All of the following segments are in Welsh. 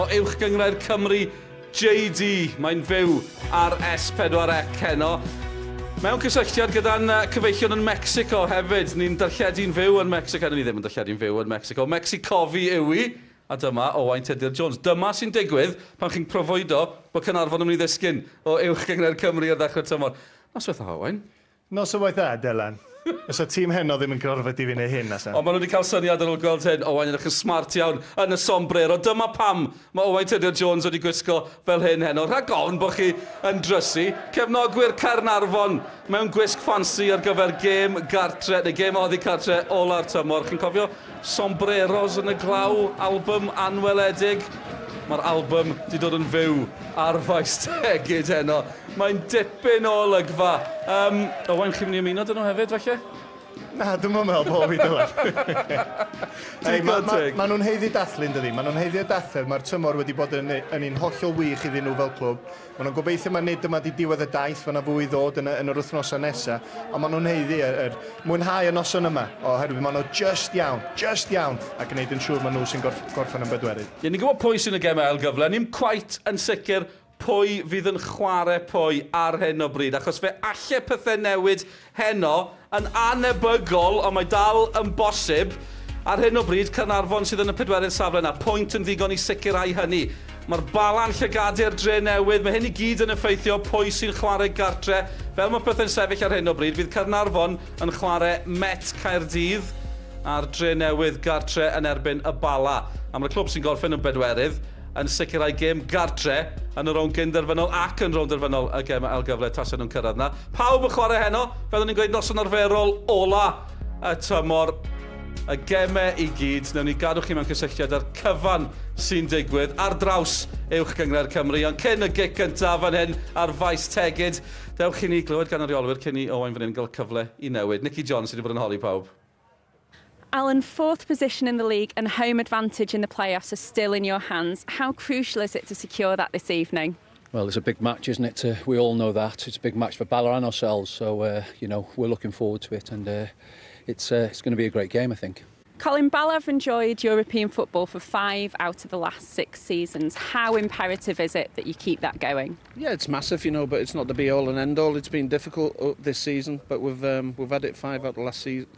o Uwch Gynghrair Cymru JD. Mae'n fyw ar S4C heno. Mewn cysylltiad gyda'n cyfeillion yn Mexico hefyd. Ni'n darlledu'n fyw yn Mexico. Ni ddim yn darlledu'n fyw yn Mexico. Mexicofi yw i. A dyma Owain Tudur Jones. Dyma sy'n digwydd pan chi'n profoedo bod Caernarfon yn mynd i ddisgyn o Uwch Gynghrair Cymru ar ddechrau'r tymor. Noswaith dda, Owain. Noswaith dda, Dylan. Fysa tîm heno ddim yn gorfod i fi wneud hyn, na 'sa? Ond maen nhw wedi cael syniad ar ôl gweld hyn. Owain yn edrych yn smart iawn yn y sombrero. Dyma pam mae Owain Tudur Jones wedi gwisgo fel hyn heno. Rhag ofn bod chi yn drysu. Cefnogwyr Caernarfon mewn gwisg ffansi ar gyfer gêm gartre, neu gêm oddi cartre ola'r tymor. Chi'n cofio Sombreros yn y Glaw, album anweledig. Mae'r album 'di dod yn fyw ar Faes Tegid heno. Mae'n dipyn o olygfa. Um, Owain, chi'n mynd i ymuno dyn nhw hefyd, falle? Na, dwi'm yn meddwl bo' fi, Dylan. Hey, ma, ma, ma nhw'n haeddu dathlu, yn dydi? Maen nhw'n haeddu y dathlu. Mae'r tymor wedi bod yn, yn un hollol wych iddyn nhw fel clwb. Maen nhw'n gobeithio mai nid dyma 'di diwedd y daith, mae 'na fwy i ddod yn y, yn yr wythnosau nesaf, ond maen nhw'n haeddu y, yr, mwynhau y noson yma, oherwydd maen nhw just iawn, just iawn, a gwneud yn siŵr maen nhw sy'n gorff, gorffen yn bedwerydd. Ie, ni'n gwybod pwy sy'n y gemau ail gyfle, ni'm cweit yn sicr pwy fydd yn chwarae pwy ar hyn o bryd, achos fe alle pethau newid heno, yn anebygol, ond mae dal yn bosib. Ar hyn o bryd, Caernarfon sydd yn y pedwerydd safle yna, pwynt yn ddigon i sicrhau hynny. Mae'r Bala'n llygadu'r Dre Newydd, mae hyn i gyd yn effeithio pwy sy'n chwarae gartre. Fel mae pethau'n sefyll ar hyn o bryd, fydd Caernarfon yn chwarae Met Caerdydd a'r Dre Newydd gartre yn erbyn y Bala. A mae'r clwb sy'n gorffen yn bedwerydd yn sicrhau gêm gartre yn y rownd gyn-derfynol ac yn rownd derfynol y gem ail gyfle tasen nhw'n cyrraedd 'na. Pawb yn chwarae heno, fel o'n i'n gweud, noson arferol ola y tymor. Y gemau i gyd, wnawn ni gadw chi mewn cysylltiad â'r cyfan sy'n digwydd ar draws Uwch Gynghrair Cymru. Ond cyn y gic gyntaf fan hyn ar Faes Tegid, dewch i ni glywed gan y rheolwyr cyn i Owain fan hyn gael cyfle i newid. Nicky John sydd wedi bod yn holi pawb. Alan, fourth position in the league and home advantage in the playoffs are still in your hands. How crucial is it to secure that this evening? Well, it's a big match, isn't it? Uh, we all know that. It's a big match for Bala and ourselves, so, uh, you know, we're looking forward to it, and uh, it's, uh, it's going to be a great game, I think. Colin, Bala have enjoyed European football for five out of the last six seasons. How imperative is it that you keep that going? Yeah, it's massive, you know, but it's not the be all and end all. It's been difficult uh, this season, but we've um, we've had it five out the last season,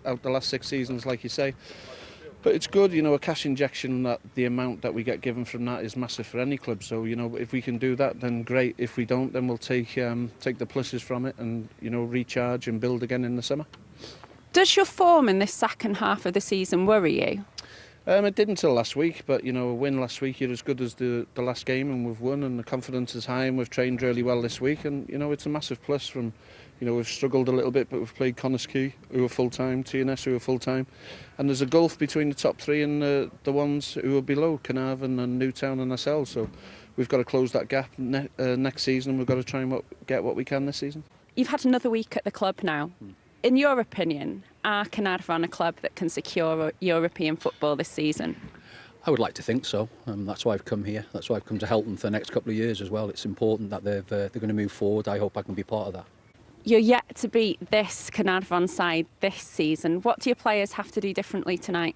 out the last six seasons, like you say. But it's good, you know, a cash injection that the amount that we get given from that is massive for any club. So, you know, if we can do that, then great. If we don't, then we'll take um, take the pluses from it and, you know, recharge and build again in the summer. Does your form in this second half of the season worry you? Um, it didn't till last week, but you know, a win last week, you're as good as the, the last game, and we've won, and the confidence is high, and we've trained really well this week, and you know, it's a massive plus from, you know, we've struggled a little bit, but we've played Connah's Quay, who are full-time, TNS, who are full-time, and there's a gulf between the top three and the, the ones who are below, Carnarvon and Newtown and ourselves, so we've got to close that gap ne uh, next season, and we've got to try and what, get what we can this season. You've had another week at the club now. Mm. In your opinion, are Caernarfon a club that can secure European football this season? I would like to think so. Um, that's why I've come here. That's why I've come to help them for the next couple of years as well. It's important that they've, uh, they're going to move forward. I hope I can be part of that. You're yet to beat this Caernarfon side this season. What do your players have to do differently tonight?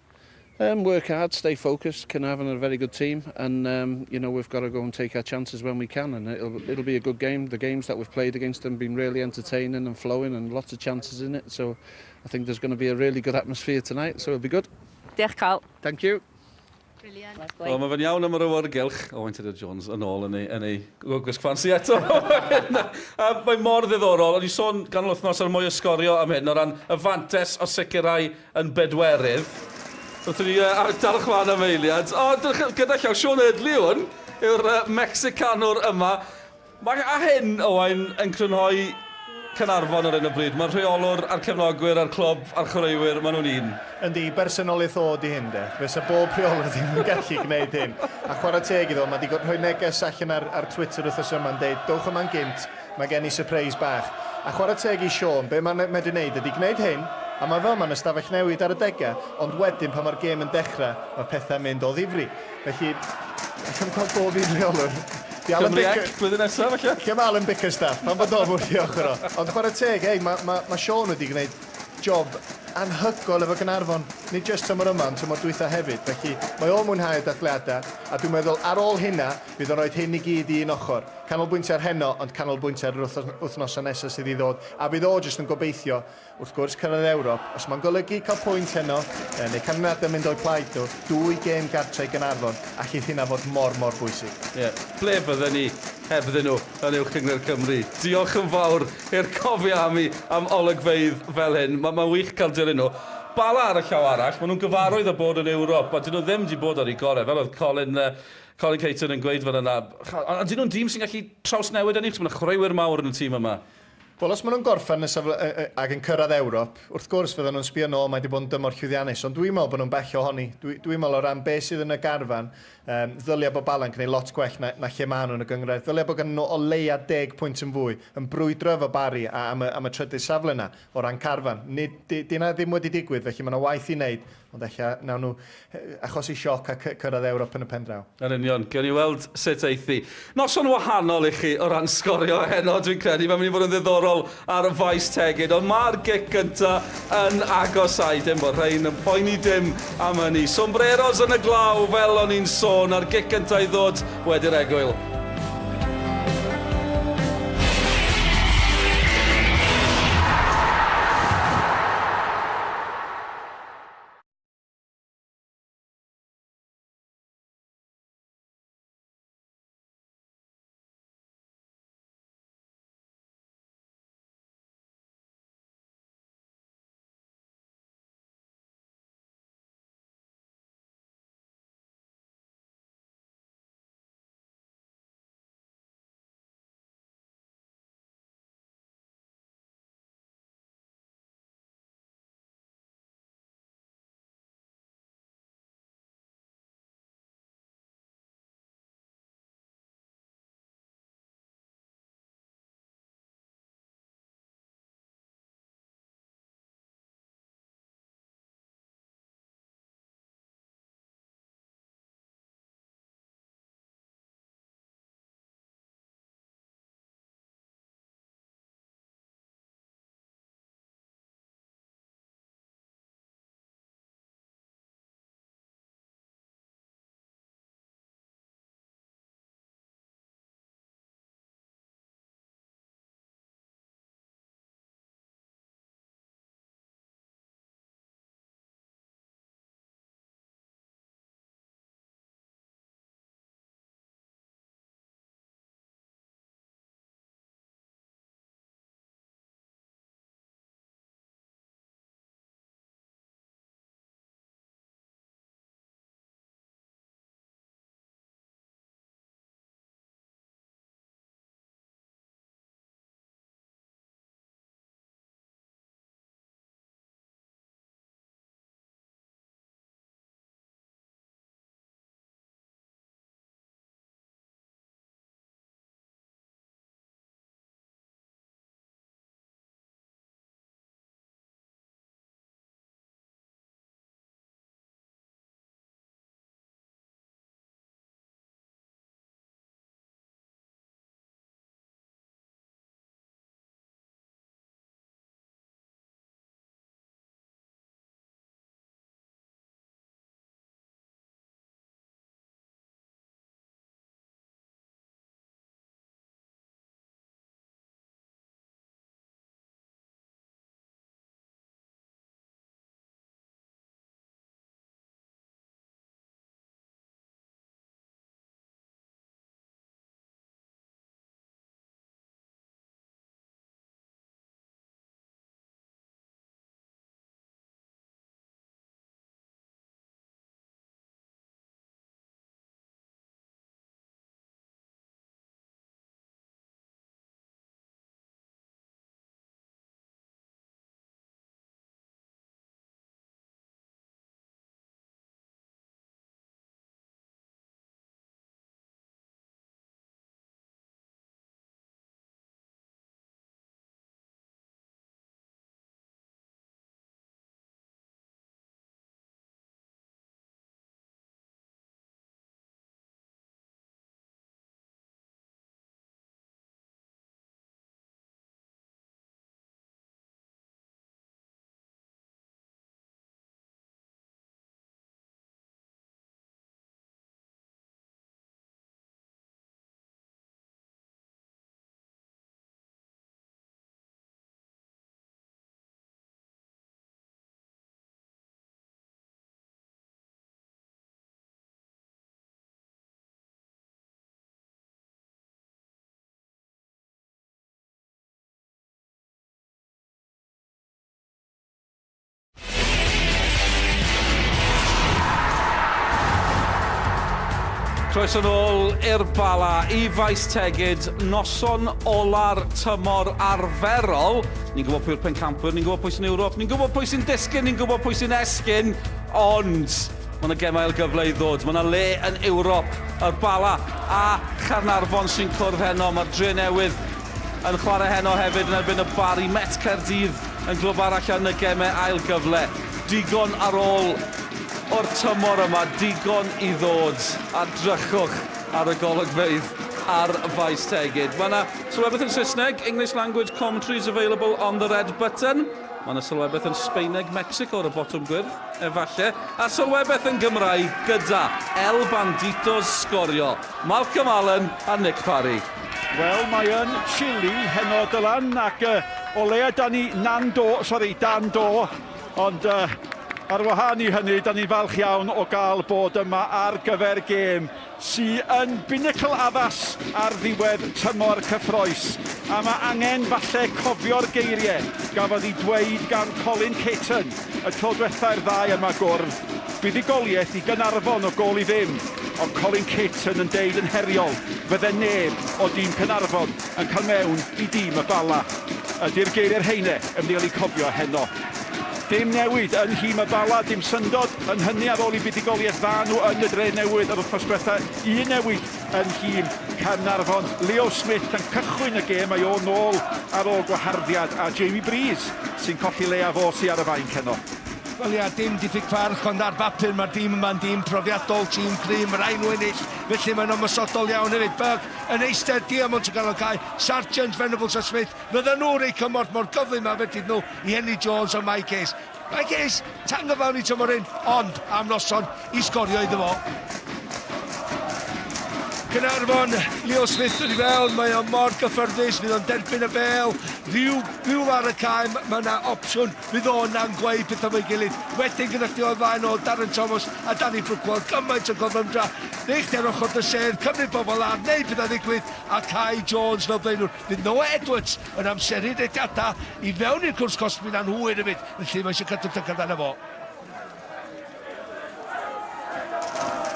Um, work hard, stay focused. Carnarvon are a very good team, and um, you know we've got to go and take our chances when we can. And it'll it'll be a good game. The games that we've played against them have been really entertaining and flowing, and lots of chances in it. So I think there's going to be a really good atmosphere tonight. So it'll be good. Diolch, Carl. Thank you. Brilliant. Wel, mae fe'n iawn am yr awyrgylch. Owain Tudur Jones yn ôl yn ei, yn ei gwisg ffansi eto. um, mae mor ddiddorol. O'n i sôn ganol wythnos ar mwy o sgorio am hyn o ran y fantes o sicrhau yn bedwerydd. Wrthyn ni uh, dal chwan am eiliad. O, gyda llaw, Sean Eardley hwn yw'r uh, Mexicanwr yma. Mae a hyn, Owain, yn crynhoi Caernarfon ar hyn o bryd. Mae'r rheolwr a'r cefnogwyr a'r clwb a'r chwaraewyr, maen nhw'n un. Yndi, bersonoliaeth od i hyn de. Fysa bob rheolwr ddim yn gallu gwneud hyn. A chwarae teg iddo, mae 'di rhoi neges allan ar, ar Twitter wythnos yma'n deud, dowch yma'n gynt, mae gen i sypreis bach. A chwarae teg i Sean, be mae'n medru wneud ydy gwneud hyn, a mae fel mae'n ystafell newid ar adegau, ond wedyn pan mae'r gêm yn dechrau, mae pethau'n mynd o ddifri. Felly, allai'm gweld bob un rheolwr. Di Alan Cymru Bicker... blwyddyn nesaf, falle? Lle mae Alan Bickerstaff? Pan bod o fwrdd i ochr o. Ond chwarae teg, ei, mae, mae, mae Sean wedi gwneud job anhygoel efo Gaernarfon. Nid jyst tymor yma, ond tymor dwytha hefyd. Felly mae o'n mwynhau y dathliadau, a dwi'n meddwl ar ôl hynna, fydd o'n rhoi hyn i gyd i un ochr. Canolbwyntio ar heno, ond canolbwyntio ar yr wythnosau nesaf sydd i ddod. A fydd o jyst yn gobeithio, wrth gwrs, cyrraedd Ewrop. Os mae'n golygu cael pwynt heno, neu canlyniadau mynd o'u plaid nhw, dwy gêm gartre i Gaernarfon, allith hynna fod mor, mor bwysig. Ie, ble fydden ni hebddyn nhw yn Uwch Gynghrair Cymru? Diolch yn fawr i'r Cofio Ami am olygfeydd fel hyn. Mae'n ma wych cael dilyn nhw. Bala ar y llaw arall, maen nhw'n gyfarwydd â bod yn Ewrop, a dyn nhw ddim wedi bod ar eu gorau, fel oedd Colin, Colin Caton yn gweud fan yna. A dyn nhw'n dîm sy'n gallu trawsnewid hynny, achos mae yna chwaraewyr mawr yn y tîm yma. Wel, os maen nhw'n gorffen y safle ac yn cyrraedd Ewrop, wrth gwrs fydden nhw'n sbio nôl, mae wedi bod yn dymor llwyddiannus, ond dwi'n meddwl bod nhw'n bell ohoni. Dwi'n dwi meddwl o ran beth sydd yn y garfan, ddylia bod Bala'n gwneud lot gwell na, na lle maen nhw'n y gynghrair. Ddylia bod gan nhw o leia 10 pwynt yn fwy, yn brwydro efo Barry a, am, y, am y trydydd safle yna o ran carfan. Nid, di, di 'na ddim wedi digwydd, felly mae yna waith i wneud, ond ella nawn nhw achosi sioc a cyrraedd Ewrop yn y pen draw. Yn union, gewn ni weld sut eith hi. Noson wahanol i chi o ran sgorio heno, dwi'n credu. Mae'n mynd i fod yn ddiddorol ar y faes tegid, ond mae'r gic gynta yn agosáu. Dim bod rhain yn poeni dim am hynny. Sombreros yn y glaw, fel o'n i'n sôn, a'r gic gynta i ddod wedi'r egwyl. Croeso nôl i'r Bala, i Faes Tegid, noson ola'r tymor arferol. Ni'n gwybod pwy yw'r pencampwyr, ni'n gwybod pwy sy'n Ewrop, ni'n gwybod pwy sy'n disgyn, ni'n gwybod pwy sy'n esgyn, ond mae yna gemau ail gyfle i ddod. Mae yna le yn Ewrop, yr Bala a Chaernarfon sy'n cwrdd heno. Mae'r Drenewydd yn chwarae heno hefyd yn erbyn y Barri. Met Caerdydd yn glwb arall yn y gemau ail gyfle. Digon ar ôl o'r tymor yma, digon i ddod, a drychwch ar y golygfeydd ar Faes Tegid. Mae yna sylwebaeth yn Saesneg, English language commentaries available on the red button. Mae yna sylwebaeth yn Sbaeneg Mexico ar y botwm gwyrdd, efallai. A sylwebaeth yn Gymraeg gyda El Banditos sgorio, Malcolm Allen a Nick Parry. Wel, mae yn chilly heno, Dylan, ac uh, o leia da ni nan do, sorry, dan do, ond uh, ar wahân i hynny, da ni'n falch iawn o gael bod yma ar gyfer gêm sy yn binacl addas ar ddiwedd tymor cyffroes, a mae angen falle cofio'r geiriau gafodd eu dweud gan Colin Caton y tro dwetha i'r ddau yma gwrdd, buddugoliaeth i Gaernarfon o gôl i ddim, ond Colin Caton yn deud yn heriol fydde neb o dîm Caernarfon yn cael mewn i dîm y Bala. Ydy'r geiriau'r heine yn mynd i gael eu cofio heno? Dim newid yn nhîm y Bala, dim syndod yn hynny ar ôl i buddugoliaeth dda nhw yn y Dre Newydd yr wythnos diwetha. Un newid yn nhîm Caernarfon, Leo Smith yn cychwyn y gêm, mae o nôl ar ôl gwaharddiad, a Jamie Breeze sy'n colli le a fo sy ar y fainc heno. Wel ia, dim diffyg parch, ond ar bapur mae'r dîm yma'n dîm profiadol, tîm cryf, mae rhaid nhw ennill, felly mae'n ymosodol iawn hefyd. Burke yn eistedd, Diamond yn ganol cae, Sargeant, Venables a Smith Fyddan nhw'n rhoi cymorth mor gyflym â fedrith nhw i Henry Jones a Mike Hayes. Mike Hayes, tan gyflawni tymor hyn, ond am noson i sgorio iddo fo. Caernarfon, Leo Smith yn i fewn, mae o mor gyffyrddus, fydd o'n derbyn y bel, rhyw, rhyw ar y cae, mae yna opsiwn, fydd o yna'n gweud pethau fo'i gilydd. Wedyn gyda chdi o'r flaen o Darren Thomas a Danny Brookwell, gymaint o gyflymdra, neu chdi ar ochr dy sedd, cymryd bobl ar, neu pethau ddigwydd, a Kai Jones fel blaenwr. Bydd Noah Edwards yn amseru rediadau i fewn i'r cwrs cosbi na'n hwyr hefyd, felly mae eisiau cadw llygad arno fo.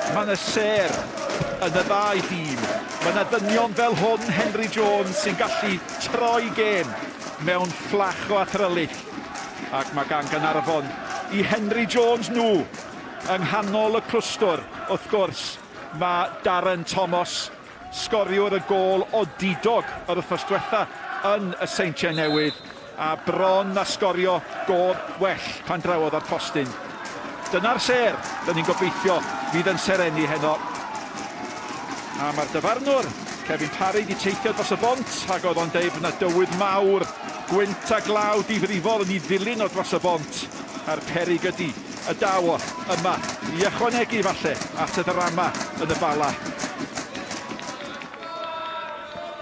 Mae yna sêr yn y ddau dîm. Mae yna ddynion fel hwn, Henry Jones, sy'n gallu troi gêm mewn fflach o athrylith. Ac mae gan Gaernarfon i Henry Jones nhw yng nghanol y clwstwr, wrth gwrs, mae Darren Thomas Sgoriwr y gôl odidog yr wythnos dwetha yn y Seintiau Newydd a bron a sgorio gôl well pan drawodd ar postyn. Dyna'r sêr dyn ni'n gobeithio fydd yn serennu heno. A mae'r dyfarnwr, Kevin Parry, 'di teithio dros y bont ac oedd o'n deud bod 'na dywydd mawr, gwynt a glaw difrifol yn ei ddilyn o dros y bont a'r peryg ydi y daw o yma i ychwanegu falle at y ddrama yn y Bala.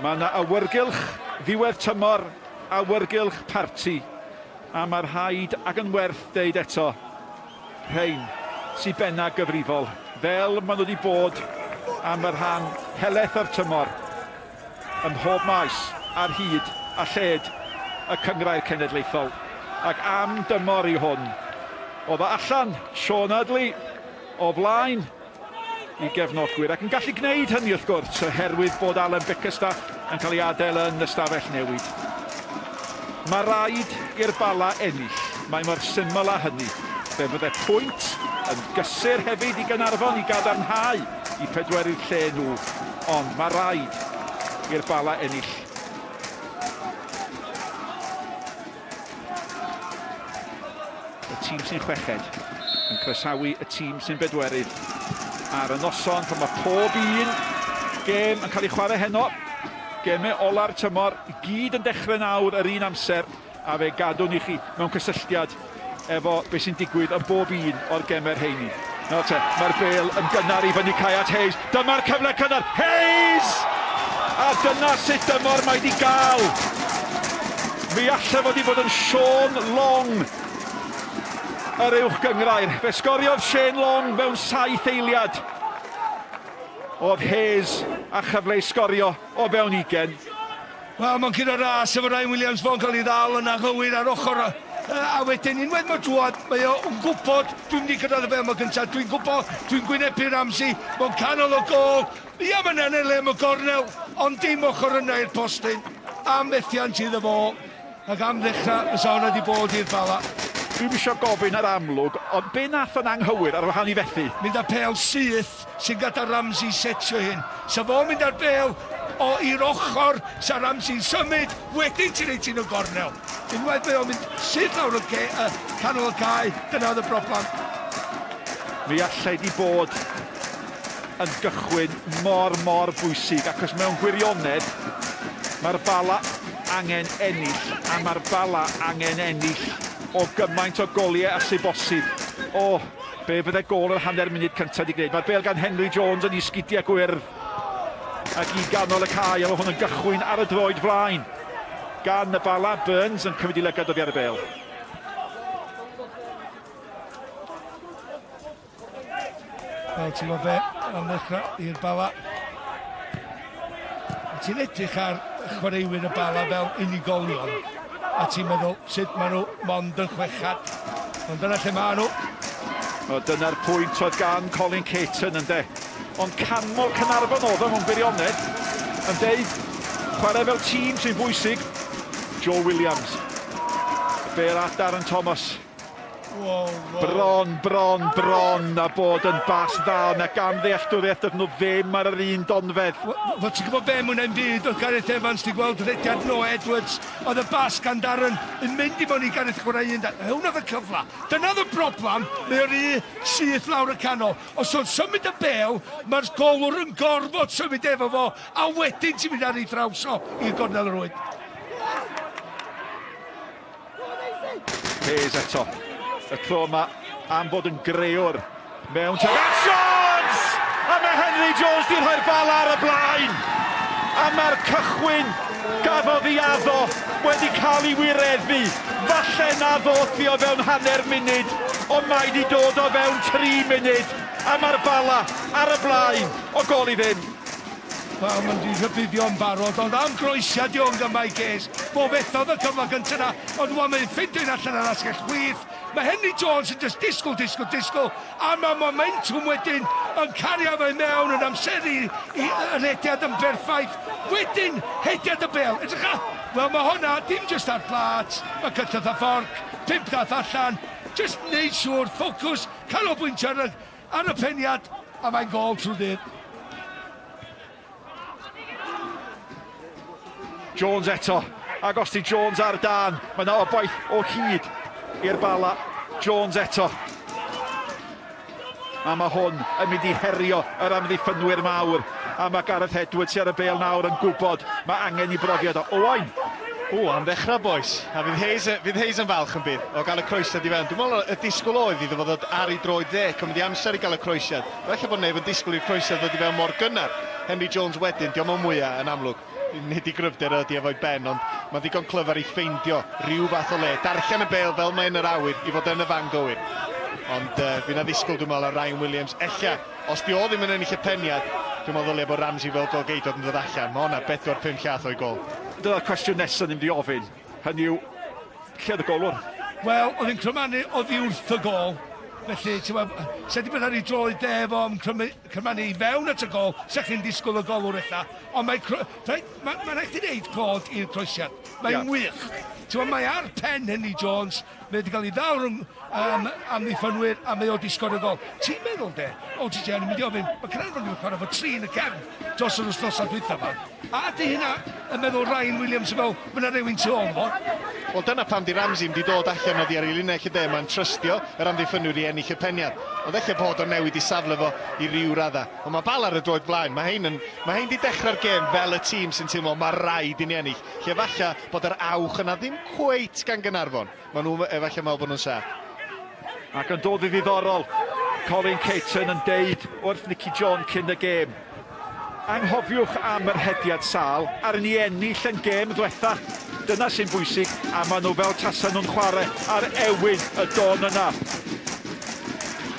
Mae yna awyrgylch ddiwedd tymor, awyrgylch parti, a mae rhaid ac yn werth deud eto, rhein sy benna gyfrifol, fel maen nhw wedi bod am y rhan helaeth o'r tymor, ym mhob maes ar hyd a lled y Cynghrair Cenedlaethol, ac am dymor i hwn. Oedd o allan, Sean Ardley, o flaen i gefnogwyr, ac yn gallu gwneud hynny wrth gwrs, oherwydd bod Alan Bickerstaff yn cael ei adael yn y stafell newid. Mae rhaid i'r Bala ennill, mae mor syml â hynny. Fe fydde pwynt yn gysur hefyd i Gaernarfon i gadarnhau i pedwerydd lle nhw, ond mae rhaid i'r Bala ennill. Y tîm sy'n chweched yn croesawu y tîm sy'n bedwerydd ar y noson pan mae pob un gêm yn cael ei chwarae heno. Gemau ola'r tymor i gyd yn dechrau nawr yr un amser a fe gadwn ni chi mewn cysylltiad efo be sy'n digwydd yn bob un o'r gemau rheini. Nawr te, mae'r bêl yn gynnar i fyny cae at Hayes. Dyma'r cyfle cynnar. Hayes! A dyna sut dymor mae di gael. Mi alle fod i fod yn Sean Long yr uwch gynghrair. Fe sgoriodd Shane Long mewn saith eiliad. Oedd Hayes a chyfle i sgorio o fewn ugen. Wel, mae'n curo ras efo Ryan Williams, fo'n cael ei ddal yn anghywir ar ochr. A wedyn unwaith mae drwodd, mae o'n gwybod, dwi'n mynd i gyrraedd y bêl 'ma gyntaf, dwi'n gwybod, dwi'n gwynebu Ramsey, mewn canol y gôl, ia mae'n ennill le am y gornel, ond dim ochr yna i'r postyn, a methiant iddo fo, ac am ddechrau fysa hwnna wedi bod i'r Bala. Dwi'm isio gofyn yr amlwg, ond be nath o'n anghywir ar wahân i fethu? Mynd â pêl syth sy'n gadael Ramsey setio hyn. Sa fo'n mynd â'r bêl o i'r ochr, sa Ramsey'n symud, wedyn ti'n rhoi ti'n y gornel. Unwaith mae o'n mynd syth lawr y ce, y canol y cae, dyna oedd y broblem. Mi allai di bod yn gychwyn mor, mor bwysig, achos mewn gwirionedd, mae'r Bala angen ennill, a mae'r Bala angen ennill o gymaint o goliau a sy'n bosib. O, be fydde gôl yr hanner munud cyntaf wedi gwneud. Mae'r bêl gan Henry Jones yn ei sgidiau gwyrdd ac i ganol y cae, a mae hwn yn gychwyn ar y droed flaen gan y Bala. Burns yn cymryd i lygad oddi ar y bêl. Wel, ti'n gwybod be, am ddechrau i'r Bala. Ti'n edrych ar chwaraewyr y Bala fel unigolion, a ti'n meddwl sut maen nhw mond yn chwechad. Ond dyna lle maen nhw. O, dyna'r pwynt oedd gan Colin Caton, ynde. Ond canmol Caernarfon oedd o mewn gwirionedd, yn deud, chwarae fel tîm sy'n bwysig. Joe Williams. Y bêl at Darren Thomas. Wow, wow. Bron, bron, bron a bod yn bas dda, na gan ddealltwriaeth dydyn nhw ddim ar yr un donfedd. Wel, ti'n gwybod be, mwy na'm byd, oedd Gareth Evans di gweld rhediad Noah Edwards, oedd y bas gan Darren yn mynd i mewn i Gareth chwarae un da. Hwn oedd y cyfle. Dyna oedd y broblem, mae o'r un syth lawr y canol. Os o'n symud y bêl, mae'r golwr yn gorfod symud efo fo, a wedyn ti'n mynd ar ei thraws o i'r gornel y rwyd. Hayes eto. Y tro yma am fod yn greuwr mewn tuag at Jones! A mae Henry Jones di rhoi'r bal ar y blaen! A mae'r cychwyn gafodd ei addo wedi cael ei wireddu. Falle na ddoth i o fewn hanner munud, ond mae di dod o fewn 3 munud. A mae'r Bala ar y blaen o gol i ddim. Wel, maen nhw 'di rhybuddio'n barod, ond am groesiad di o'n gan Mike Hayes. Fo fethodd y cyfle gyntaf 'na, ond wan mae'n ffeindio un allan ar asgell chwith. Mae Henry Jones yn just disgwyl, disgwyl, disgwyl, a mae momentum wedyn yn cario fe mewn, yn amseru i y rediad yn berffaith. Wedyn, hediad y bêl. Edrycha! Wel, mae hwnna dim just ar plât, mae cyllell a fforc, pump llath allan, just neud siŵr, ffocws, canolbwyntio ar y Ar y peniad, a mae'n gôl trwy'r dydd. Jones eto, ac os di Jones ar dan, mae yna obaith o hyd i'r Bala. Jones eto. A mae hwn yn mynd i herio yr amddiffynwyr mawr. A mae Gareth Edwards ar y bêl nawr yn gwybod mae angen i brofiad o. Owain! O, am ddechrau, boys. A fydd Hayes, fydd Hayes yn falch yn bydd o gael y croesiad i fewn. Dwi'n meddwl y disgwyl oedd iddo fo ddod ar ei droed dde, cymryd ei amser i gael y croesiad. Falle bod neb yn disgwyl i'r croesiad ddod i fewn mor gynnar. Henry Jones wedyn, dio'm yn mwyaf yn amlwg. Nid ei gryfder o ydi efo'i ben, ond mae'n ddigon clyfar i ffeindio rhyw fath o le. Darllen y bêl fel mae yn yr awyr i fod yn y fan gywir. Ond uh, fi na ddisgwyl, dwi'n meddwl, ar Ryan Williams. Ella, os di o ddim yn ennill y peniad, dwi'n meddwl ddylia bod Ramsey fel gol-geidwad yn dod allan. Mae hwnna 4-5 llath o'i gol. Dyna'r cwestiwn nesaf ni'n mynd i ofyn. Hynny yw, lle oedd y golwr? Wel, oedd hi'n crymanu oddi wrth y gôl. Felly, ti'n gwybod, se di bod ar ei droed dde fo yn crymu, crymanu i fewn at y gôl, se chi'n disgwyl y golwr ella. Ond mae, mae, mae, mae rhaid chdi wneud clod i'r croesiad. Mae'n yeah. wych. Ti'n gwybod, mae ar pen Henry Jones, mae wedi cael ei ddal rhwng um, amddiffynwyr a mae o wedi sgorio gol. Ti'n meddwl de, o ti o'n mynd i ofyn, mae Caernarfon wedi chwarae fo tri yn y cefn dros yr wythnosau dwytha yma. A ydy hynna yn meddwl Ryan Williams yn fel, mae yna rywun tu ôl fo? Wel dyna pam di Ramsey ddim di dod allan oddi ar ei linell y de, mae'n trystio yr amddiffynwyr i ennill y peniad. Ond ella bod o'n newid i safle fo i ryw radda. Ond mae Bala ar y droed blaen, mae hein yn, mae hein di dechrau'r gêm fel y tîm sy'n teimlo mae rhaid i ni ennill. Lle efalla bod yr awch yna ddim cweit gan Gaernarfon. Maen nhw efallai meddwl bod nhw'n saff. Ac yn dod i ddiddorol, Colin Caton yn deud wrth Nicky John cyn y gêm, Anghofiwch am yr hediad sâl, a'r ni ennill yn gêm ddwetha. Dyna sy'n bwysig, a maen nhw fel tasa nhw'n chwarae ar ewyn y don yna.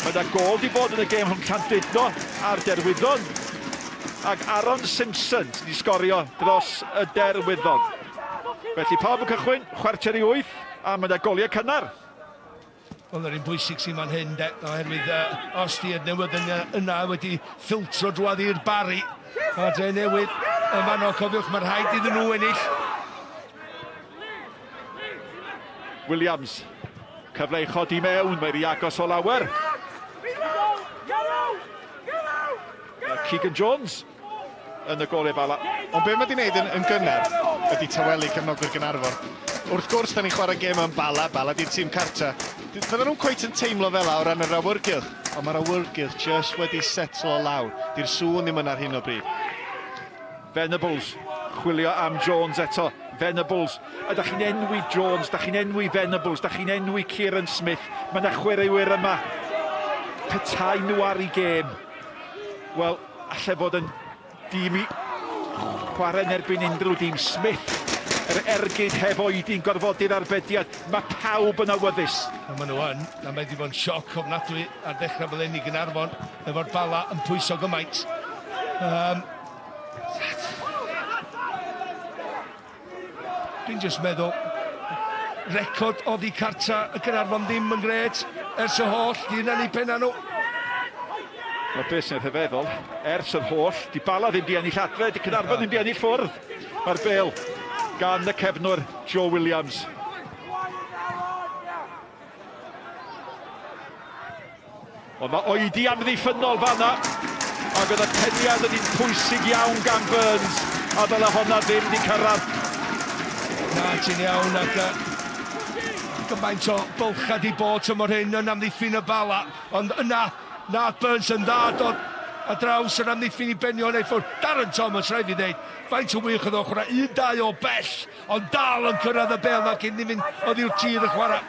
Mae yna gôl di bod yn y gêm rhwng Llandudno a'r Derwyddon, ac Aaron Simpson sydd wedi sgorio dros y Derwyddon. Felly pawb yn cychwyn, 7:45. A mae yna goliau cynnar. Wel, yr un bwysig sy'n fan hyn, de, oherwydd uh, os di'r newyddion yna wedi ffiltro drwadd i'r Barri, a dre newydd yn fanno, cofiwch, mae rhaid iddyn nhw ennill. Williams, cyfle i chodi mewn, mae'r i agos o lawer. Keegan Jones yn y gôl i'r Bala. Ond be mae 'di wneud yn, yn gynnar ydy tawelu cefnogwyr Gaernarfon. Wrth gwrs, da ni'n chwarae gêm yn Bala, Bala di'r tîm cartra. Fydden nhw'n cweit yn teimlo fel o ran yr awyrgylch, ond mae'r awyrgylch just wedi setlo lawr. Di'r sŵn ddim yna ar hyn o bryd. Venables, chwilio am Jones eto. Venables, a da chi'n enwi Jones, da chi'n enwi Venables, da chi'n enwi Kieran Smith. Mae yna chwaraewyr yma. Petai nhw ar ei gêm. Wel, alle fod yn dîm i chwarae yn erbyn unrhyw dîm. Smith, yr ergyd heb oedi'n gorfodi'r arbediad. Mae pawb yn awyddus. A maen nhw yn, a mae wedi bod yn sioc ofnadwy ar ddechrau fel i Gaernarfon, efo'r Bala yn pwyso gymaint. Um, Dwi'n just meddwl, record oddi cartra y Gaernarfon ddim yn gret ers y holl, di hynna'n eu penna nhw. Mae beth sy'n rhyfeddol, ers yr holl, di Bala ddim di ennill adre, di Caernarfon ddim di ennill ffwrdd. Mae'r bel gan y cefnwr Joe Williams. Ond mae oedi amddiffynnol fanna, ac oedd y peniad yn un pwysig iawn gan Burns, a ddyle honna ddim di cyrraedd. Na, ti'n iawn, ac uh, gymaint o bylchau di bod tymor hyn yn amddiffyn y Bala, ond yna, nath Burns yn dda dod a draws yr amddiffyn i benio hwnna i ffwrdd. Darren Thomas, rhaid fi ddeud, faint o wych oedd o chwarae 1-2 o bell, ond dal yn cyrraedd y bel na cyn i fynd oddi wrth tir y chwarae.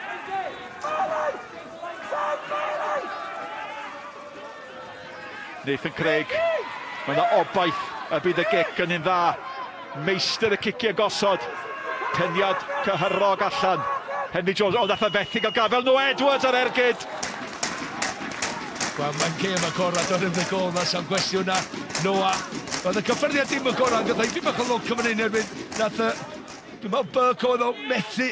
Nathan Craig, mae yna obaith y bydd y gic yn un dda. Meistr y ciciau gosod, peniad cyhyrog allan. Henry Jones, o, nath e fethu gael gafel nhw, Edwards ar ergyd. Wel, mae'n gêm agorad o'r y gol na, sa'n gwestiwn na. Noah, oedd y cyffyrddiad dim y gorau, gyda i bach o lwc yn fan hyn erbyn, nath y, dwi'n meddwl Burke oedd o methu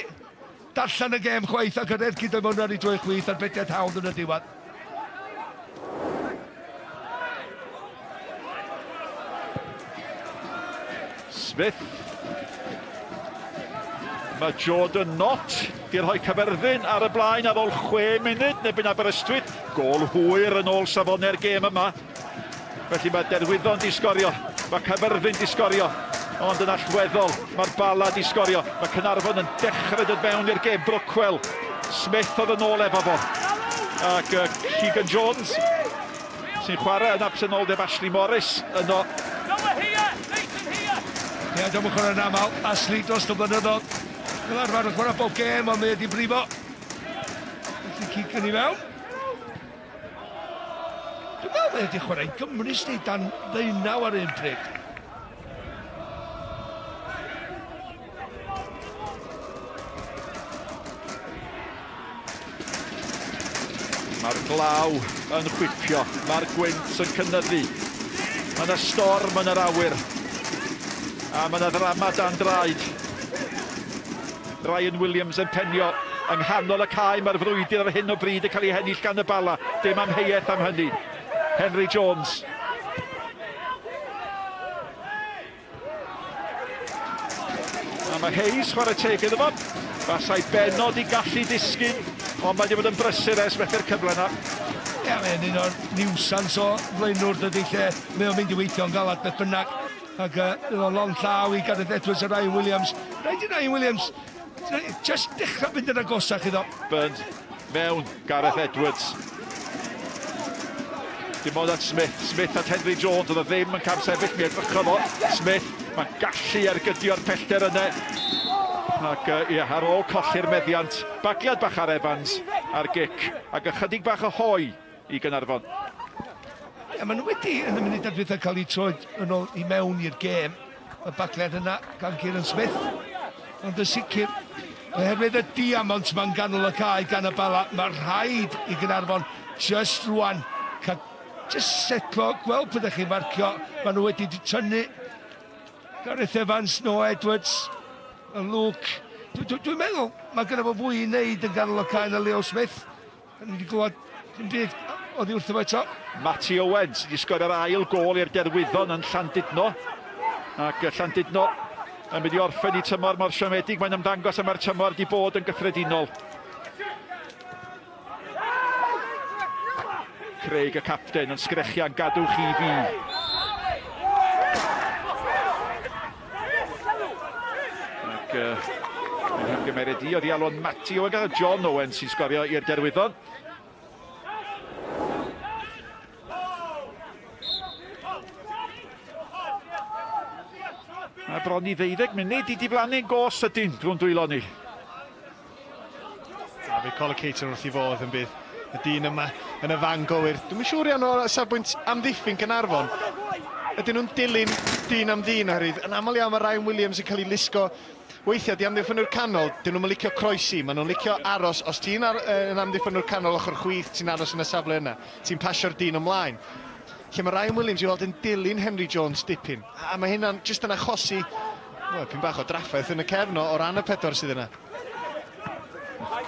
darllen y gêm chwaith ac yr ergyd oedd mewn ar ei drwy chwith a'r bediad hawdd yn y diwedd. Smith. Mae Jordan Knott di rhoi Caerfyrddin ar y blaen ar ôl 6 munud neu Aberystwyth. Gôl hwyr yn ôl safonau'r gêm yma. Felly mae Derwyddon di sgorio, mae Caerfyrddin di sgorio, ond yn allweddol mae'r Bala di sgorio. Mae Caernarfon yn dechrau dod mewn i'r gêm. Brookwell, Smith oedd yn ôl efo fo. Ac uh, Keegan Jones sy'n chwarae yn absenoldeb Ashley Morris yno. Ie, yeah, dwi'n chwarae'n aml. Ashley dros y blynyddoedd. Fel arfer yn chwarae bob gêm, ond mae wedi brifo. Felly Keegan i mewn. Dwi'n meddwl mae wedi chwarae i Gymru sti dan ddeunaw ar un pryd. Mae'r glaw yn chwipio, mae'r gwynt yn cynyddu. Mae yna storm yn yr awyr. A mae yna ddrama dan draed. Ryan Williams yn penio yng nghanol y cae. Mae'r frwydr ar hyn o bryd yn cael ei hennill gan y Bala. Dim amheuaeth am hynny. Henry Jones. A mae Hayes chwarae teg iddo fo. Fasai Benod i gallu disgyn, ond mae wedi bod yn brysur ers methu'r cyfle yna. Ie, mae'n un o'r niwsans o flaenwr dydy lle mae o'n mynd i weithio'n galad beth bynnag. Ac uh, bydd o'n lond llaw i Gareth Edwards a Ryan Williams. Rhaid i Ryan Williams just dechrau mynd yn agosach iddo. Burns mewn, Gareth Edwards. Dim ond at Smith, Smith at Henry Jones, oedd o ddim yn camsefyll, mi edrychodd o. Smith, mae'n gallu ergydio'r pellter yna. Ac uh, ie, ar ôl colli'r meddiant, bagliad bach ar Evans a'r gic, ac ychydig bach o hoi i Gaernarfon. Ie, maen nhw wedi yn y munudau dwytha cael eu troed yn ôl i mewn i'r gêm. Y bagliad yna gan Kieran Smith. Ond yn sicr, oherwydd y diamont ma'n ganol y cae gan y Bala, mae rhaid i Gaernarfon just rwan cael just setlo, gweld pryd ydych chi'n marcio. Maen nhw wedi tynnu Gareth Evans, Noah Edwards, y Luke. Dwi'n dwi, dwi meddwl mae gyda fo fwy i wneud yn ganol y cae na Leo Smith. Da ni wedi glywed dim byd oddi wrtho fo eto. Matty Owens wedi sgorio'r ail gôl i'r Derwyddon yn Llandudno. Ac Llandudno yn mynd i orffen i tymor mor siomedig mae'n ymddangos am mae'r tymor wedi bod yn gyffredinol. Craig y capten yn sgrechian gadwch i fi. Ac uh, yn hymgymeryd i oedd i alw'n Matty Owen gyda John Owen sy'n sgorio i'r Derwyddon. Mae bron i ddeuddeg munud i diflannu'n go sydyn drwy'n dwylo ni. A fe Colin Cater wrth i fodd yn bydd y dyn yma yn y fan gywir. Dwi'n siŵr iawn o safbwynt amddiffyn Caernarfon. Ydyn nhw'n dilyn dyn am ddyn oherwydd yn aml iawn mae Ryan Williams yn cael ei lusgo weithiau di amddiffynwr canol, dyn nhw'n licio croesi, maen nhw'n licio aros. Os ti'n ar, yn amddiffynwr canol ochr chwith, ti'n aros yn y safle yna, ti'n pasio'r dyn ymlaen. Lle mae Ryan Williams i weld yn dilyn Henry Jones dipyn, a mae hynna'n jyst yn achosi Wel, pyn bach o drafferth yn y cefn o, o ran y pedwar sydd yna.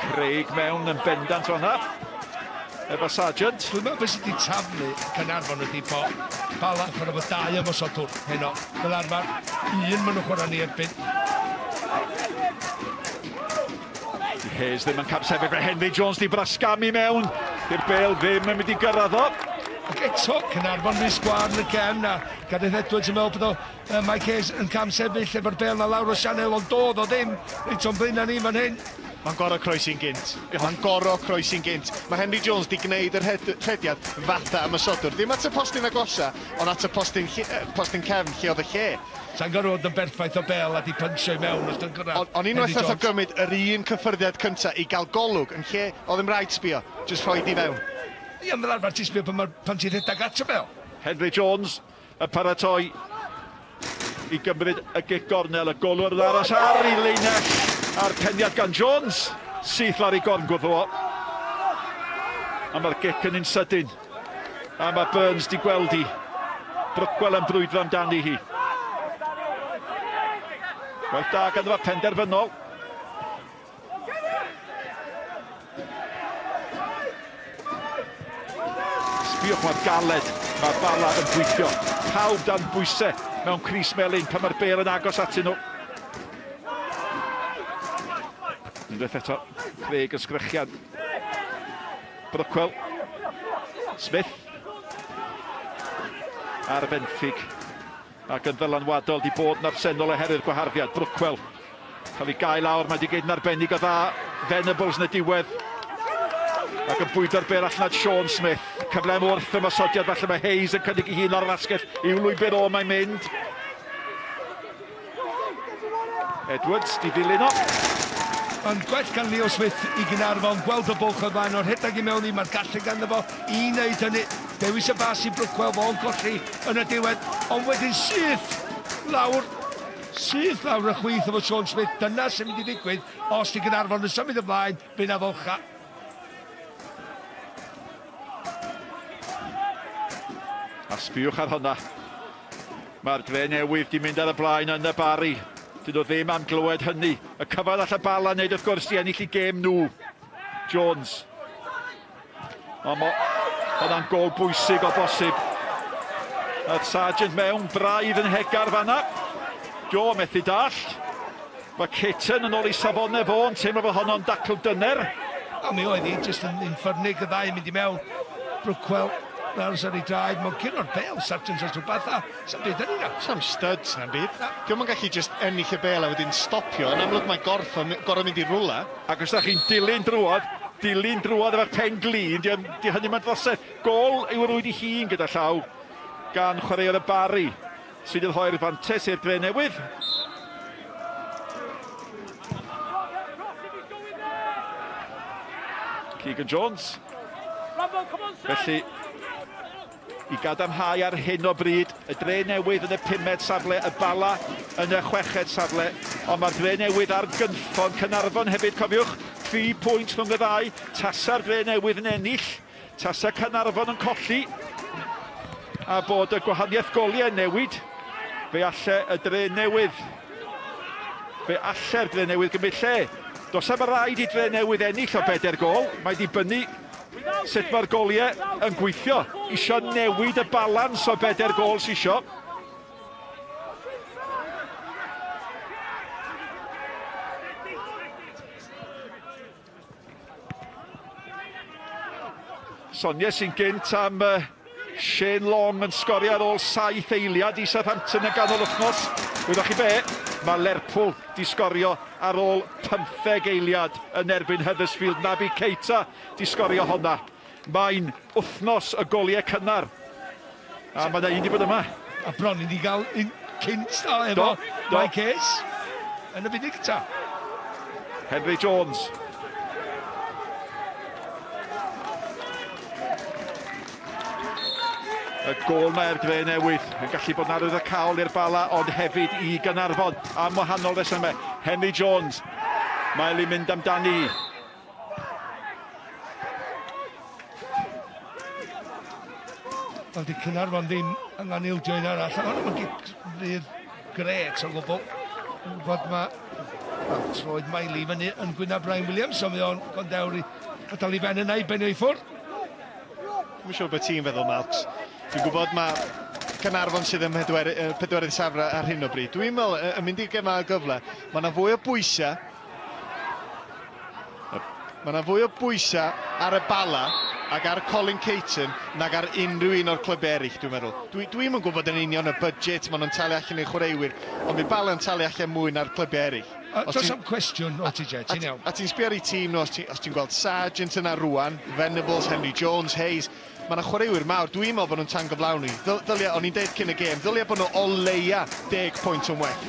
Craig mewn yn bendant fan'na. Efo Sargent. Dwi'n meddwl beth sydd wedi taflu Caernarfon ydy bo Bala yn chwarae fo dau ymosodwr heno. Fel arfer, un maen nhw'n chwarae ni erbyn. Di Hayes ddim yn camsefyll, fe Henry Jones di brasgamu mewn. Di'r bel ddim yn mynd i gyrraedd o. Ac eto, Caernarfon rhy sgwâr yn y cefn a Gareth Edwards yn meddwl bod o uh, Mike Hayes yn camsefyll efo'r bel na lawr o sianel ond doedd o ddim reit o'n blaenau ni fan hyn. Mae'n gorau croesi'n gynt. Mae'n gorau croesi'n gynt. Mae Henry Jones di gwneud yr rhediad fatha ymosodwr. Ddim at y postyn agosa, ond at y postyn, postyn cefn lle oedd y lle. Sa'n gorfod fod yn berffaith o bêl a 'di pynsio i mewn os dio'n cyrraedd Ond ond unwaith nath o gymryd yr un cyffyrddiad cynta i gael golwg yn lle oedd ddim rhaid sbio, jyst rhoid i fewn. Ie ond fel arfer ti'n sbio pan ma' pan ti'n rhedeg at y bêl. Henry Jones yn paratoi i gymryd y gic gornel, y golwr yn aros ar ei leinell a'r peniad gan Jones syth lawr i gorngwddw o. A mae'r gic yn un sydyn. A mae Burns di gweld hi. Brookwell yn brwydro amdani hi. Gwaith da ganddo fo penderfynol. Sbiwch mor galed mae Bala yn gweithio. Pawb dan bwysau mewn crys melyn pan mae'r bêl yn agos atyn nhw. Unwaith eto, Craig yn sgrechian. Brookwell. Smith. Ar fenthyg. Ac yn ddylanwadol di bod yn absennol oherwydd gwaharddiad. Brookwell. Cael ei gael lawr, mae di gyd yn arbennig o dda. Venables yn y diwedd. Ac yn bwydo'r bêl allan at Sean Smith. Cyfle am wrth ymosodiad, falle mae Hayes yn cynnig ei hun ar yr asgell i'w lwybr o, mae'n mynd. Edwards, di ddilyn o. Mae'n gwell gan Leo Smith i Gaernarfon gweld y bwlch o flaen o'r rhedeg i mewn i, mae'r gallu ganddo fo i wneud hynny. Dewis y bas i Brookwell, fo'n colli yn y diwedd, ond wedyn syth lawr, syth lawr y chwith efo Sean Smith. Dyna sy'n mynd i ddigwydd os di Gaernarfon yn symud ymlaen, fe na folcha. A sbiwch ar hwnna. Mae'r dre newydd 'di mynd ar y blaen yn y Barri. Dyn nhw ddim am glywed hynny. Y cyfan all y Bala wneud wrth gwrs i ennill i gêm nhw. Jones. Ond mo, hwnna'n gol bwysig o bosib. Oedd Sargent mewn braidd yn hegar fanna. Joe methu dallt. Mae Caton yn ôl i safonau fo, yn teimlo fel honno'n dacl dyner. O, mi oedd hi jyst yn yn ffyrnig y ddau yn mynd i mewn. Brookwell yn aros ar ei draed, mae'n curo'r bêl, Sargent os rhywbeth, a sa'm byd yn hynna. Sa'm studs na'm byd. Na. Dio'm yn gallu jyst ennill y bêl a wedyn stopio. Yn amlwg mae gorff yn gorfod mynd i rwla. Ac os da chi'n dilyn drwodd, dilyn drwodd efo'r pen glin, di, di hynny mae'n drosedd. Gôl i'w rwyd i hun gyda llaw gan chwaraewr y Barri. Sydd yn rhoi'r fantes i'r Drenewydd. Keegan Jones. Felly, i gadarnhau ar hyn o bryd, y Dre Newydd yn y pumed safle, y Bala yn y chweched safle, ond mae'r Dre Newydd ar gynffon Caernarfon hefyd, cofiwch, 3 pwynt rhwng y ddau, tasa'r Dre Newydd yn ennill, Tasa Caernarfon yn colli a bod y gwahaniaeth goliau newid, fe alle y dre newydd Fe alle'r Drenewydd gymryd lle. Does am raid i Drenewydd ennill o bedair gôl, mae dibynnu sut mae'r goliau yn gweithio. Isio newid y balans o bedair gôl sy isio. Soniais i'n gynt am uh, Shane Long yn sgorio ar ôl saith eiliad i Southampton yn ganol wythnos. Wyddoch chi be? Mae Lerpwl di sgorio ar ôl 15 eiliad yn erbyn Huddersfield. Naby Keita di sgorio honna. Mae'n wythnos y goliau cynnar. A mae yna un di bod yma. A bron i ni gael un cynt o efo do, do. Mike Hayes yn y funud gyta. Henry Jones. Y gôl mae i'r Dre Newydd yn gallu bod yn arwydd y cawl i'r Bala, ond hefyd i Gaernarfon am wahanol resymau. Henry Jones, mae'n mynd amdani. Wel, di Caernarfon ddim angen ildio un arall. A mae'n gic rydd gret o gwbl. Dwi'n gwybod mae well, troed Miley fyny yn gwyneb Ryan Williams, so mae o'n gondewr i adael i ben yna i benio i ffwrdd. Dwi'n siŵr beth ti'n feddwl, Malcs. Dwi'n gwybod mae Caernarfon sydd ym pedwerydd safle ar hyn o bryd. Dwi'n meddwl, yn mynd i'r gemau o gyfle, mae yna fwy o bwysau Mae yna fwy o bwysau ar y Bala ac ar Colin Caton nag ar unrhyw un o'r clybiau eraill, dwi'n meddwl. Dwi, dwi'm yn gwybod yn union y budget maen nhw'n talu allan i'r chwaraewyr, ond fydd Bala yn talu allan mwy na'r clybiau eraill. Does am cwestiwn, o ti, ti'n iawn. A ti'n sbio ar eu tîm nhw, os ti'n ti gweld Sargent yna rwan, Venables, Henry Jones, Hayes, mae yna chwaraewyr mawr, dwi'n meddwl bod nhw'n tan gyflawni. Ddylia, o'n i'n deud cyn y gêm, ddylia bod nhw o leia 10 pwynt yn well.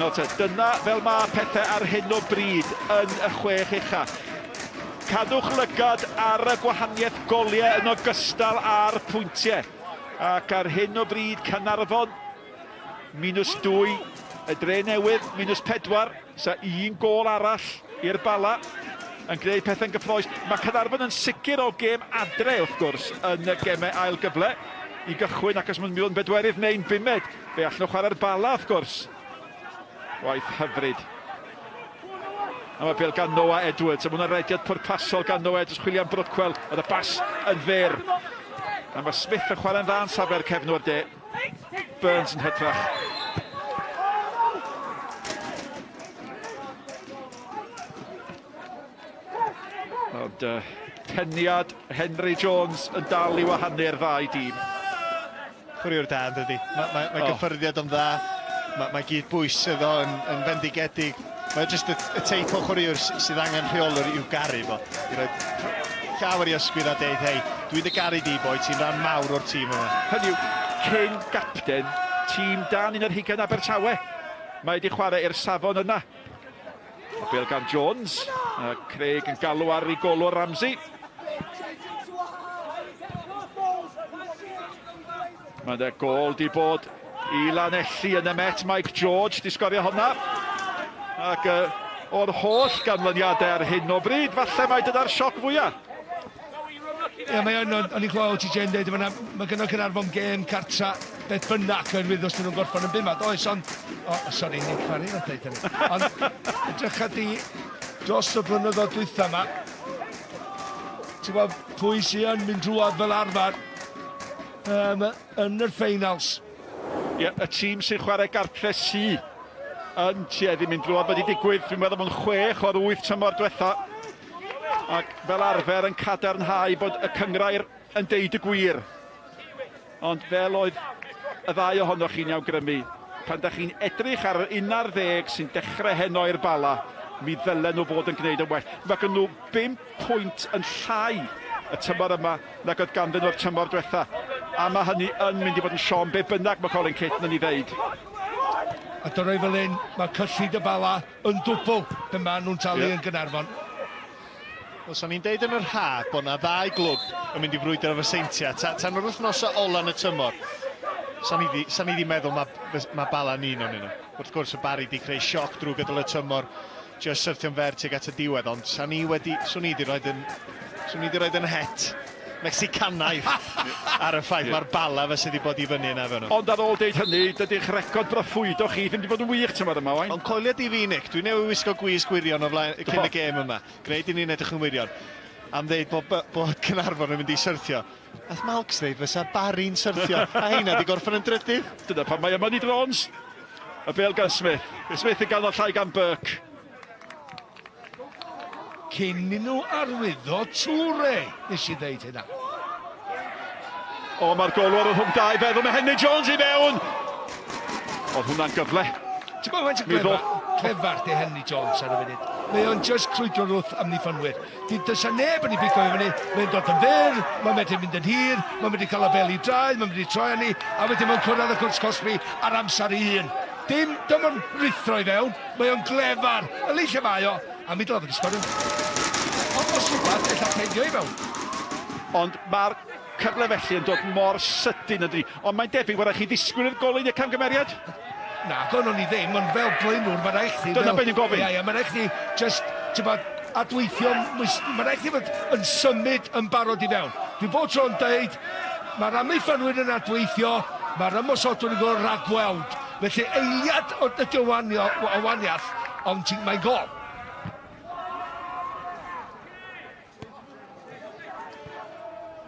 No te, dyna fel mae pethau ar hyn o bryd yn y chwech ucha. Cadwch lygad ar y gwahaniaeth goliau yn ogystal â'r pwyntiau. Ac ar hyn o bryd, Caernarfon minus 2, y Dre Newydd minus 4, sa un gôl arall i'r Bala yn gwneud pethau'n gyffroes. Mae Caernarfon yn sicr o gêm adre, wrth gwrs, yn y gemau ail gyfle i gychwyn, ac os maen nhw'n bedwerydd neu'n bumed, fe allan nhw chwarae'r Bala, wrth gwrs. Waith hyfryd. A mae bel gan Noah Edwards, a mae hwnna'n rediad pwrpasol gan Noah Edwards, chwilio am Brookwell, oedd y bas yn fyr. A mae Smith yn chwarae'n dda yn safle'r cefnwr de. Burns yn hytrach. Ond uh, peniad Henry Jones yn dal i wahanu'r ddau dîm. Chwaraewr da yn dydi? Mae ma, ma oh. gyffyrddiad o'n dda, mae ma gyd bwys iddo yn, yn fendigedig. Mae jyst y, y teip o chwaraewr sydd angen rheolwr i'w garu fo. I roi llawer i ysgwydd a deud, hei, dwi'n dy garu di, boi, ti'n rhan mawr o'r tîm yma. Hynny yw, cyn gapten tîm dan un ar hugain Abertawe. Mae wedi chwarae i'r safon yna. A bel gan Jones, a Craig yn galw ar ei golwr Ramsey. Mae yna gol di bod i Lanelli yn y Met. Mike George di sgorio honna. Ac uh, o'r holl ganlyniadau ar hyn o bryd, falle mai dyna'r sioc fwyaf. Ie, mae yn, o'n i'n clywed OTJ yn dweud, mae, mae gynno Caernarfon gêm cartra beth bynnag, oherwydd os dyn nhw'n gorffen yn bumad, oes, ond... O, oh, sori, ni'n chwarae na dweud hynny. Ond, edrych di dros y blynyddoedd dwytha yma, ti'n gwybod pwy sy'n mynd drwodd fel arfer um, yn yr ffeinals. Ie, y tîm sy'n chwarae gartre sy yn tueddu mynd drwodd. Mae wedi digwydd, dwi'n meddwl, mewn chwech o'r wyth tymor diwetha. Ac fel arfer yn cadarnhau bod y cyngrair yn deud y gwir. Ond fel oedd y ddau ohonoch chi'n awgrymu, pan da chi'n edrych ar yr 11 sy'n dechrau heno i'r Bala, mi ddylen nhw fod yn gwneud yn well. Mae gen nhw 5 pwynt yn llai y tymor yma nag oedd ganddyn nhw'r tymor diwetha. A mae hynny yn mynd i fod yn siom be bynnag mae Colin Caton yn ei ddeud. A dyrau fel hyn, mae cyllid y Bala yn dwbl be maen nhw'n talu yeah. yn Gaernarfon. Wel, sa'n ni'n deud yn yr ha bod na ddau glwb yn mynd i frwydro efo Seintiau. Ta, tan yr wythnosau ola yn y tymor, sa'n ni di, sa ni di meddwl mae ma Bala'n un o'n nhw. Wrth gwrs, y Barry di creu sioc drwy gydol y tymor, just syrthio'n fer tuag at y diwedd, ond sa'n ni wedi, swn i di roed yn, swn i di roed yn het Mecsicanaidd ar y ffaith mae'r Bala fe sydd wedi bod i fyny yna efo nhw. Ond ar ôl deud hynny, dydy'ch record broffwydo chi ddim wedi bod yn wych tymor yma, Owain. Ond coelia di fi, Nick, dwi newydd wisgo gwisg wirion o flaen, cyn y gêm yma. Gwneud i ni'n edrych yn wirion. Am ddeud bod, bod Caernarfon yn mynd i syrthio. Nath Malcs ddeud fysa Barry'n syrthio, a heina 'di gorffen yn drydydd. Dyna pam mae yma ni drôns. Y bêl gan Smith. Smith yn ganol llai gan Burke. Cyn i nhw arwyddo Toure, nes i ddeud hynna. O, mae'r golwr yn rhwng dau feddwl. Mae Henry Jones i fewn. Oedd hwnna'n gyfle. Ti'n gwybod faint o clefar, clefar di Henry Jones ar y funud? Mae o'n just crwydro wrth amddiffynwyr. Di, does 'na neb yn ei bigo i fyny, mae'n dod yn fyr, mae'n medru mynd yn hir, mae'n medru cael y bel i draed, mae'n medru troi arni, a wedyn mae'n cyrraedd y cwrt cosbi ar amser ei hun. Dim, dim ond ruthro i fewn, mae o'n glefar, y le lle mae o, a mi dylai fod 'di sgorio. Ond os rhywbeth, ella pendio i fewn. Ond mae'r cyfle felly yn dod mor sydyn ydy. Ond mae'n debyg bod rhaid chi ddisgwyl i'r golyn i'r camgymeriad? Na, o'n i ddim, ond fel blaenwr, mae'n rhaid chdi... Dyna beth ni'n gofyn. Ia, ia, mae'n rhaid chdi just, ti'n bod, adweithio, mae'n rhaid chdi fod yn symud yn barod i fewn. Dwi'n bod tro'n deud, mae'r amddiffynwyr yn adweithio, mae'r ymosodwyr yn gwybod ragweld. Felly eiliad o ydy o waniaeth, ond mae'n gol.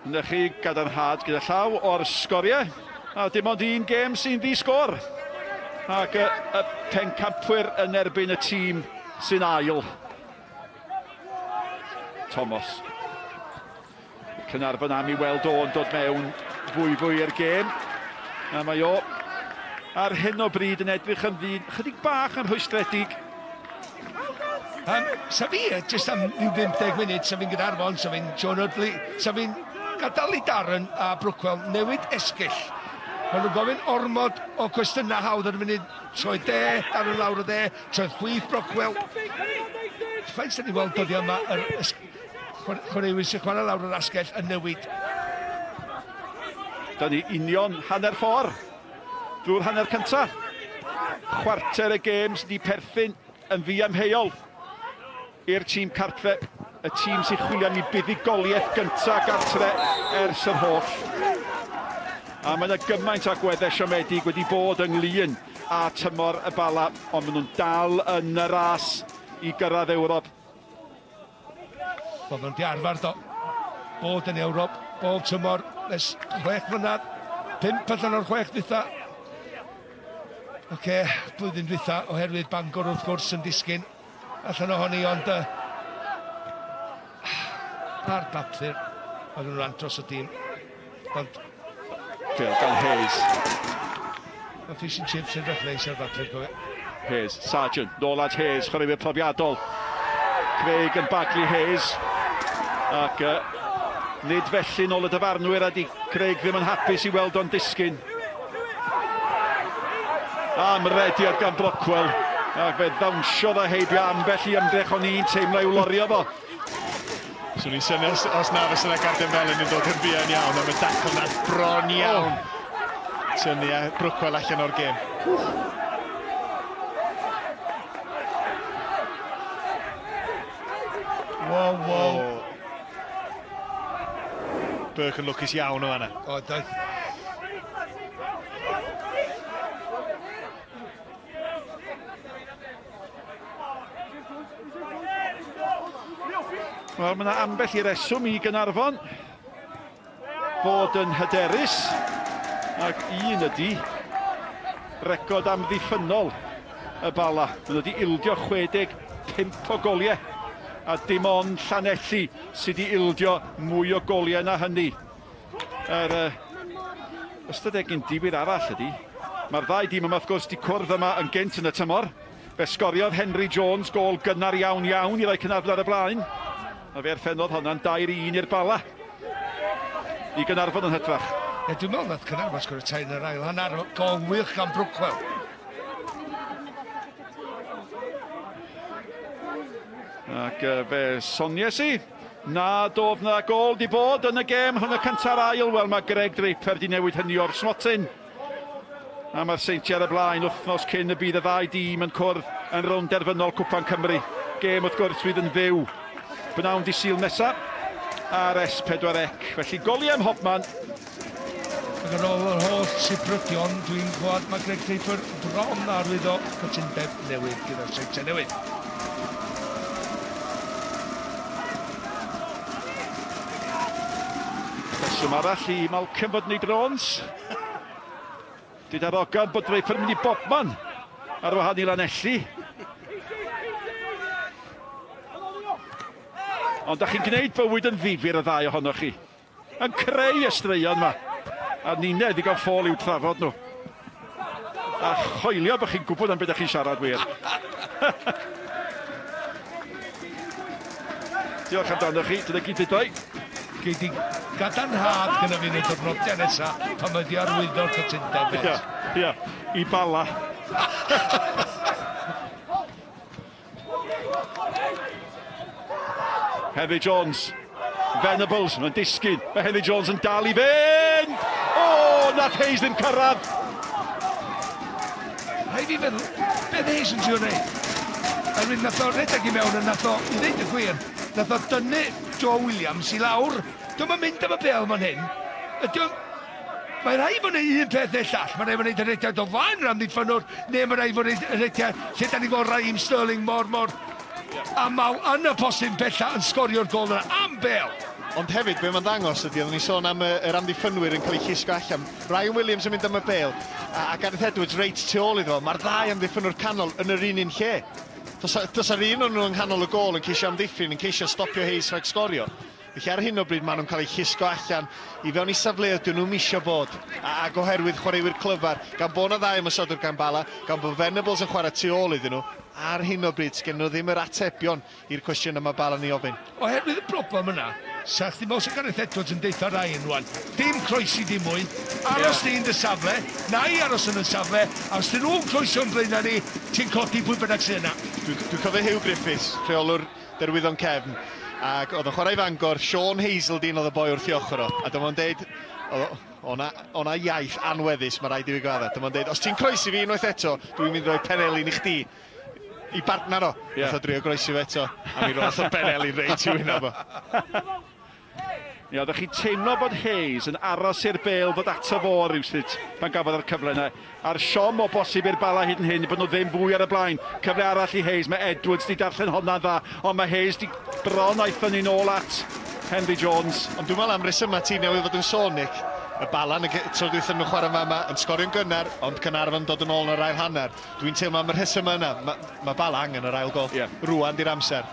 Na chi gadarnhad gyda llaw o'r sgoriau. A dim ond un gêm sy'n ddi-sgôr. Ac y, y pencampwyr yn erbyn y tîm sy'n ail. Thomas. Caernarfon am i weld o'n dod mewn fwy fwy i'r gêm. A mae o ar hyn o bryd yn edrych yn ddyn chydig bach yn rhwystredig. Sa fi, jyst am ryw 50 munud, sa fi'n Gaernarfon, sa fi'n Sean Hudley, sa fi'n gadael i Darren a Brookwell newid esgyll. Maen nhw'n gofyn ormod o cwestiynau hawdd ar y funud. Troed de, Darren lawr o dde, troed chwith Brookwell. Faint sy'n ni weld dyddiau yma yr chwaraewyr sy'n chwarae lawr yr asgell yn newid. Da ni union hanner ffordd drwy'r hanner cyntaf. Chwarter y gêm sydd wedi perthyn yn ddiamheuol i'r tîm cartre, y tîm sy'n chwilio am ei buddugoliaeth gyntaf gartre ers yr holl. A mae yna gymaint o agweddau siomedig wedi bod ynglyn â tymor y Bala, ond maen nhw'n dal yn y ras i gyrraedd Ewrop. Wel, maen nhw 'di arfer do, bod yn Ewrop bob tymor ers 6 mlynedd, 5 allan o'r 6 dwytha. Oce, okay, blwyddyn dwytha oherwydd Bangor wrth gwrs yn disgyn allan ohoni, ond uh, ar bapur, oedd nhw'n andros o dîm. Ond... Phil gan Hayes. Mae fish and chips yn edrych neis ar bapur, cofio. Hayes, Sargent, nôl at Hayes, chwaraewyr profiadol. Craig yn baglu Hayes. Ac uh, nid felly nôl y dyfarnwyr a di Craig ddim yn hapus i weld o'n disgyn. Am rediad gan Brockwell. Ac fe ddawnsiodd a heibio ambell i ymdrech o'n i'n teimlo i'w lorio fo. Swn i'n synnu os, os na fysa 'na garden felyn yn dod yn fuan iawn am y dacl nath bron iawn tynnu a Brookwell allan o'r gêm. Wow, wow. Oh. Burke yn lwcus iawn o fanna. O, doedd. Wel, mae yna ambell i reswm i Gaernarfon fod yn hyderus, ac un ydy record amddiffynnol y Bala. Maen nhw wedi ildio 65 o goliau, a dim ond Llanelli sydd wedi ildio mwy o goliau na hynny. Yr uh, ystadegyn difyr arall ydy, mae'r ddau dîm yma wrth gwrs wedi cwrdd yma yn gynt yn y tymor. Fe sgoriodd Henry Jones gôl gynnar iawn iawn i roi Caernarfon ar y blaen. A fe orffennodd honna'n 2-1 i'r Bala. I Gaernarfon yn hytrach. Ie, dwi'n meddwl nath Caernarfon sgorio tair yn yr ail hanner. Gôl wych gan Brookwell. Ac fe sonies i nad oedd na gôl di bod yn y gêm rhwng y cyntaf a'r ail. Wel, mae Greg Draper di newid hynny o'r smotyn. A mae'r Seintiau ar y blaen wythnos cyn y bydd y ddau dîm yn cwrdd yn rownd derfynol Cwpan Cymru. Gêm wrth gwrs fydd yn fyw bnawn di Sul nesaf. ar S4C. Felly goliau ym mhobman. Ac ar ôl yr holl sibrydion, dwi'n clywed mae Greg Draper bron arwyddo cytundeb newydd gyda'r Seintiau Newydd. Rheswm arall i Malcolm fod yn ei drôns. Dyda'r ogan bod Draper yn mynd i bobman ar wahân i Lanelli. Ond da chi'n gwneud bywyd yn ddifyr y ddau ohonoch chi. Yn creu y straeon 'ma. A ninne ddigon ffôl i'w trafod nhw. A choelio bod chi'n gwybod am beth ydych chi'n siarad wir. Diolch amdanoch chi, dyna gyd ddudai. Gei di gadarnhad gyda fi yn y diwrnodiau nesa pan mae di arwyddo'r cytundeb. Ia, ia, i Bala. Henry Jones. Venables, mae'n disgyn. Mae Henry Jones yn dal i fynd! O, nath Hayes ddim cyrraedd! Rhaid fi feddwl, beth Hayes yn trio wneud? Oherwydd nath o redeg i mewn a nath o, i ddeud y gwir, nath o dynnu Joe Williams i lawr. Dio'm yn mynd am y bêl fan hyn. Ydy o'n... Mae rhaid fod yn un peth neu'r llall. Mae rhaid fod yn y rediad o flaen yr amddiffynnwr, neu mae rhaid fod yn y rediad lle da ni'n gweld Raheem Sterling mor, mor aml yn y postyn bella yn sgorio'r gol yna am bêl. Ond hefyd, be mae'n ddangos ydy, oeddwn ni'n sôn am y, yr amddiffynwyr yn cael eu llusgo allan. Ryan Williams yn mynd am y bêl, a, a Gareth Edwards reit tu ôl iddo fo. Mae'r ddau amddiffynnwr canol yn yr un un lle. Does, does yr un o'n nhw yng nghanol y gôl yn ceisio amddiffyn, yn ceisio stopio Hayes rhag sgorio. Felly ar hyn o bryd maen nhw'n cael eu llusgo allan i fewn i safleoedd dyn nhw'm isio bod. A, ac oherwydd chwaraewyr clyfar, gan bod 'na ddau ymosodwr gan Bala, gan bod Venables yn chwarae tu ôl iddyn nhw, ar hyn o bryd sgen nhw ddim yr atebion i'r cwestiynau mae Bala'n ei ofyn. Oherwydd y broblem yna, 'sa chdi meddwl 'sa Gareth Edwards yn deutha Ryan rwan, dim croesi dim mwy, aros di yn dy safle, na i aros yn 'yn safle, a os 'dyn nhw'n croeso yn blaenau ni, ti'n codi pwy bynnag sy yna. Dwi'n dwi cofio Huw Griffiths, rheolwr Derwyddon Cefn, ac oedd o'n chwarae i Fangor, Sean Hazeldine oedd y boi wrth ei ochr o, a dyma fo'n deud, o 'na, o 'na iaith anweddus, mae rhaid i fi gyfadda, dyma fo'n deud, os ti'n croesi fi unwaith eto, dwi'n mynd i roi penelin i chdi, i bartner o. Yeah. Nath o drio groesi fo eto, a mi roth o benelin reit i'w wyneb o. Ia, oeddech chi'n teimlo bod Hayes yn aros i'r bêl ddod ato fo rywsut pan gafodd yr cyfle yna. A'r siom o bosib i'r Bala hyd yn hyn bod nhw ddim fwy ar y blaen. Cyfle arall i Hayes, mae Edwards di darllen honna'n dda, ond mae Hayes di bron a'i thynnu nôl at Henry Jones. Ond dwi'n meddwl am resymau ti newydd fod yn sôn, Nick, y Bala yn y tro dwytha nhw'n chwarae fama yn sgorio'n gynnar, ond Caernarfon dod yn ôl yn yr ail hanner. Dwi'n teimlo am y rhesymau yna, mae ma Bala angen yr ail gol. Yeah. Rwan di'r amser.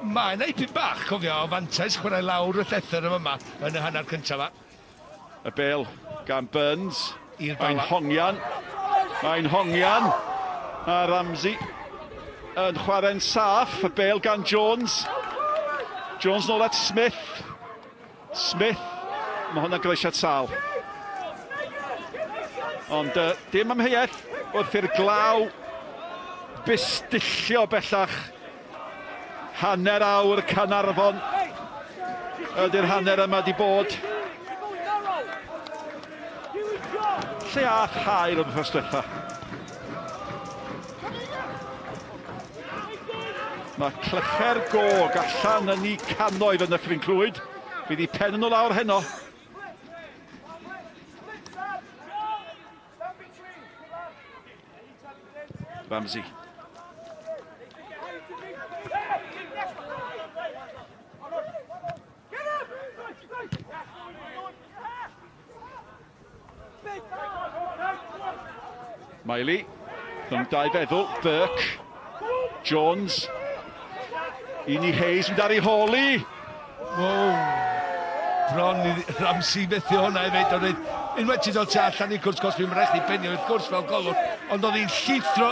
Mae 'na ipyn bach, cofio, o fantais chwarae lawr y llethr yn fama yn y hanner cyntaf 'ma. Y bêl gan Burns. I'r Mae'n Bala. hongian. Mae'n hongian. A Ramsey yn chwarae'n saff. Y bêl gan Jones. Jones nôl at Smith. Smith. Mae hwnna'n groesiad sâl. Ond uh, dim amheuaeth wrth i'r glaw bustillio bellach. Hanner awr Caernarfon ydy'r hanner yma di bod. Lle ath hael yn wythnos diwetha? Mae clychau'r gog allan yn eu cannoedd yn Nyffryn Clwyd. Fydd eu pen nhw lawr heno. Ramsey. Miley, rhwng dau feddwl, Burke, Jones, Ini Hayes mynd ar ei hôl i. Wow, bron i Ramsey fethu hwnna hefyd, ond oedd unwaith ti'n dod tu allan i'r cwrt cosbi, mae'n rhaid chdi benio i'r cwrt fel golwr, ond oedd hi'n llithro,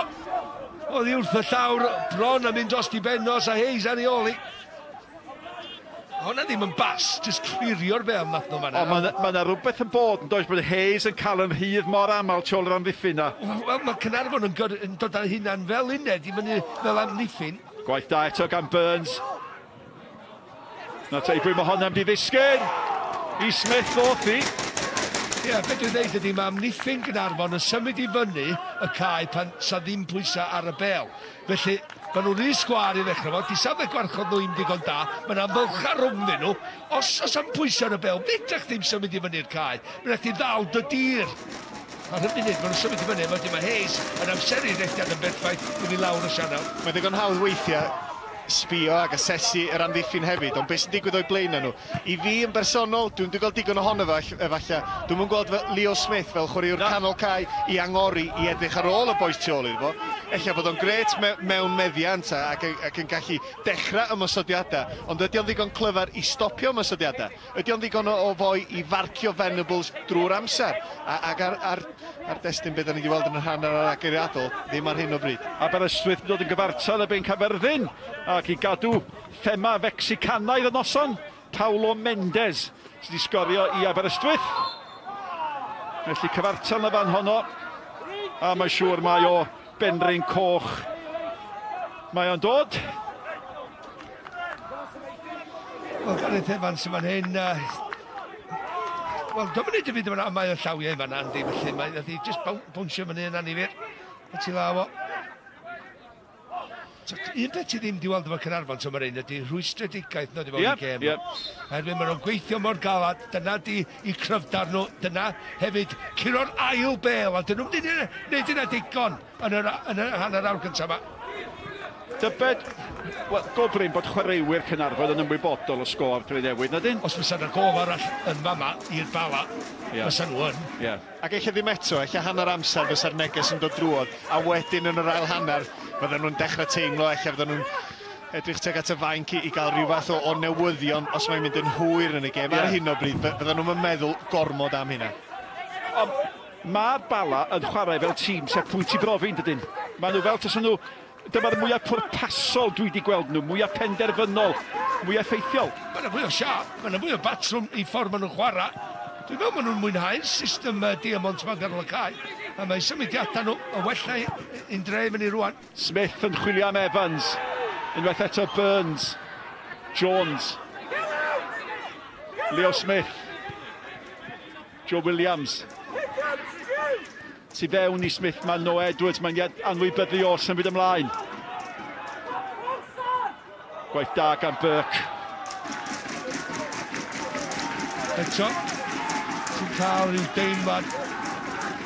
oedd hi wrth y llawr, bron yn mynd dros di ben os a Hayes ar ei ôl hi. Hwnna ddim yn bas, jyst clirio'r bêl nath nhw fan'na. Ond mae 'na, ma' 'na rywbeth yn bod yn does, bod Hayes yn cael yn rhydd mor aml tu ôl i'r amddiffyn 'na. Wel, mae Caernarfon yn, gor, yn dod â'i hunan fel uned i fyny fel amddiffyn. Gwaith da eto gan Burns. Na te i bwy mae honna mynd i ddisgyn. I Smith ddoth hi. Ie, yeah, beth dwi'n dweud ydy mae amddiffyn Gaernarfon yn symud i fyny y cae pan sa ddim pwysau ar y bêl. Felly, Maen nhw'n rhy sgwâr i ddechrau fo, 'di safle gwarchod nhw ddim digon da, mae 'na fylchau rhwngddyn nhw. Os oes am pwysau ar y bêl, fedrech chdi'm symud i fyny'r cae. Mae'n rhaid chdi ddal dy dir. Ar y funud, maen nhw'n symud i fyny, a wedyn mae Hayes yn amseru'r rhediad yn berffaith i fynd lawr y sianel. Mae'n ddigon hawdd weithiau sbio ac asesu yr amddiffyn hefyd, ond beth sy'n digwydd o'u blaenau nhw? I fi yn bersonol, dwi'm 'di gweld digon ohono fo efallai. Dwi'm yn gweld Leo Smith fel chwaraewr canol cae i angori i edrych ar ôl y bois tu ôl iddo fo. Ella bod o'n grêt mewn meddiant ac ac yn gallu dechrau ymosodiadau, ond ydy o'n ddigon clyfar i stopio ymosodiadau? Ydy o'n ddigon o o foi i farcio Venables drwy'r amser? A ac ar ar ar destun be da ni 'di weld yn yr hanner agoriadol, ddim ar hyn o bryd. Aberystwyth yn dod yn gyfartal erbyn Caerfyrddin ac i gadw Thema Fecsicanaidd y noson, Paulo Mendes sydd wedi sgorio i Aberystwyth. Felly cyfartal yn y fan honno, a mae'n siŵr mai o Benrhyn Coch mae o'n dod. Wel, Gareth Evans yn fan hyn, wel, dwi'n mynd i fynd yma, mae o'n llawiau yn fanna, yndi, felly mae wedi just bwnsio fyny yn annifyr. A ti law o. Un peth ti ddim 'di weld efo Caernarfon tan yr hyn ydy rhwystredigaeth nhw 'di fewn i gêm. Yep. Oherwydd maen nhw'n gweithio mor galad, dyna di i cryfdar nhw, dyna hefyd curo'r ail bêl, a dyn nhw'n mynd i wneud hynna digon yn yr, yn yr hanner awr cyntaf yma. Tybed, wel, go brin bod chwaraewyr Caernarfon yn ymwybodol o sgôr Drenewydd, na dyn? Os fysa yna gôl arall yn fama i'r Bala, yeah. fysa nhw yn. Yeah. Ac ella ddim eto, ella hanner amser fysa'r neges yn dod drwodd, a wedyn yn yr ail hanner fydden nhw'n dechrau teimlo, ella fydden nhw'n edrych tuag at y fainc i, i gael rhyw fath o, o newyddion os mae'n mynd yn hwyr yn y gêm. Yeah. Ar hyn o bryd, fydden nhw'n meddwl gormod am hynna. Ond mae'r Bala yn chwarae fel tîm sef pwynt i brofi, yn dydyn? Maen nhw fel tasen nhw Dyma'r mwyaf pwrpasol dwi wedi gweld nhw, mwyaf penderfynol, mwyaf effeithiol. Mae yna fwy o siâp, mae yna fwy o batrwm i ffordd maen nhw'n chwarae. Dwi'n meddwl maen nhw'n mwynhau'r system Diamond ma'n ganol y cae. A mae symudiadau nhw yn wella un dre i fyny rwan. Smith yn chwilio am Evans. Unwaith eto Burns. Jones. Leo Smith. Joe Williams. Tu fewn i Smith mae Noah Edwards, mae'n anwybyddu o symud ymlaen. Gwaith da gan Burke. Eto, ti'n cael rhyw deimlad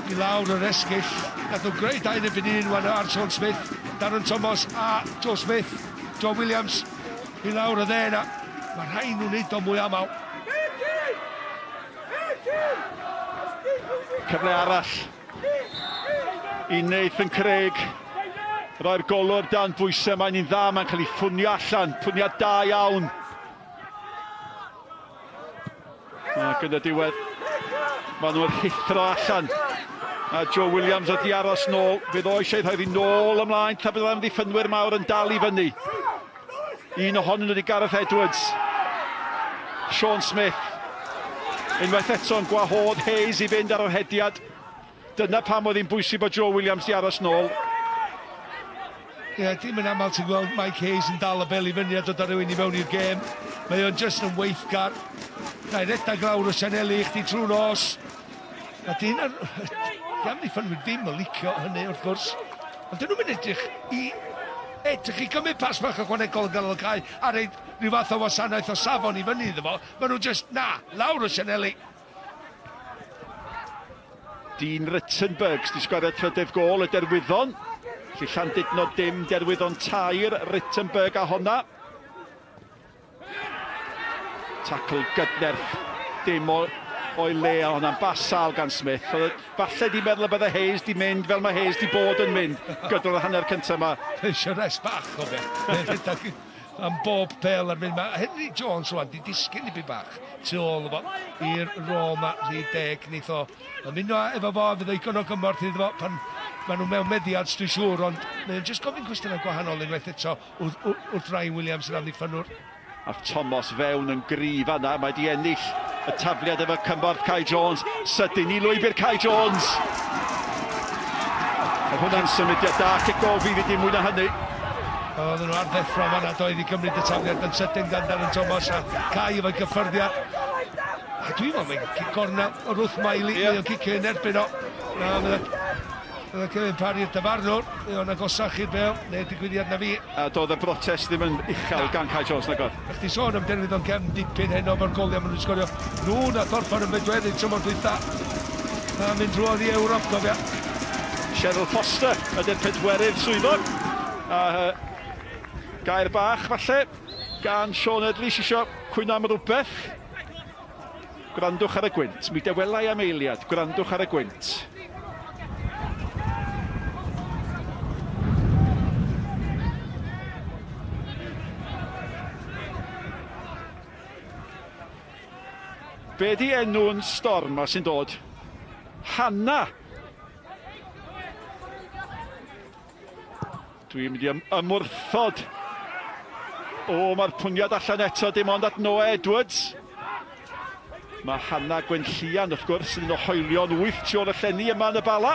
i lawr yr esgyll. Nath nhw greu 2 yn 1 wan ar Sean Smith, Darren Thomas a Joe Smith, Joe Williams i lawr y dde yna. Mae rhaid nhw'n neud o mwy aml. Cyfle arall i Nathan Craig. Roi'r golwr dan bwysau, mae'n un dda, mae'n cael ei ffwnio allan, ffwniad da iawn. Ac yn y diwedd, maen nhw'n rhuthro allan. A Joe Williams wedi aros nôl, fydd o eisiau rhoi fi nôl ymlaen, tra bydd amddiffynwyr mawr yn dal i fyny. Un ohonyn nhw wedi Gareth Edwards. Sean Smith. Unwaith eto yn gwahodd Hayes i fynd ar yr hediad. Dyna pam oedd hi'n bwysig bod Joe Williams di aros nôl. Ie, yeah, dim yn aml ti'n gweld Mike Hayes yn dal y bel i fyny a dod â rhywun i mewn i'r gêm. Mae o'n just yn weithgar. Na i redag lawr o sianeli i chdi trwy nos. A di hynna... Di amddiffynwyr ddim yn licio hynny, wrth gwrs. Ond dyn nhw'n mynd edrych i edrych i gymryd pas bach ychwanegol yn ganol y cae a reid rhyw fath o wasanaeth o safon i fyny iddo fo. Maen nhw just, na, lawr o sianeli. Dean Rittenberg sydd wedi sgorio trydydd gôl y Derwyddon. Felly Llandudno dim, Derwyddon tair, Rittenberg a honna. Tacl gydnerth, dim o, o'i le, a hwnna'n bas sâl gan Smith. Oedd e falle di meddwl y bydde Hayes di mynd fel mae Hayes di bod yn mynd gydol yr hanner cyntaf yma. Eisiau rest bach o fe. Am bob pel ar fynd. Mae Henry Jones rwan di disgyn dipyn bach tu ôl fo i'r rôl ma rhif deg. Neith o ymuno efo fo, fydd o igon o gymorth iddo fo pan maen nhw mewn meddiant, dwi'n siŵr, ond mae'n jyst gofyn cwestiynau gwahanol unwaith eto wrth, wrth Ryan Williams yr amddiffynnwr. Ath Thomas fewn yn gryf fanna, mae di ennill y tafliad efo cymorth Kai Jones. Sydyn i lwybr Kai Jones! Oedd hwnna'n symudiad da, cic gol fydd i dim mwy na hynny. Oedden nhw ar ddeffro fanna, doedd i gymryd y tafliad yn sydyn gan Darren Thomas a Kai efo'i gyffyrddiad. A dwi'n meddwl mae'n cic gornel o Ruth Miley, yeah. Mae o'n cicio yn erbyn o. Na, mae Oedd Kevin Parry i'r dyfarnwr, mae o'n agosach i'r bel, neu'r digwyddiad na fi. A doedd y brotest ddim yn uchel gan Kai Jones, nag oedd? Chdi sôn am derfydd o'n cefn dipyn heno efo'r goliau maen nhw'n sgorio. Nhw nath orffan yn bedwerydd tymor dwytha. A mynd drwodd i Ewrop, cofia. Cheryl Foster ydy'r pedwerydd swyddog. A gair bach falle gan Sean Edley sy'n eisiau cwyno am rhywbeth. Gwrandwch ar y gwynt. Mi dewelai am eiliad. Gwrandwch ar y gwynt. Be di enw'n storm ma sy'n dod? Hanna! Dwi'n mynd i ymwrthod. O, mae'r pwniad allan eto, dim ond at Noah Edwards. Mae Hannah Gwenllian, wrth gwrs, yn un o hoelion wyth tu ôl y llenni yma yn y Bala.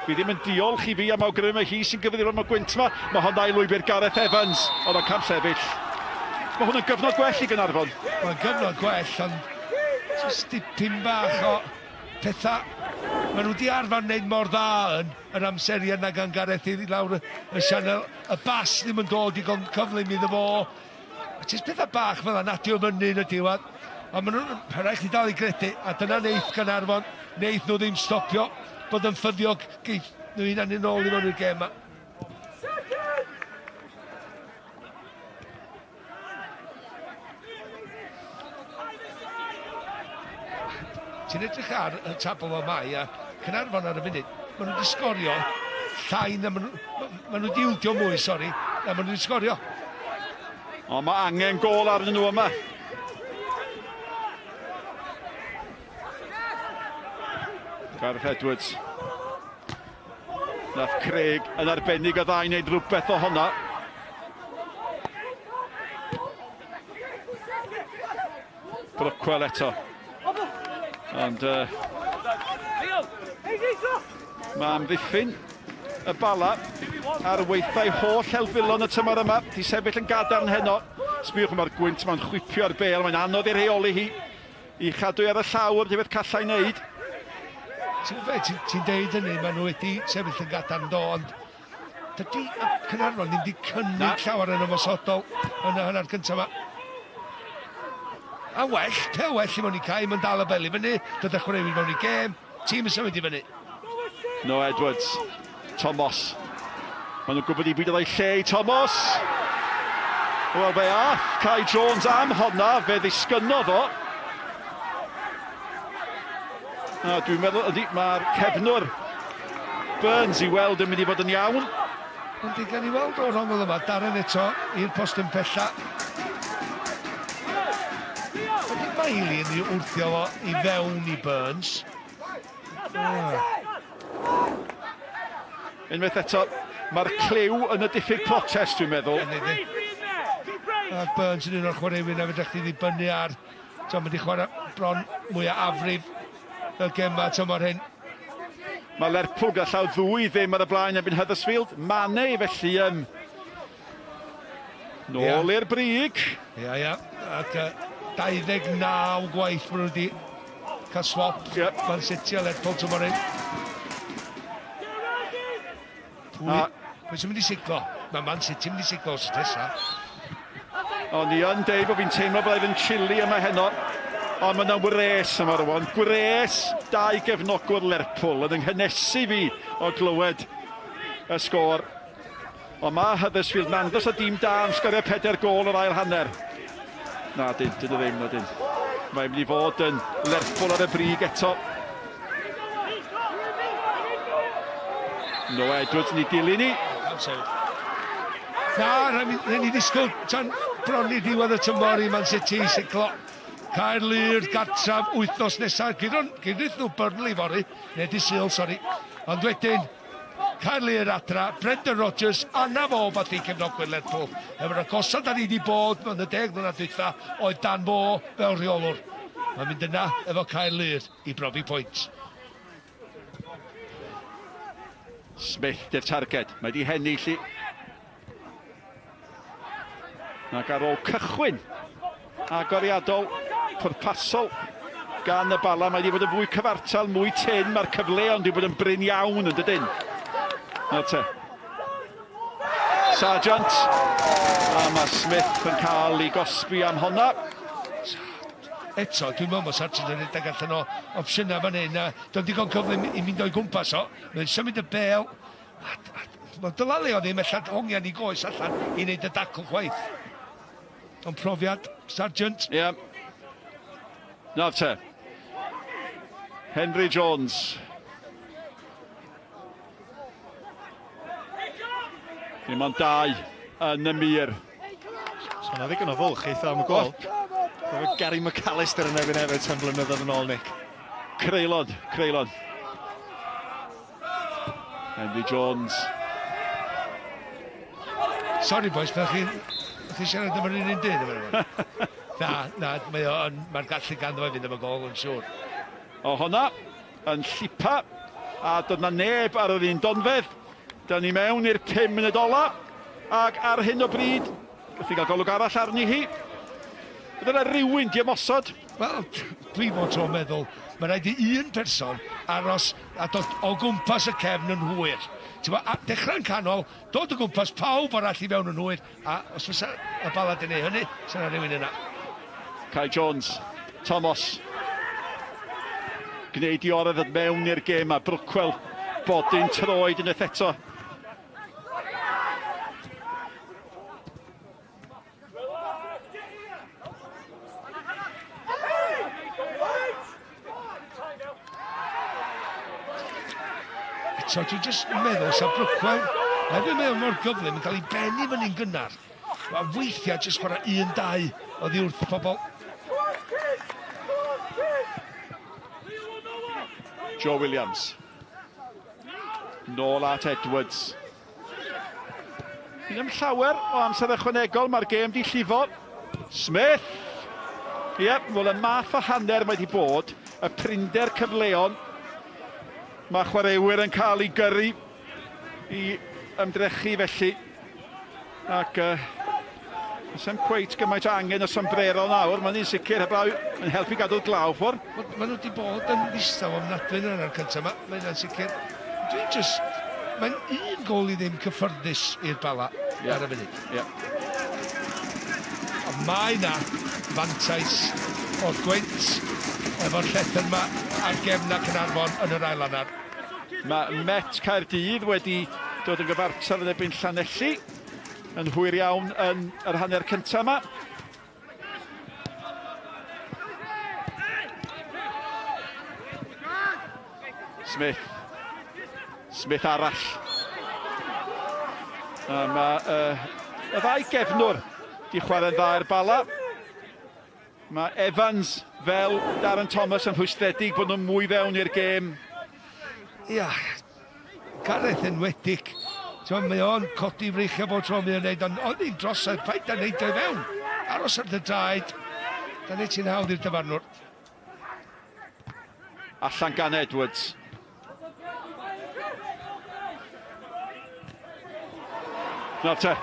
Fi ddim yn diolch i fi am awgrymu hi sy'n gyfrifol am y gwynt yma. Mae honna i lwybr Gareth Evans, ond o'n camsefyll. Mae hwn yn gyfnod gwell i Gaernarfon. Mae'n gyfnod gwell, ond jyst dipyn bach o pethau. Maen nhw wedi arfer wneud mor dda yn yr amseriad 'na gan Gareth i lawr y, y sianel, y bas ddim yn dod digon cyflym iddo fo. A jyst pethau bach fel yna, nadio fyny yn y diwedd. Ond maen nhw'n, rhaid rhaid chdi dal i gredu, a dyna neith Gaernarfon, neith nhw ddim stopio, bod yn ffyddiog, geith nhw hunan yn ôl i mewn i'r gêm 'ma. Ti'n edrych ar y tabl fel mae a Caernarfon ar y funud, maen nhw wedi sgorio llai na maen nhw, maen nhw wedi ildio mwy, sori, na maen nhw wedi sgorio. Ond mae angen gôl arnyn nhw yma. Gareth Edwards. Nath Craig yn arbennig o dda i wneud rhywbeth o honna. Brockwell eto. Ond uh, mae amddiffyn y Bala ar weithiau holl helbulon y tymor yma. Di sefyll yn gadarn heno. Sbiwch mae'r gwynt mae'n chwipio'r bel, mae'n anodd i rheoli hi. I chadw ar y llawr, di beth callai wneud. Ti'n gwybod beth, ti'n deud hynny, maen nhw wedi sefyll yn gadarn do, ond dydy Caernarfon ddim wedi cynnig llawer yn ymosodol yn y hanner cyntaf yma. A well, pe well i mewn i cae, mae'n dal y bel i fyny, dod â chwaraewyr mewn i gêm, tîm yn symud i fyny. No Edwards, Tomos. Maen nhw'n gwybod i byd oedd lle i Tomos. Wel, fe ath Kai Jones am honna, fe ddisgynnodd o. A dwi'n meddwl, ydy, mae'r cefnwr Burns i weld yn mynd i fod yn iawn. Ond di gan i weld o'r ongl yma, Darren eto i'r postyn pella. Ydy Miley yn ei wrthio fo i fewn i Burns. Ah. Unwaith eto, mae'r cliw yn y diffyg protest, dwi'n meddwl. A Burns yn un o'r chwaraewyr na fedrwch chi ddibynnu ar. Ti'n mynd i chwarae bron mwyaf afrif y gemau tymor hyn. Mae Lerpwl gyda llaw ddwy ddim ar y blaen erbyn Huddersfield. Mane felly um, nôl yeah. i'r brig. Ia, ia. Ac uh, 29 gwaith maen nhw wedi cael swap. Yep. Man City a Lerpwl tymor hyn. Pwy, a, pwy sy'n mynd i siglo? Mae Man City yn mynd i siglo os nesa. O'n i yn deud bod fi'n teimlo bod yn chilly yma heno, ond mae yna wres yma rwan. Gwres dau gefnogwr Lerpwl yn ynghynesu fi o glywed y sgôr. Ond mae Huddersfield yn andros o dîm da yn sgorio pedair gôl yr ail hanner. Na dyn, dyn nhw ddim, na dyn. Mae'n mynd i fod yn Lerpwl ar y brig eto. Noah Edwards yn ei dilyn i. Na, rhaid ni ddisgwyl tan bron i ddiwedd y tymor i Man City i siglo. Caerlŷr gartref wythnos nesaf. Gyrraedd nhw Burnley fory, neu di Sul, sori. Ond wedyn, Caerlŷr adra, Brendan Rodgers, a na fo fath i cefnogwyr Lerpwl. Efo'r agosaf da ni wedi bod mewn y deg mlynedd dwytha oedd Dan Fo fel rheolwr. Mae'n mynd yna efo Caerlŷr i brofi pwynt. Smith di'r targed. Mae di hennill i. Ac ar ôl cychwyn agoriadol pwrpasol gan y Bala, mae wedi bod yn fwy cyfartal, mwy tyn, mae'r cyfleon wedi bod yn brin iawn yn dydyn. Nawr te. Sargent. A mae Smith yn cael ei gosbi am honna. Eto, dwi'n meddwl bod Sargent yn rhedeg allan o opsiynau fan hyn. A doedd digon cyflym i mynd o'i gwmpas o. Mae'n symud y bel. A, a, a dyla Leo ddim ella hongian i goes allan i wneud y dacl chwaith. Ond profiad, Sargent. Ie. Yeah. Nawr te. Henry Jones. Dim ond dau yn y mur. So yna ddigon o fwlch eitha am y gol. Efo Gary McAllister yn erbyn Everton blynyddoedd yn ôl, Nick. Creulon, creulon. Henry Jones. Sorry boys, fel chi, chi siarad am yr un un dyn yma. Na, na, mae o'n, mae'r gallu ganddo fe fynd am y gol yn siŵr. O honna, yn llipa, a doedd na neb ar yr un donfedd. Da ni mewn i'r 5 munud ola, ac ar hyn o bryd, wrth i gael golwg arall arni hi, bydd yna rywun di ymosod. Wel, dwi bob tro'n meddwl, mae rhaid i un person aros a dod o gwmpas y cefn yn hwyr. Ti'n a dechrau'n canol, dod o gwmpas pawb arall i fewn yn hwyr, a os fysa y Bala 'di neud hynny, 'sa 'na rywun yna. Kai Jones, Thomas. Gwneud i orau ddod mewn i'r gêm a Brookwell bodyn troed unwaith eto. Eto, dwi'n just meddwl, sa Brookwell, hefyd mae o mor gyflym yn cael ei bennu fyny'n gynnar. Mae weithiau jyst chwarae un, dau oddi wrth pobl. Joe Williams. Nôl at Edwards. Ddim llawer o amser ychwanegol, mae'r gêm di llifo. Smith! Ie, yep, wel y math o hanner mae di bod, y prinder cyfleon. Mae chwaraewyr yn cael eu gyrru i ymdrechu felly. Ac uh, Does am cweit gymaint o angen o sombrero nawr, mae'n un sicr, heblaw yn helpu gadw'r glaw ffwr. Maen nhw wedi bod yn ddistaw ofnadwy yn yr hanner cyntaf, mae ma hynna'n sicr. Dwi'n just... Mae'n un gol i ddim cyffyrddus i'r Bala yeah. ar y funud. Yeah. Ond mae yna fantais o'r gwynt efo'r llethr yma ar gefn ac yn Arfon yn yr ail hanner. Mae Met Caerdydd wedi dod yn gyfartal yn erbyn Llanelli yn hwyr iawn yn yr hanner cyntaf yma. Smith. Smith arall. A mae uh, y ddau gefnwr di chwarae'n dda i'r Bala. Mae Evans fel Darren Thomas yn rhwystredig bod nhw'n mwy fewn i'r gêm. Ia, Gareth enwedig. Ti'n mae o'n codi freichiau bob tro mae o'n neud, ond oedd hi'n drosedd, paid â neud o i fewn. Aros ar dy draed, da neud ti'n hawdd i'r dyfarnwr. Allan gan Edwards. Nawr te,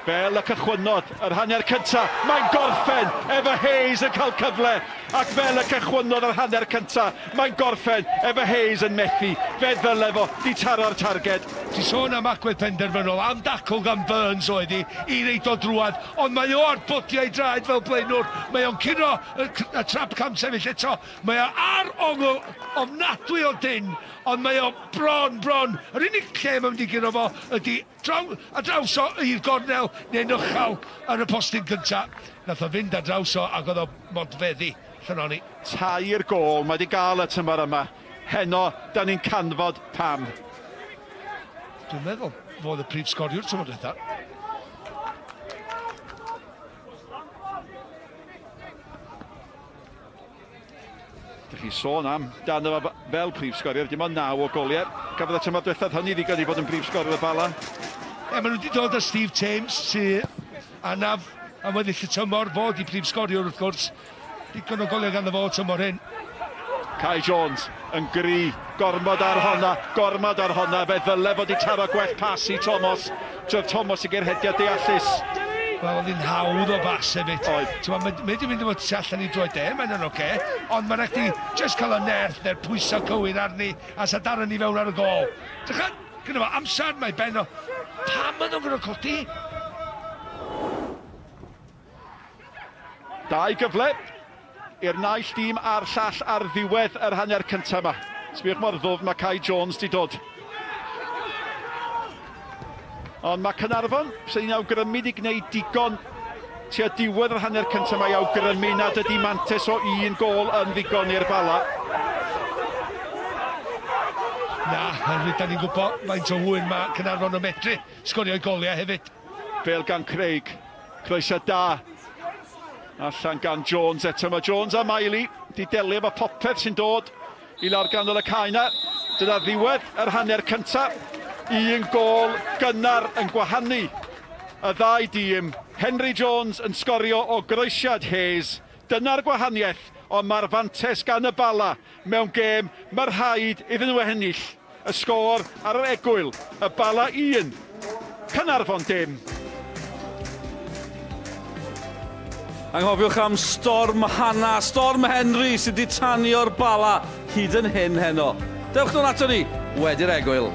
fel y cychwynnodd yr hanner cynta, mae'n gorffen efo Hayes yn cael cyfle, ac fel y cychwynnodd yr hanner cynta, mae'n gorffen efo Hayes yn methu, fe ddyle fo 'di taro'r targed. Ti'n sôn am agwedd penderfynol, am dacl gan Burns oedd hi, i reid o drwad, ond mae o ar bodiau draed fel blaenwr, mae o'n curo y, y trap cam sefyll eto, Mae o ar ongl ofnadwy o dynn, ond mae o bron, bron. Yr unig lle mae'n mynd i guro fo ydy draw, a draws o i'r gornel neu'n uchel ar y postyn cynta. Nath o fynd ar draws o ac oedd o modfeddi Llanoni. Tair gôl mae 'di gael y tymor yma. Heno, da ni'n canfod pam. Dwi'n meddwl fo oedd y prif sgoriwr tymor diwetha. Dych chi'n sôn am dan yma fel prif sgoriwr, dim ond 9 o goliau. Cafodd y tymor diwethaf hynny ddigon i fod yn brif sgoriwr y Bala. Ie, maen nhw wedi dod â Steve Tames, sy'n anaf am weddill y tymor, fod i prif sgoriwr wrth gwrs. Digon o goliau ganddo fo tymor hyn. Kai Jones yn gry, gormod ar honna, gormod ar honna, fe ddyle fod i taro gwell pas i Thomas. Tref Thomas i gyrhediad deallus. Wel, oedd hi'n hawdd o bas hefyd. Oedd. Ti'n mae wedi mynd efo tu allan i droed e, mae'n yn oce, ond mae'n rhaid i just cael y nerth neu'r pwysau cywir arni, a sa darren ni fewn ar y gol. Drycha, Gyda fo amser, mae ben o. Pam maen nhw'n gwneud codi? Dau gyfle i'r naill dîm a'r llall ar ddiwedd yr hanner cyntaf yma. Sbiwch mor ddwfn mae Kai Jones di dod. Ond mae Caernarfon, sy'n ni'n awgrymu, di gwneud digon tua diwedd yr hanner cyntaf mae awgrymu nad ydy mantes o un gol yn ddigon i'r Bala. Na, oherwydd da ni'n gwybod faint o hwyr mae Caernarfon yn medru sgorio goliau hefyd. Bel gan Craig, croesiad da. Allan gan Jones eto. Mae Jones a Miley di delio efo popeth sy'n dod i lawr ganol y cae yna. Dyna ddiwedd yr hanner cyntaf. Un gôl gynnar yn gwahanu y ddau dîm. Henry Jones yn sgorio o groesiad Hayes. Dyna'r gwahaniaeth, ond mae'r fantes gan y Bala mewn gêm mae rhaid iddyn nhw ennill. Y sgôr ar yr egwyl, y Bala 1, Caernarfon dim. Anghofiwch am Storm Hanna, Storm Henry sydd wedi tanio'r Bala hyd yn hyn heno. Dewch nôl ato ni wedi'r egwyl.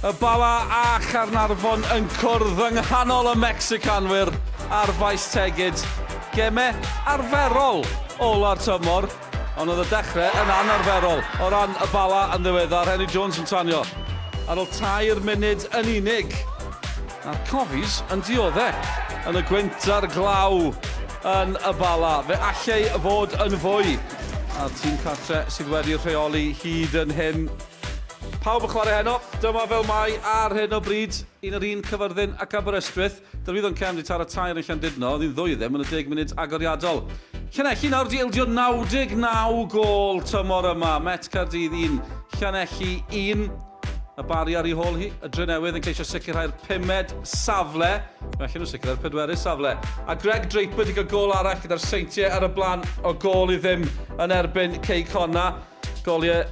Y Bala a Chaernarfon yn cwrdd yng nghanol y Mecsicanwyr. ar Faes Tegid. Gemau arferol ola'r tymor, ond oedd y dechrau yn anarferol o ran y Bala yn ddiweddar. Henry Jones yn tanio ar ôl tair munud yn unig. A'r Cofis yn diodde yn y gwynt a'r glaw yn y Bala. Fe allai fod yn fwy. A'r tîm cartre sydd wedi rheoli hyd yn hyn. Pawb yn chwarae heno, dyma fel mae ar hyn o bryd. Un yr un Cyfyrddin ac Aberystwyth. Derwyddon Cefn 'di taro tair yn Llandudno, oedd hi'n ddwy ddim yn y deg munud agoriadol. Llanelli nawr 'di ildio 99 gôl tymor yma. Met Caerdydd 1, Llanelli 1. Y Bari ar ei hôl hi, y Drenewydd yn ceisio sicrhau'r pumed safle. Fe allan nhw sicrhau'r pedwerydd safle. A Greg Draper 'di cael gôl arall gyda'r Seintiau ar y blaen o gôl i ddim yn erbyn Cei Connah. Goliau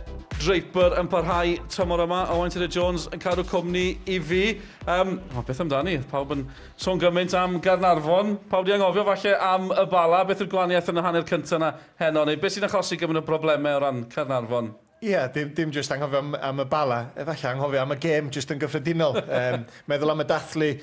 Draper yn parhau tymor yma. Owain Tudur Jones yn cadw cwmni i fi. Um, o, beth amdani? Pawb yn sôn gymaint am Gaernarfon. Pawb di anghofio falle am y Bala. Beth yw'r gwahaniaeth yn y hanner cyntaf yna heno? Neu beth sy'n achosi gymaint o broblemau o ran Caernarfon? Ie, yeah, dim, dim jyst anghofio am, am y Bala, efallai anghofio am y gêm jyst yn gyffredinol. Um, meddwl am y dathlu.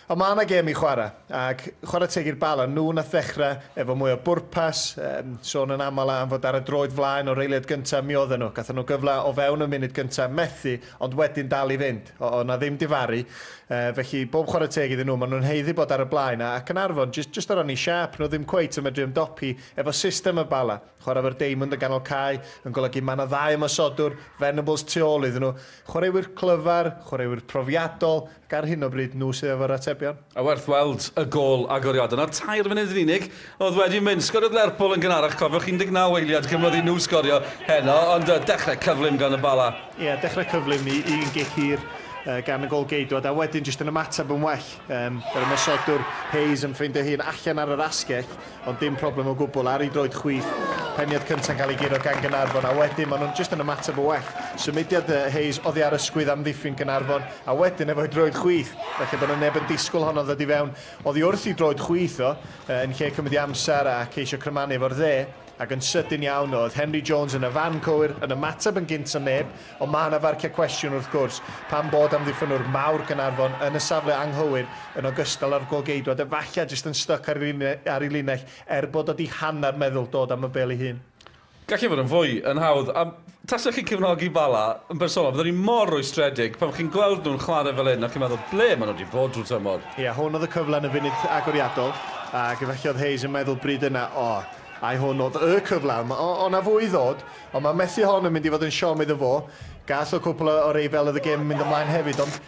Ond mae yna gêm i chwarae, ac chwarae teg i'r Bala, nhw nath ddechrau efo mwy o bwrpas, um, sôn yn aml am fod ar y droed flaen o'r eiliad gyntaf, mi oedden nhw. Gathen nhw gyfle o fewn y munud gyntaf, methu, ond wedyn dal i fynd. O, o, na ddim difaru. Uh, felly, bob chwarae teg iddyn nhw, maen nhw'n haeddu bod ar y blaen. A, ac yn Arfon, jyst, jyst o ran i siâp, nhw ddim cweit yn medru ymdopi efo system y Bala. Chwarae efo'r Diamond yn ganol cae, yn golygu mae 'na ddau ymosodwr, Venables tu ôl iddyn nhw. Chwaraewyr clyfar, chwaraewyr profiadol, ac ar hyn o bryd nhw sydd efo'r atebion. A werth weld y gôl agoriadol. Nawr tair munud yn unig oedd wedi mynd. Sgoriodd Lerpwl yn gynharach, cofiwch 19 eiliad gymrodd i nhw sgorio heno, ond dechrau cyflym gan y Bala. Ie, dechrau cyflym i un gic hir gan y gôl-geidwad, a wedyn jyst yn ymateb yn well. Um, yr ymosodwr Hayes yn ffeindio hun allan ar yr asgell, Ond dim problem o gwbl, ar ei droed chwith, peniad cynta'n cael ei guro gan Gaernarfon, a wedyn maen nhw'n jyst yn ymateb yn well. Symudiad Hayes oddi ar ysgwydd amddiffyn Gaernarfon, a wedyn efo'i droed chwith, felly bod 'na neb yn disgwyl honno ddod i fewn oddi wrth ei droed chwith o, yn lle cymryd ei amser a ceisio crymanu efo'r dde. Ac yn sydyn iawn oedd Henry Jones yn y fan cywir, yn ymateb yn gynt na neb, Ond mae yna farciau cwestiwn wrth gwrs, pam bod amddiffynnwr mawr Gaernarfon yn y safle anghywir yn ogystal â'r gôl-geidwad efallai jyst yn styc ar ei linell er bod o 'di hanner meddwl dod am y bêl ei hun. Gallai fod yn fwy yn hawdd, a tasech chi'n cefnogi Bala yn bersonol, byddwn i mor rwystredig pan chi'n gweld nhw'n chwarae fel hyn a chi'n meddwl ble maen nhw wedi bod drwy'r tymor? Ie, hwn oedd y cyfle yn y funud agoriadol, ac efallai oedd Hayes yn meddwl bryd yna, o, ai hwn oedd y cyfle, o, o 'na fwy i ddod. Ond mae methu hon yn mynd i fod yn siom iddo fo. Gall o cwpl o rei fel oedd y gêm yn mynd ymlaen hefyd, ond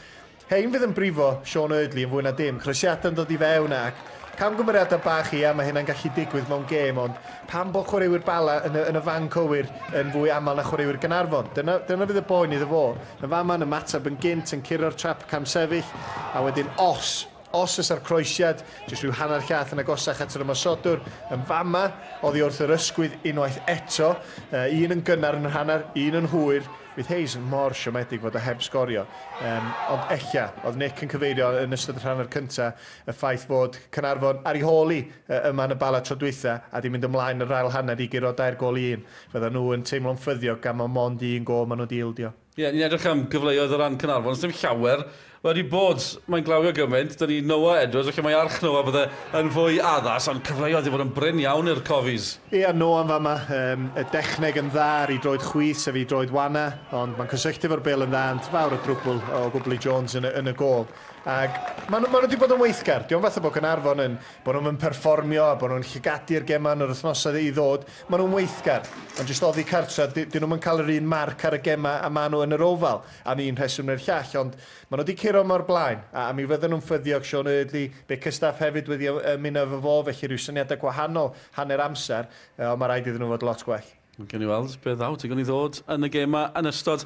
hein fydd yn brifo Sean Eardley yn fwy na dim. Croesiadau'n dod i fewn ac camgymeriadau bach ia, mae hynna'n gallu digwydd mewn gêm, ond pam bod chwaraewyr Bala yn y, yn y fan cywir yn fwy aml na chwaraewyr Gaernarfon? Dyna, dyna fydd y boen iddo fo. Yn fama yn ymateb yn gynt, yn curo'r trap camsefyll, a wedyn os Os fysa'r croesiad jyst rhyw hanner llath yn agosach at yr ymosodwr yn fama, oddi wrth yr ysgwydd unwaith eto, un yn gynnar yn yr hanner, un yn hwyr, fydd Hayes yn mor siomedig fod o heb sgorio. Um, ond ella, oedd Nick yn cyfeirio yn ystod yr hanner cynta y ffaith fod Caernarfon ar ei hôl hi yma yn y Bala tro dwytha a di mynd ymlaen yr ail hanner i guro dair gôl i un. Fydda nhw yn teimlo'n ffyddiog gan mae mond un gôl maen nhw di ildio. Ie, ni'n edrych am gyfleoedd o ran Caernarfon, does dim llawer wedi bod. Mae'n glawio gymaint, 'da ni Noah Edwards, felly mae arch Noah bydde yn fwy addas, ond cyfleoedd wedi bod yn brin iawn i'r Cofis. Ie, Noah yn fama, um, y dechneg yn dda ar ei droed chwith, sef ei droed wana, ond mae'n cysylltu efo'r bêl yn dda, ond fawr o drwbl o gwbl i Jones yn y, yn y gôl. Ac maen nhw, maen nhw wedi bod yn weithgar. Dio'm fatha bod Caernarfon yn, bod nhw'n perfformio a bod nhw'n llygadu'r gemau yn yr wythnosau i ddod. Maen nhw'n weithgar, ond jyst oddi cartra, dyn nhw'm yn cael yr un marc ar y gemau a maen nhw yn yr Oval, am un rheswm neu'r llall, ond maen nhw wedi curo mor blaen, a, a mi fydden nhw'n ffyddiog Sean Eardley, Bickerstaff hefyd wedi ymuno efo fo, felly rhyw syniadau gwahanol hanner amser, ond mae rhaid iddyn nhw fod lot gwell. Gewn ni weld be ddaw. Digon i ddod yn y gêmau yn ystod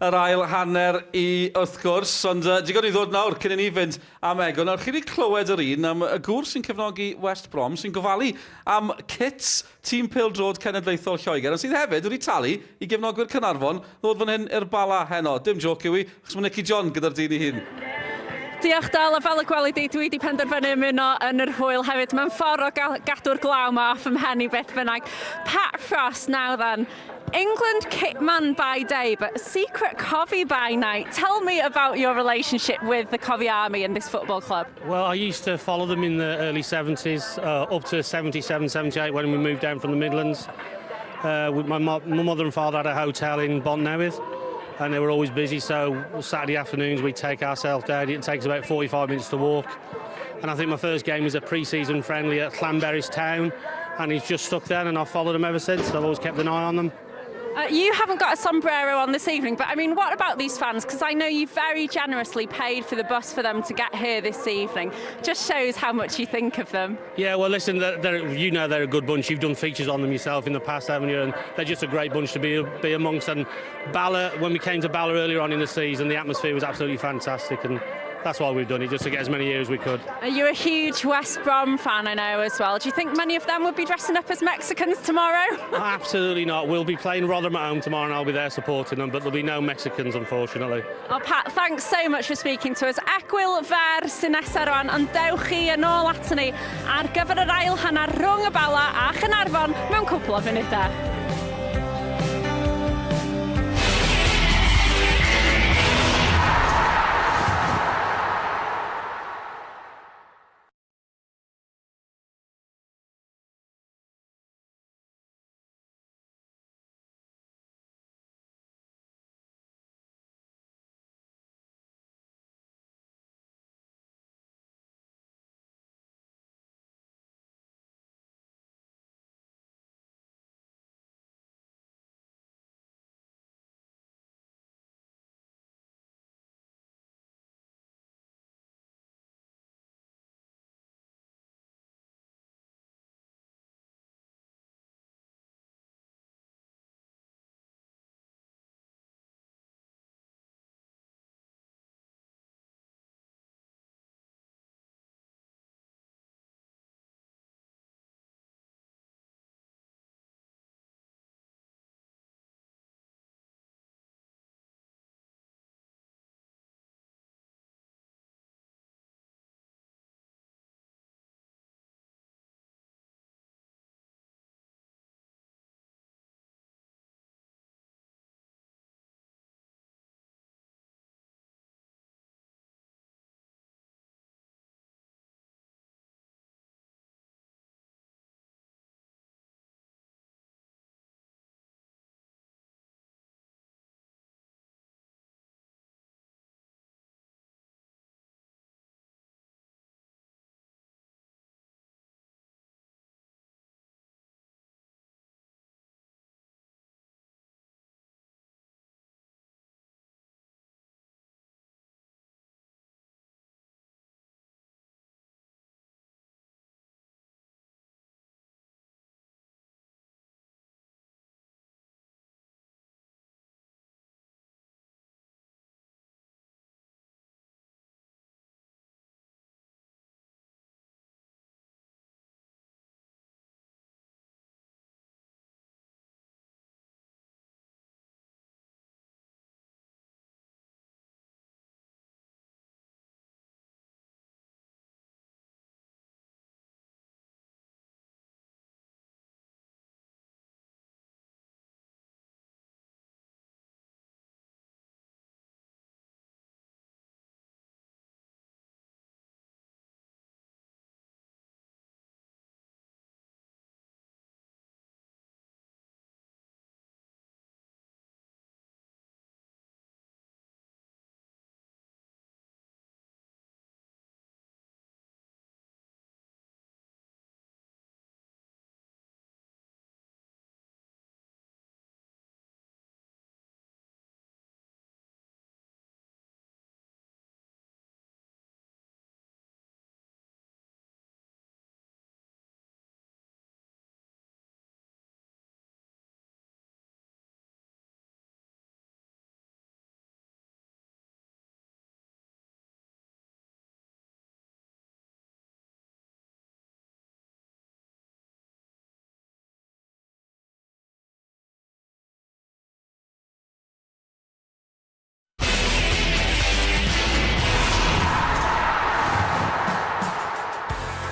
yr ail hanner i wrth gwrs. Ond uh, digon i ddod nawr cyn i ni fynd am ego. Nawr, chi wedi clywed yr un am y gŵr sy'n cefnogi West Brom, sy'n gofalu am kits tîm pêl-droed cenedlaethol Lloegr, ond sydd hefyd wedi talu i gefnogwyr Caernarfon ddod fan hyn i'r Bala heno. Dim jôc yw hi, achos mae Nicky John gyda'r dyn ei hun. Diolch Dal, a fel y gweli di, dwi wedi penderfynu ymuno yn yr hwyl hefyd. Mae'n ffordd o gadw'r glaw ma off 'y mhen i beth bynnag. Pat Frost, now then. England kit man by day, but secret Cofi by night. Tell me about your relationship with the Cofi Army and this football club. Well, I used to follow them in the early 70s, uh, up to 77, 78 when we moved down from the Midlands. Uh, with my, mo my mother and father had a hotel in Bontnewydd and they were always busy, so Saturday afternoons we'd take ourselves down. It takes about 45 minutes to walk. And I think my first game was a pre-season friendly at Llanberis Town, and he's just stuck there, and I've followed him ever since. I've always kept an eye on them. Uh, you haven't got a sombrero on this evening, but I mean, what about these fans? Because I know you very generously paid for the bus for them to get here this evening. Just shows how much you think of them. Yeah, well, listen, they're, they're, you know they're a good bunch. You've done features on them yourself in the past, haven't you? And they're just a great bunch to be, be amongst. And Bala, when we came to Bala earlier on in the season, the atmosphere was absolutely fantastic. And that's why we've done it, just to get as many here as we could. Are you a huge West Brom fan, I know, as well. Do you think many of them would be dressing up as Mexicans tomorrow? Absolutely not. We'll be playing Rotherham at home tomorrow and I'll be there supporting them, but there'll be no Mexicans, unfortunately. Oh, Pat, thanks so much for speaking to us. Egwyl fer sy'n nesaf rwan, ond dewch chi yn ôl aton ni ar gyfer yr ail hanner rhwng y Bala a Chaernarfon mewn cwpl o funudau.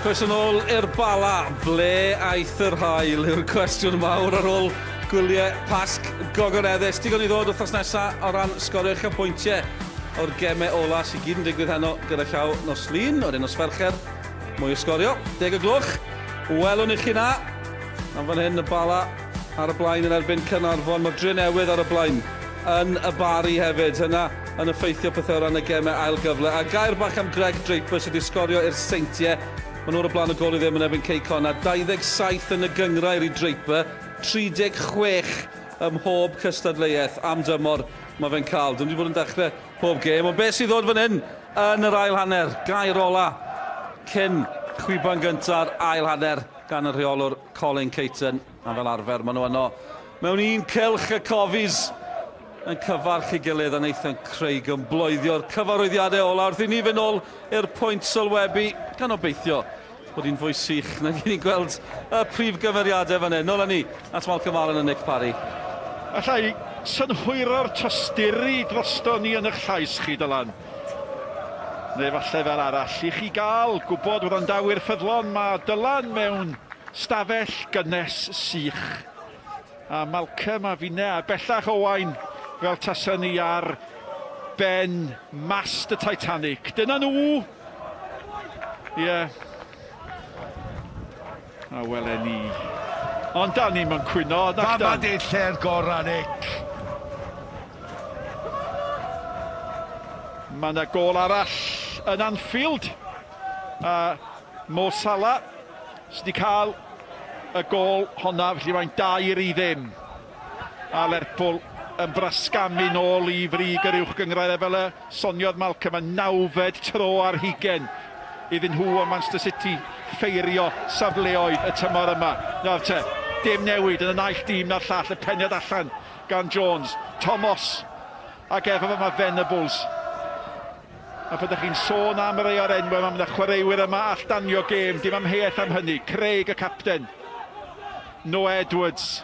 Croeso nôl i'r Bala. Ble aeth yr haul yw'r cwestiwn mawr ar ôl Gwyliau Pasg gogoneddus. Digon i ddod wythnos nesa o ran sgorio uchafbwyntiau o'r gemau ola sy'n gyd yn digwydd heno gyda llaw nos Lun, wedyn nos Fercher, mwy o sgorio, deg o gloch. Welwn i chi na. Am fan hyn, y Bala ar y blaen yn erbyn Caernarfon. Mae'r Drenewydd ar y blaen yn y Bari hefyd. Hynna yn effeithio pethau o ran y gemau ail gyfle. A gair bach am Greg Draper sydd wedi sgorio i'r Seintiau. Maen nhw ar y blaen o gôl i ddim yn erbyn Cei Connah. 27 yn y gynghrair i Draper, 36 ym mhob cystadleuaeth am dymor mae fe'n cael. Dwi'n wedi bod yn dechrau pob gêm, ond beth sydd ddod fan hyn yn yr ail hanner? Gair ola cyn chwiban gynta'r ail hanner gan y rheolwr Colin Caton. A fel arfer, maen nhw yno mewn un cylch y Cofis yn cyfarch ei gilydd a Nathan Craig yn bloeddio'r cyfarwyddiadau ola wrth i ni fynd ôl i'r pwynt sylwebu, gan obeithio bod hi'n fwy sych nag i ni'n gweld y prif gymeriadau fan hyn. Nôl â ni at Malcolm Allen a Nick Parry. Alla i synhwyro'r tosturi drosto ni yn eich llais chi, Dylan. Neu falle fel arall, i chi gael gwybod wrandawyr ffyddlon, mae Dylan mewn stafell gynnes sych. A Malcolm a finne a bellach Owain fel tasen ni ar ben mast y Titanic. Dyna nhw! Ie. Yeah. A wele ni. Ond da ni'm yn cwyno, nac dan? Fama di'r lle'r gorau, Nick. Mae yna gôl arall yn Anfield. A Mo Salah sydd wedi cael y gôl honna, felly mae'n dair i ddim. A Lerpwl yn brasgamu nôl i frig yr uwch gynghrair, a fel y soniodd Malcolm, y nawfed tro ar hugain iddyn nhw o Manchester City ffeirio safleoedd y tymor yma. Nawr te, dim newid yn y naill dîm na'r llall, y peniad allan gan Jones, Thomas, ac efo fo mae Venables. A pan ydych chi'n sôn am rei o'r enwau yma, mae yna chwaraewyr yma all danio gêm, dim amheuaeth am hynny. Craig y capten, Noah Edwards,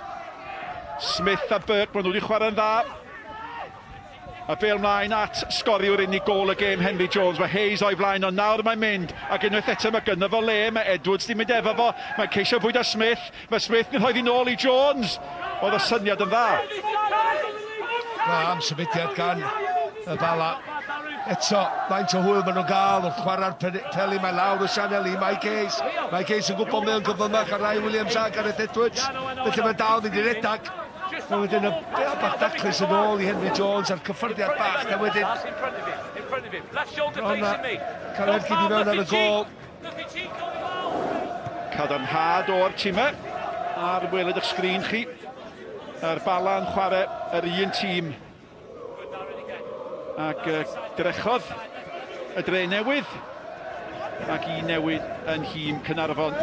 Smith a Burke, maen nhw wedi chwarae'n dda. A bêl mlaen at sgoriwr unig gôl y gêm, Henry Jones. Mae Hayes o'i flaen, ond nawr mae'n mynd. Ac unwaith eto mae gynno fo le, mae Edwards di mynd efo fo. Mae'n ceisio bwydo Smith. Mae Smith yn rhoi ddi nôl i Jones. Oedd y syniad yn dda. Na, am symudiad gan y Bala. Eto, faint o hwyl maen nhw'n gael wrth chwarae'r peli mae lawr y sianel i Mike Hayes. Mike Hayes yn gwybod mae o'n gyflymach ar Ryan Williams a Gareth Edwards. Felly mae'n dal mynd i redag. Mae wedyn y bel bach daclus yn ôl i Henry Jones a'r cyffyrddiad bach na wedyn. Rhonna cael ergyd i mewn ar y gôl. Cadarnhad o'r timau ar weled eich sgrin chi. Yr Bala yn chwarae yr un tîm ac drechodd y dre newydd ac un newid yn nhîm Caernarfon.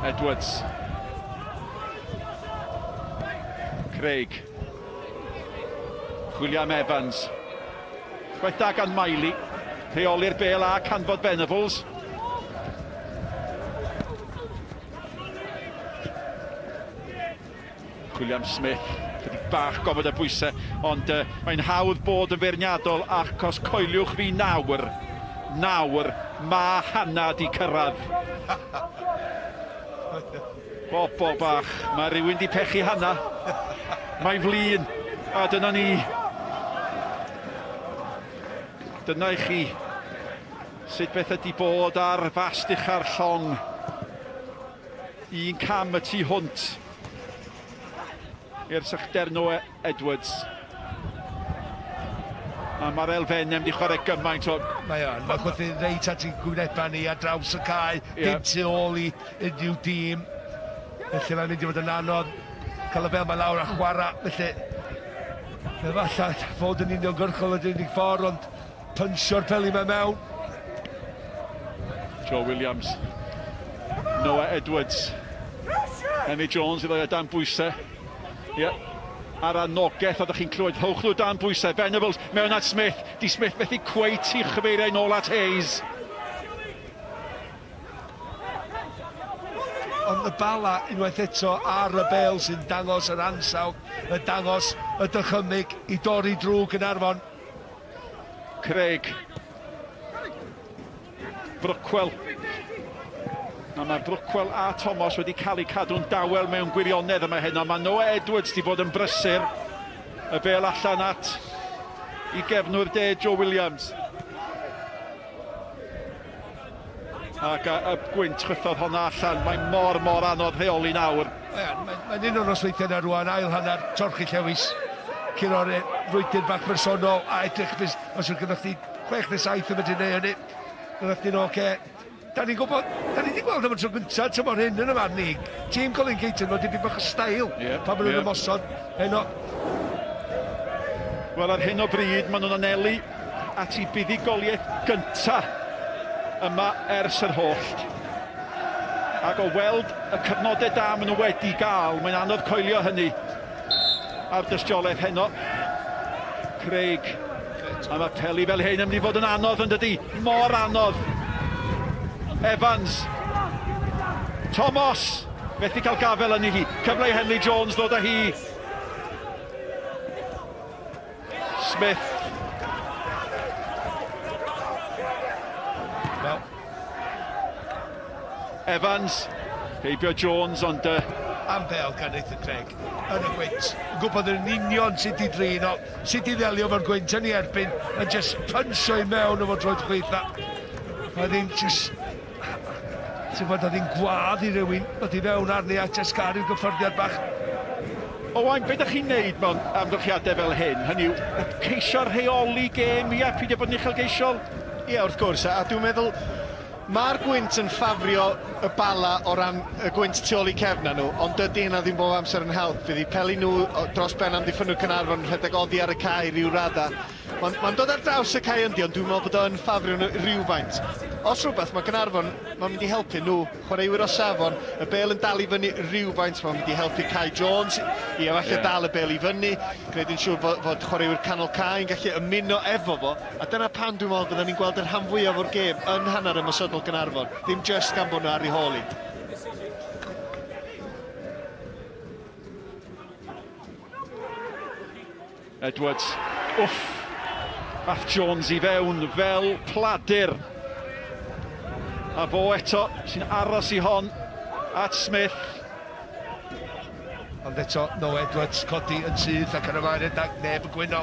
Edwards. Craig. Chwilio am Evans. Gwaith da gan Miley. Rheoli'r bel a canfod Venables. Chwilio am Smith, chydig bach gofod a bwysau, ond uh, mae'n hawdd bod yn feirniadol achos coeliwch fi nawr, nawr, mae Hanna di cyrraedd. Bobol bach, mae rhywun di pechu Hanna. Mae'n flin, a dyna ni. Dyna i chi sut beth ydi bod ar fast ucha'r llong. Un cam y tu hwnt i'r sychder Noah Edwards. A mae'r elfennau wedi chwarae gymaint o... Mae o'n, mae'n chwythu reit at ei gwynebau ni ar draws y cae, yeah. dim tu ôl i unrhyw dîm. Felly mae'n mynd i fod yn anodd cael y bel mae lawr a chwarae. Felly, efallai fod yn uniongyrchol ydy'r unig ffordd, ond Punsio'r peli mae mewn. Joe Williams. Noah Edwards. Henry Jones i ddoi o dan bwysau. Ie. Yeah. A'r anogaeth oeddech chi'n clywed, rhowch nhw dan bwysau. Venables mewn at Smith. Di Smith methu cweit i chyfeiriau nôl at Hayes. Ond y Bala unwaith eto ar y bêl sy'n dangos yr ansawdd, yn dangos y dychymyg i dorri drwy Gaernarfon. Craig. Brookwell. Na, mae Brookwell a Thomas wedi cael eu cadw'n dawel mewn gwirionedd yma heno. Mae Noah Edwards wedi bod yn brysur. Y bel allan at i gefnwr de Joe Williams. Ac y gwynt chwythodd honna allan. Mae mor, mor anodd rheoli nawr. Mae'n mae un o'r nosweithiau yna rwan, ail hanner, torchi llewis, curo'r frwydr bach bersonol a edrych os yw'r gyda chdi 6 neu 7 yn medru neud hynny. Byddech chdi'n ocê. Da ni'n gwybod, da ni wedi gweld am y tro gyntaf tymor hyn yn y farn i. Tîm Colin Caton fod dipyn bach o stael yeah, pan maen nhw'n yeah. ymosod heno. Wel, ar hyn o bryd, maen nhw'n anelu at ei buddugoliaeth gynta yma ers yr hollt. Ac o weld y cyfnodau da maen nhw wedi gael, mae'n anodd coelio hynny. A'r dystiolaeth heno. Craig. A mae peli fel hyn yn mynd i fod yn anodd yn dydy? Mor anodd. Evans. Thomas. Methu cael gafel yn hi. Cyfle i Henry Jones ddod â hi. Smith. Well. Evans. Heibio Jones, ond... Am bêl gan Nathan Craig yn y gwynt. Yn gwybod yn union sut i drin o, sut i ddelio efo'r gwynt yn ei erbyn, yn just puncho i mewn efo droed chwith a oedd hi'n just... Ti'n gwybod, oedd hi'n gwadd i rywun ddod i fewn arni a just gael rhyw gyffyrddiad bach. Owain, be ydych chi'n neud mewn amgylchiadau fel hyn? Hynny yw, ceisio rheoli gêm, ia, peidio bod yn uchelgeisiol? Ie, wrth gwrs, a dwi'n meddwl mae'r gwynt yn ffafrio y Bala o ran y gwynt tu ôl i cefn nhw, ond dydy hynna ddim bob amser yn help. Fydd i peli nhw dros ben amddiffynwyr Caernarfon yn rhedeg oddi ar y cae ryw radda. Mae'n ma dod ar draws y cae yndi, ond dwi'n meddwl bod o'n ffafrio nhw rhywfaint. Os rhywbeth, mae Caernarfon, mae'n mynd i helpu nhw, chwaraewyr o safon, y bêl yn dal i fyny rhywfaint, mae'n mynd i helpu Kai Jones i efallai yeah. dal y bêl i fyny, gwneud yn siŵr fod, fod chwaraewyr canol cae yn gallu ymuno efo fo, a dyna pam dwi'n meddwl byddwn ni'n gweld y rhan fwyaf o'r gêm yn hanner ymosodol Gaernarfon, ddim just gan bod nhw ar ei hôl hi. Edwards, wff! Ath Jones i fewn fel pladur. A fo eto sy'n aros i hon at Smith. Ond eto, Noah Edwards codi yn syth ac ar y faen redag, neb yn gwyno.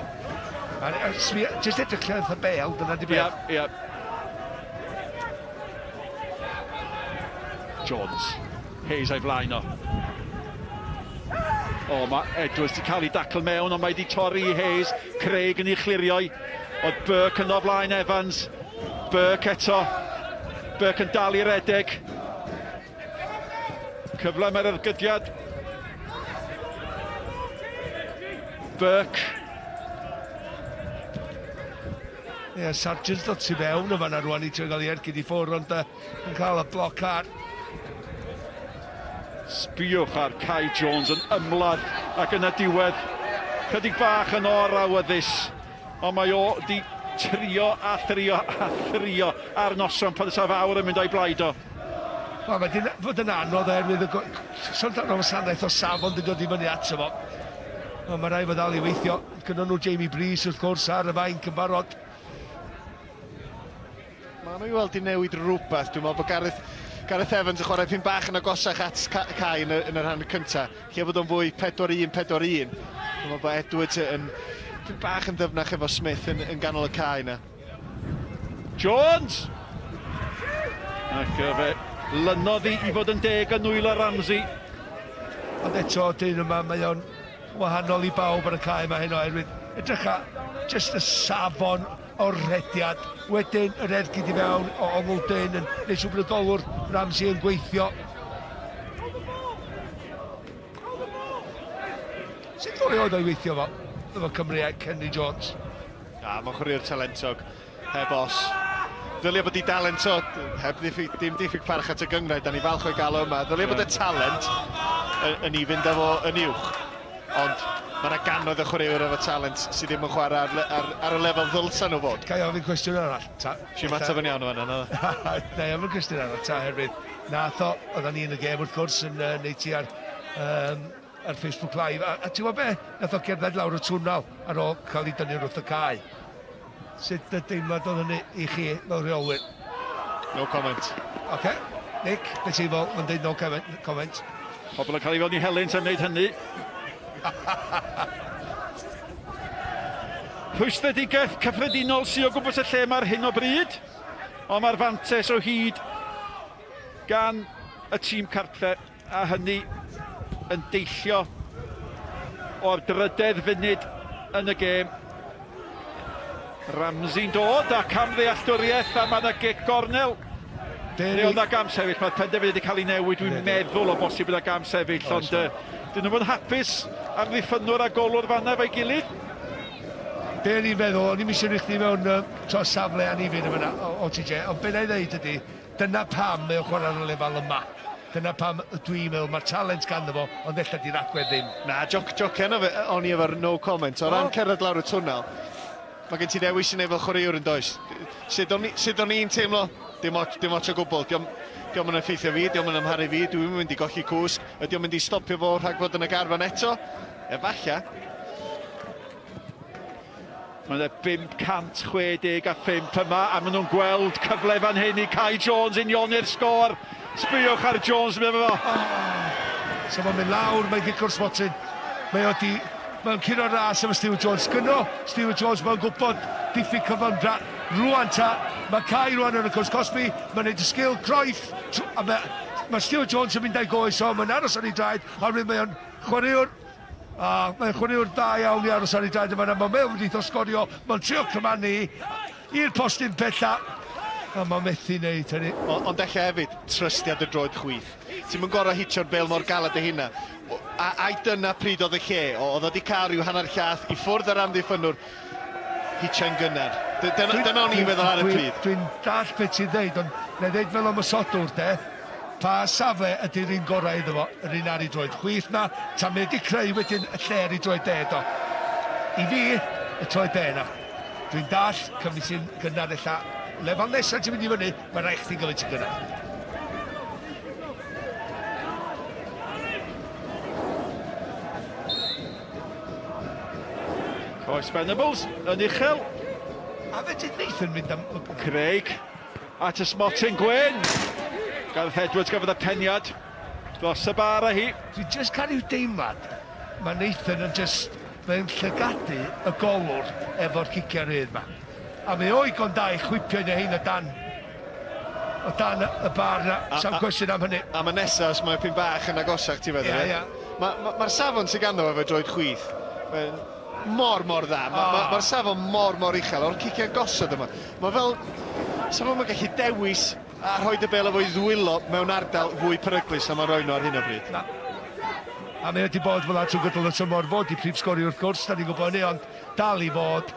A, a, jyst edrych lle y bel, dyna di beth. Ie, ie. Jones. Hayes a'i flaen o. O, mae Edwards wedi cael ei dacl mewn, ond mae wedi torri i Hayes. Craig yn ei chlirio i. Oedd Burke yno flaen Evans. Burke eto. Burke yn dal i redeg. Cyfle mae'r ergydiad. Burke. Ie, yeah, Sargent dod tu fewn o fanna rwan i trio gael ei ergyd i ffwrdd, ond yn cael y bloc ar. Sbïwch ar Kai Jones yn ymladd ac yn y diwedd chydig bach yn or-awyddus, ond mae o di trio a thrio a thrio ar noson pan fysa fawr yn mynd o'i blaid o. Wel, mae di fod yn anodd oherwydd y sôn amdano wasanaeth o safon di dod i fyny ato fo. Ond mae rhaid fod dal i weithio. Gynnon nhw Jamie Breese wrth gwrs ar y fainc yn barod. Maen nhw i weld i newid rhywbeth. Dwi'n meddwl bod Gareth, Gareth Evans yn chwarae pyn bach yn agosach at Cae yn y, yn y rhan cyntaf. Lle bod o'n fwy 4-1, 4-1. Dwi'n meddwl bod Edwards yn pyn bach yn ddyfnach efo Smith yn, yn ganol y cae yna. Jones! Ac fe lynodd i i fod yn deg yn nwylo Ramsey. Ond eto, dyn yma, mae o'n wahanol i bawb ar y cae yma heno oherwydd edrycha jyst y safon o'r rhediad. Wedyn yr ergyd i fewn o ongl dyn yn neud siŵr bod y golwr Ramsey yn gweithio. Sut fwy oedd o'i weithio fo? Efo Cymru ac Henry Jones. Na, mae'n chwaraewr talentog, heb os. Ddylia bod i dalent o, heb ddiffyg, dim diffyg parch at y gynghrair, da ni falch o'i gael o yma. Ddylia bod y talent yn, yn i fynd â fo yn uwch. Ond mae yna gannoedd o chwaraewyr efo talent sydd ddim yn chwarae ar, ar, ar y lefel ddylsa nhw fod. Ga i ofyn cwestiwn arall? Ta, Si'n mateb yn iawn o fanna, na? Na i ofyn cwestiwn arall, ta, herwydd. Nath o, oeddan ni yn y gêm wrth gwrs yn uh, neud ti ar, um, ar Facebook Live. A, a ti'n gwybod be? Nath o gerdded lawr y twnnel ar ôl cael ei dynnu wrth y cae. Sut y deimlad oedd hynny i chi fel rheolwyr? No comment. Oce. Okay. Nick, beth ti'n fel? Mae'n dweud no comment. Pobl yn cael ei fewn i helynt am wneud hynny. Rhwystredigaeth cyffredinol sydd o gwmpas y lle mae'r hyn o bryd, ond mae'r fantes o hyd gan y tîm cartre a hynny yn deillio o'r drydedd funud yn y gêm. Ramsey'n dod a camddealltwriaeth a mae yna gic gornel. Neu oedd 'na gam sefyll, mae'r penderfyniad wedi cael ei newid, dwi'n meddwl o bosib bod 'na gam sefyll, ond uh, dyn nhw'n hapus am ddiffynwr a golwr fanna efo'i gilydd. Be o'n i'n feddwl, o'n i'n eisiau rhoi chdi mewn uh, to safle anifin yma, o, o TJ, ond be na i ddeud ydy, dyna pam mae o'n chwarae ar y lefel yma. Dyna pam dwi'n meddwl mae'r talent ganddo fo, ond ella di'r agwedd ddim. Na, joc, jocian o'n i efo'r no comment. O ran cerdded lawr y twnnel, mae gen ti ddewis i wneud fel chwaraewr yn does? Sut o'n, sut o'n i'n teimlo? Dim ots, dim ots o gwbl. Dio'm, dio'm yn effeithio fi, dio'm yn amharu fi, dwi'm yn mynd i golli cwsg. Ydy o'n mynd i stopio fo rhag fod yn y garfan eto? Efalla. Mae yna 565 yma a maen nhw'n gweld cyfle fan hyn i Kai Jones unioni'r sgôr. Sbïwch ar Jones yn mynd efo fo. Oh, so mae'n mynd lawr, mae'n gico'r smotyn. Mae o di... Mae'n curo'r ras efo Stuart Jones. Gynno Stuart Jones, mae'n gwybod diffyg cyflymdra. Rwan ta, mae Kai rwan yn y cwrs cosbi, mae'n neud y sgil croeth, a mae, mae Stuart Jones yn mynd a'i goes o, mae'n aros ar ei draed, oherwydd mae o'n chwaraewr A mae'n chwaraewr da iawn i aros ar ei draed yn fan'na. Mae'n meddwl wneith o sgorio. Mae'n trio cymanu i'r postyn pella. A mae'n methu wneud hynny. Ond ella hefyd, trystiad y droed chwith. Ti'm yn gorfod hitio'r bêl mor galed â hynna. A, ai dyna pryd oedd y lle? O, oedd o wedi cael rhyw hanner llath i ffwrdd ar amddiffynnwr, hitio'n gynnar. Dyna, dyna o'n i'n feddwl ar y pryd. Dwi'n dall beth ti'n ddeud, ond na i ddeud fel ymosodwr, de, Pa safle ydy'r un gorau iddo fo? Yr un ar ei droed chwith 'na, ta mae 'di creu wedyn y lle ar ei droed dde do? I fi, y troed dde 'na. Dwi'n dall, cymryd ti'n gynnar ella. Lefel nesa ti'n mynd i fyny, mae rhaid chdi gymryd ti'n gynnar. Coes Venables yn uchel. A fe did Nathan mynd am... Craig At y smotyn gwyn. Gareth Edwards gafodd y peniad dros y bar a hi. Dwi jyst cael rhyw deimlad mae Nathan yn jyst, mae'n llygadu y golwr efo'r ciciau rhydd 'ma. A mae o igon da i chwipio un o hein o dan o dan y bar 'na, sa'm cwestiwn am hynny. Am y nesa os mae pyn bach yn agosach ti'n feddwl? Ie, ie. Mae'r ma, ma safon sydd ganddo efo droed chwith, mae'n mor, mor dda. Mae'r ma, ma safon mor, mor uchel o'r ciciau gosod yma. Mae fel, sa fo'm yn gallu dewis a rhoi y bêl efo'i ddwylo mewn ardal fwy peryglus na mae'n rhoi nhw ar hyn o bryd. Na. A mae wedi bod fel 'na trwy gydol y tymor, fo 'di prif sgoriwr wrth gwrs, da ni'n gwybod hynny, ond dal i fod.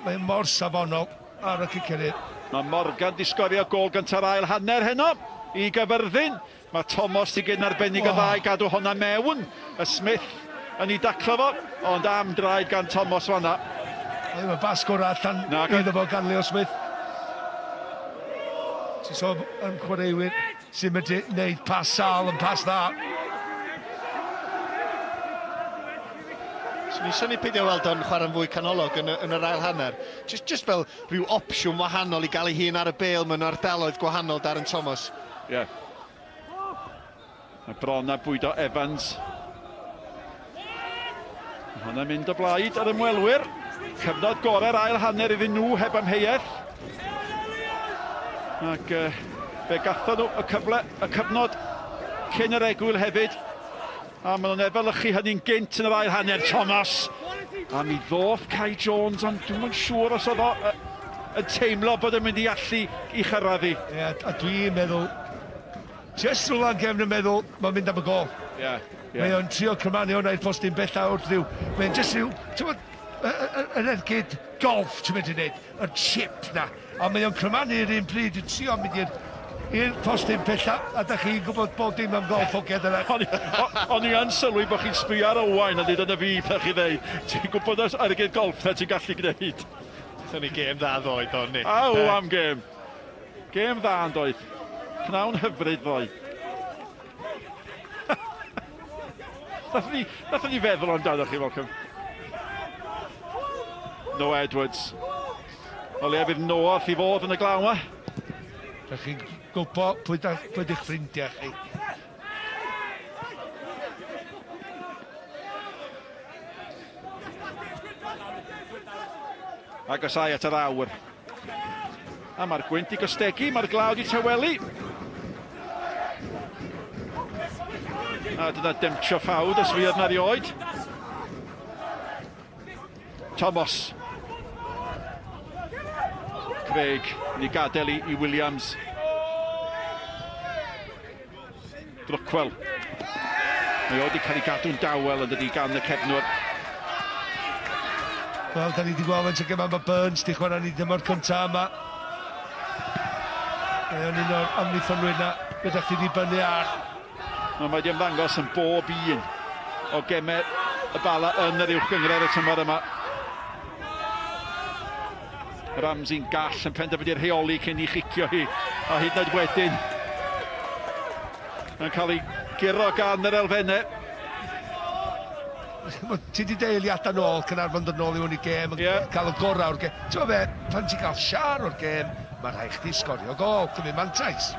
Mae mor safonol ar y ciciau rhydd. Mae Morgan 'di sgorio gôl gynta'r ail hanner heno i Gaerfyrddin. Mae Tomos di gyn arbennig o dda i gadw honna mewn. Y Smith yn ei daclo fo, ond am draed gan Tomos fanna. Oedd y bas gorau allan iddo fo gan Leo Smith. Ti'n sôn am chwaraewyr sy'n medru wneud pas sâl yn pas dda. Swn i'n synnu peidio weld o'n chwarae'n fwy canolog yn, y, yn yr ail hanner. Just, just fel rhyw opsiwn wahanol i gael ei hun ar y bêl mewn ardaloedd gwahanol Darren Thomas. Ie. Mae bron a bwydo Evans. Mae hwnna'n mynd o blaid yr ymwelwyr. Cyfnod gorau'r ail hanner iddyn nhw heb amheuaeth. Ac uh, fe gathon nhw y cyfle, y cyfnod cyn yr egwyl hefyd. A maen nhw'n efelychu hynny'n gynt yn yr ail hanner, Thomas. A mi ddoth Kai Jones, ond dwi'm yn siŵr os oedd o yn teimlo bod yn mynd i allu i chyrraedd hi. Ie, yeah, a dwi'n meddwl, just rhywle yn gefn yn meddwl, mae'n mynd am y gol. Ie, yeah, yeah. Mae o'n trio cymanu hwnna i'r postyn bella wrth ryw. Mae'n just rhyw, ti'n bod, yr ergyd golf ti'n mynd i wneud, y chip na. A mae o'n crymanu yr un pryd yn trio mynd i'r i'r postyn pella, a da chi'n gwybod bob dim am golff hogia dyna. O'n i o'n i yn sylwi bod chi'n sbio ar Owain a dweud yna fi pan chi ddeud, ti'n gwybod os ergyd golff na ti'n gallu gwneud. Gathon ni gêm dda ddoe, do ni? Aw, am gêm. Gêm dda yn doedd. Pnawn hyfryd ddoe. Nathon ni, nathon ni feddwl amdano chi, Malcolm. Noah Edwards. O leia fydd Noah wrth i fodd yn y glaw yma. Dych chi'n gwybod pwy, da, pwy di'ch ffrindiau chi. Agosau at yr awr. A mae'r gwynt i gostegu, mae'r glaw di tawelu. A dyna demtio ffawd os fuodd na rioed. Thomas. Craig yn ei gadael i, i Williams. Brookwell. Mae o wedi cael ei gadw'n dawel yn dydi gan y cefnwr. Wel, da ni wedi gweld faint o gemau mae Burns di chwarae ni dymor cyntaf yma. Mae o'n un o'r amddiffynwyr na gyda chdi ddibynnu ar. Mae wedi ymddangos yn bob un o gemau y Bala yn yr uwch gynghrair y tymor yma. Ramsey'n gall yn penderfynu rheoli cyn i chicio hi, a hyd yn oed wedyn yn cael ei guro gan yr elfennau. Ti wedi deud eiliadau nôl, Caernarfon dod nôl i mewn i gêm, yeah. cael y gorau o'r gêm. Ti'n be, pan ti'n cael siar o'r gêm, mae rhaid chdi sgorio gol, cymryd mantais.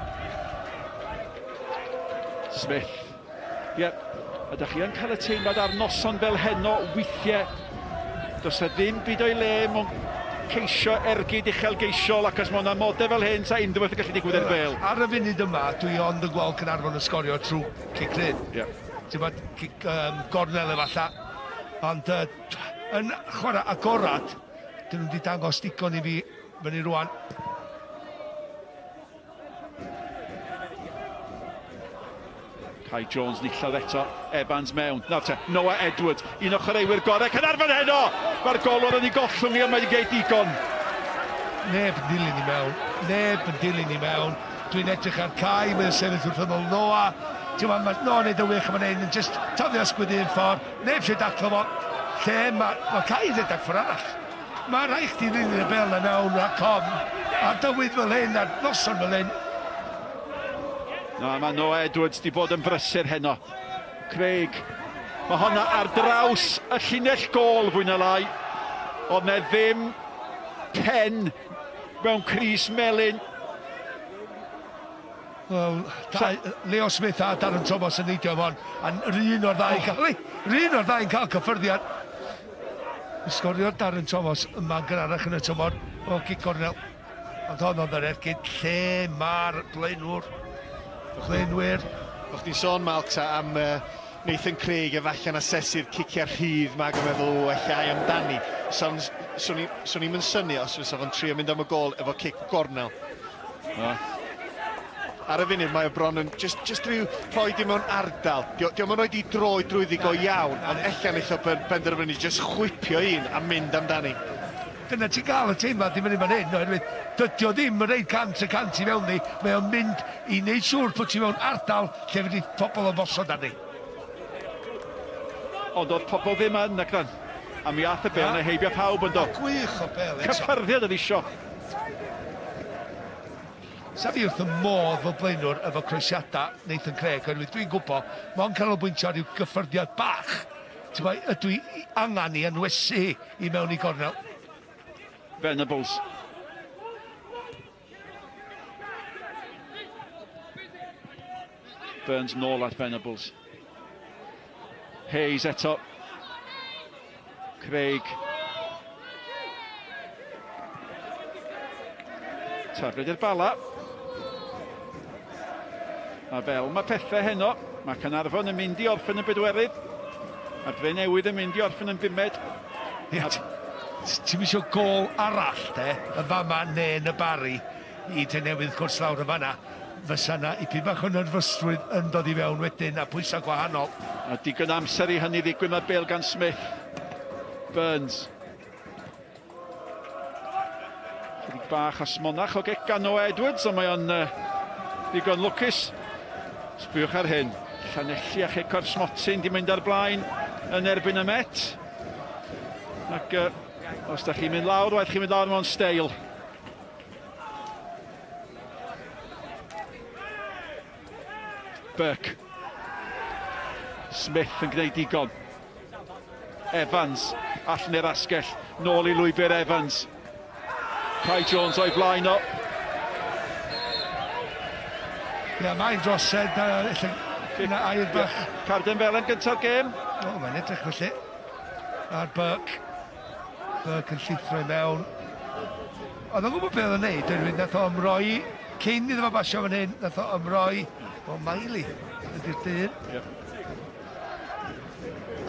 Smith. Ie, yep. a da chi yn cael y teimlad ar noson fel heno weithiau. Does e ddim byd o'i le mewn ceisio ergyd uchelgeisiol ac os mewn amodau fel hyn, sa unrhyw beth yn gallu digwydd i'r bêl. Ar y funud yma, dwi ond yn gweld Caernarfon yn sgorio trwy cic rydd. Yeah. Ti'n bod, cic um, gornel efallai. Ond uh, yn chwarae agorad, dyn nhw wedi dangos digon i fi fyny rwan. Kai Jones nillodd eto, Evans mewn. Nawr te, Noah Edwards, un o chwaraewyr gorau Caernarfon heno! Mae'r golwr yn ei gollwng i ond mae wedi gwneud digon. Neb yn dilyn i mewn, neb yn dilyn i mewn. Dwi'n edrych ar Kai, mae'n sefyll wrth ymyl Noah. Ti'n gwybod, mae Noah'n neud yn wych, mae'n neud yn just taflu ysgwydd un ffordd, neb eisiau daclo fo. Lle mae, mae Kai yn rhedeg ffordd arall. Mae rhaid chdi ddilyn y bêl 'na mewn rhag ofn ar dywydd fel hyn, ar noson fel hyn. Na, mae Noah Edwards di bod yn brysur heno. Craig, mae honna ar draws y llinell gôl fwy na lai. Ond ne ddim pen mewn crys melyn. Wel, Leo Smith a Darren Thomas yn neidio am hon, a yr un o'r ddau, oh. yr un o'r ddau'n cael cyffyrddiad. Sgoriodd Darren Thomas yma'n gynharach yn y tymor o gic gornel. Ond hon oedd yr ergyd lle mae'r blaenwr, blaenwyr. O'ch ti'n sôn, Malcs, am uh, Nathan Craig efallai'n asesu'r ciciau rhydd 'ma ac yn meddwl, o, ella ai amdani. Swn, swn, swn i'm yn synnu os fysa fo'n trio mynd am y gôl efo cic gornel. Na. Ar y funud mae o bron yn just, just rhyw rhoi di mewn ardal. Dio, dio'm yn rhoi di droed drwyddi go iawn, ond ella neith o benderfynu just chwipio un a mynd amdani. Dyna ti'n gael y teimlad i fyny fan hyn, oherwydd dydy o ddim yn rhaid 100% i fewn ni, mae o'n mynd i wneud siŵr bod ti mewn ardal lle fedrith pobl ymosod arni. Ond oedd pobl ddim yn, ac dan. A mi ath y bêl 'na heibio pawb yn do? Gwych o bêl eto. Cyffyrddiad oedd isio. Sa fi wrth y modd fel blaenwr efo croesiadau Nathan Craig oherwydd dwi'n gwybod mae o'n canolbwyntio ar ryw gyffyrddiad bach. Ti'n gwybod, ydw i angen i anwesu hi i mewn i gornel. Venables. Burns nôl at Venables. Hayes eto. Craig. Tafliad i'r Bala. A fel mae pethau heno, mae Caernarfon yn mynd i orffen yn bedwerydd. A'r Drenewydd yn mynd i orffen yn bumed. Ie, ti'm isio gôl arall de, yn fama neu yn y Barri i Drenewydd wrth gwrs lawr yn fanna. Fysa 'na ipyn bach o nerfysrwydd yn dod i fewn wedyn a pwysau gwahanol. A digon amser i hynny ddigwydd, mae'r bêl gan Smith. Burns. Chydig bach o smonach o gic gan Noah Edwards, ond mae o'n uh, ddigon lwcus. Sbïwch ar hyn. Llanelli a chic o'r smotyn di mynd ar blaen yn erbyn y Met. Ac uh, os da chi'n mynd lawr, waeth chi'n mynd lawr mewn steil. Burke. Smith yn gwneud digon. Evans allan i'r asgell, nôl i lwybr Evans. Kai Jones o'i flaen o. Ie, yeah, mae'n drosedd, ella yna air bach. Yeah. Carden felen gyntaf gêm. O, mae'n edrych felly. A'r Burke. Burke yn llithro i mewn. Oedd o'n gwybod beth oedd o'n neud, oherwydd nath o ymroi, cyn iddo fo basio fan hyn, nath o ymroi, o Miley ydy'r dyn. Yep.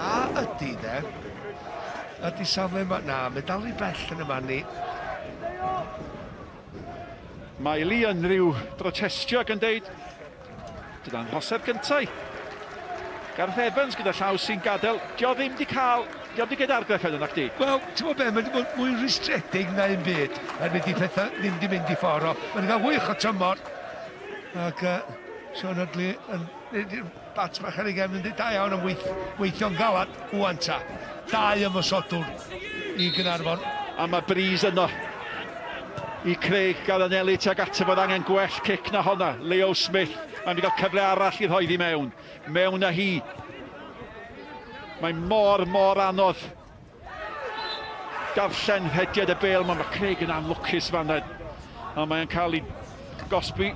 A ydy de, ydy safle yma, na, mae dal i bell yn y man ni. Miley yn rhyw brotestio ac yn deud, dyna'n nhosedd gyntaf. Gareth Evans gyda llaw sy'n gadael, dio ddim di cael, dio ddim di gael argraff heno nac di? Wel, ti'n gwybod be, mae wedi bod mwy rhwystredig na un byd, oherwydd di pethau ddim di mynd i ffordd o. Mae wedi cael wych o tymor, ac uh, Sean Hudley yn bat bach ar ei gefn yn dweud da iawn am weith, weithio'n galad wwan ta. Dau ymosodwr i Gynarfon. A mae Breeze yno i Craig gael anelu tuag ato fod angen gwell cic na honna. Leo Smith, mae'n mynd i gael cyfle arall i rhoi ddi mewn. Mewn â hi. Mae mor, mor anodd darllen rhediad y bêl. Mae Craig yn anlwcus fan Ond mae'n cael ei gosbi.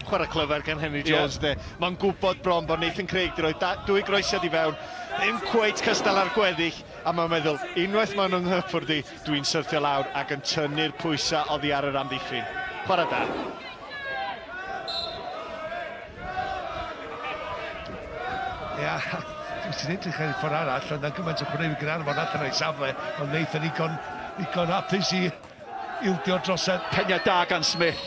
Chwarae clyfar gan Henry Jones, yeah. de. Mae'n gwybod bron bod Nathan Craig di roi dwy groesiad i fewn, ddim cweit cystal ar gweddill, a mae'n meddwl, unwaith maen nhw'n nghyffwrdd i, dwi'n syrthio lawr ac yn tynnu'r pwysau oddi ar yr amddiffyn. Chwarae da. Ia, ti'n edrych ar y ffordd arall, ond na gymaint o chwaraewyr Gaernarfon allan o'i safle, ond Nathan igon, igon hapus i ildio drosedd. Peniad da gan Smith.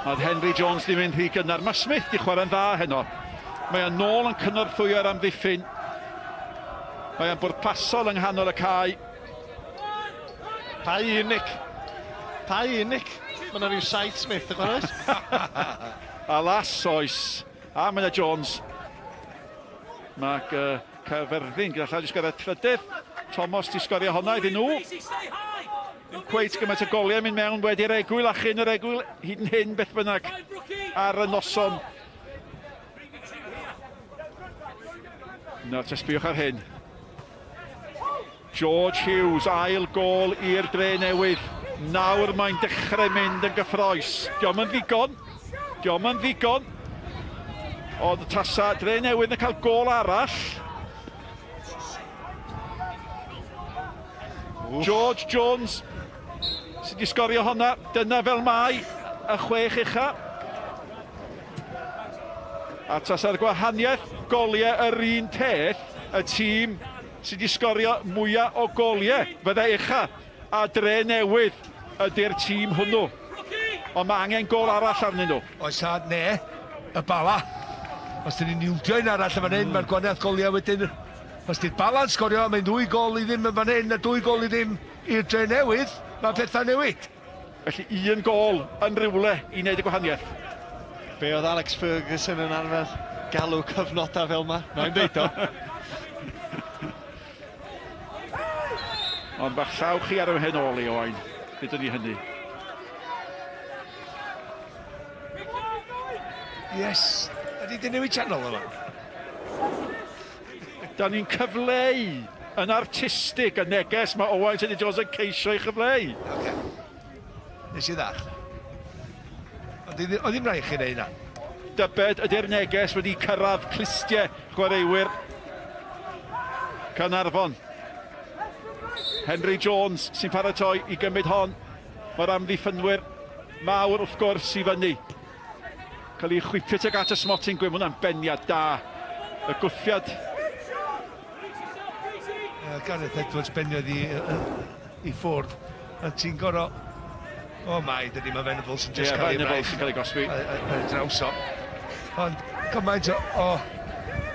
Oedd Henry Jones di mynd rhy gynnar. Mae Smith di chwarae'n dda heno. Mae o'n nôl yn cynorthwyo'r amddiffyn. Mae o'n bwrpasol yng nghanol y cae. Pa un, Nick? Pa un, Nick? Mae yna rhyw saith Smith yn chwarae, oes? Alas, oes. A mae yna Jones. Mae uh, Caerfyrddin gyda llaw di sgorio trydydd. Thomas di sgorio honna iddyn nhw. Ddim cweit gymaint o goliau mynd mewn wedi'r egwyl a chyn yr egwyl hyd yn hyn beth bynnag ar y noson. Nawr te sbïwch ar hyn. George Hughes, ail gôl i'r Dre Newydd. Nawr mae'n dechrau mynd yn gyffroes. Diolch yn ddigon. Diolch yn ddigon. Ond tasa Dre Newydd yn cael gôl arall. George Jones sydd wedi sgorio honna. Dyna fel mae y chwech ucha. A tasa'r gwahaniaeth goliau yr un peth, y tîm sydd wedi sgorio mwya o goliau fydde ucha a Dre Newydd ydy'r tîm hwnnw. Ond mae angen gol arall arnyn nhw. Oes a ne, y Bala. Os dyn ni'n ildio un arall yn fan hyn, mm. mae'r gwahaniaeth goliau wedyn... Os di'r Bala'n sgorio, mae'n ddwy gol i ddim yn fan hyn a dwy gol i ddim i'r Dre Newydd, mae pethau newid. Felly un gôl yn rywle i wneud y gwahaniaeth. Be oedd Alex Ferguson yn arfer galw cyfnodau fel yma? Na'n deud o. Ond bach llaw chi ar ymhen ôl i Owain. Dydyn ni hynny. Yes. Da ni di newid channel yma. Da ni'n cyfleu yn artistig y neges mae Owain Teddy Jones yn ceisio ei chyfleu. Oce. Nes i ddall. Ond oedd ddim rhaid chi wneud na. Dybed ydy'r neges wedi cyrraedd clustiau chwaraewyr Caernarfon. Henry Jones sy'n paratoi i gymryd hon. Mae'r amddiffynwyr mawr wrth gwrs i fyny. Cael ei chwipio tuag at y smotyn gwyn, hwnna'n beniad da. Y gwthiad. Uh, Gareth Edwards beniodd i, i ffwrdd. A ti'n gorau... O oh mai, dydy, mae Venables yn just yeah, cael ei Venables yn cael ei gosbi. Ar draws o. Ond gymaint o... o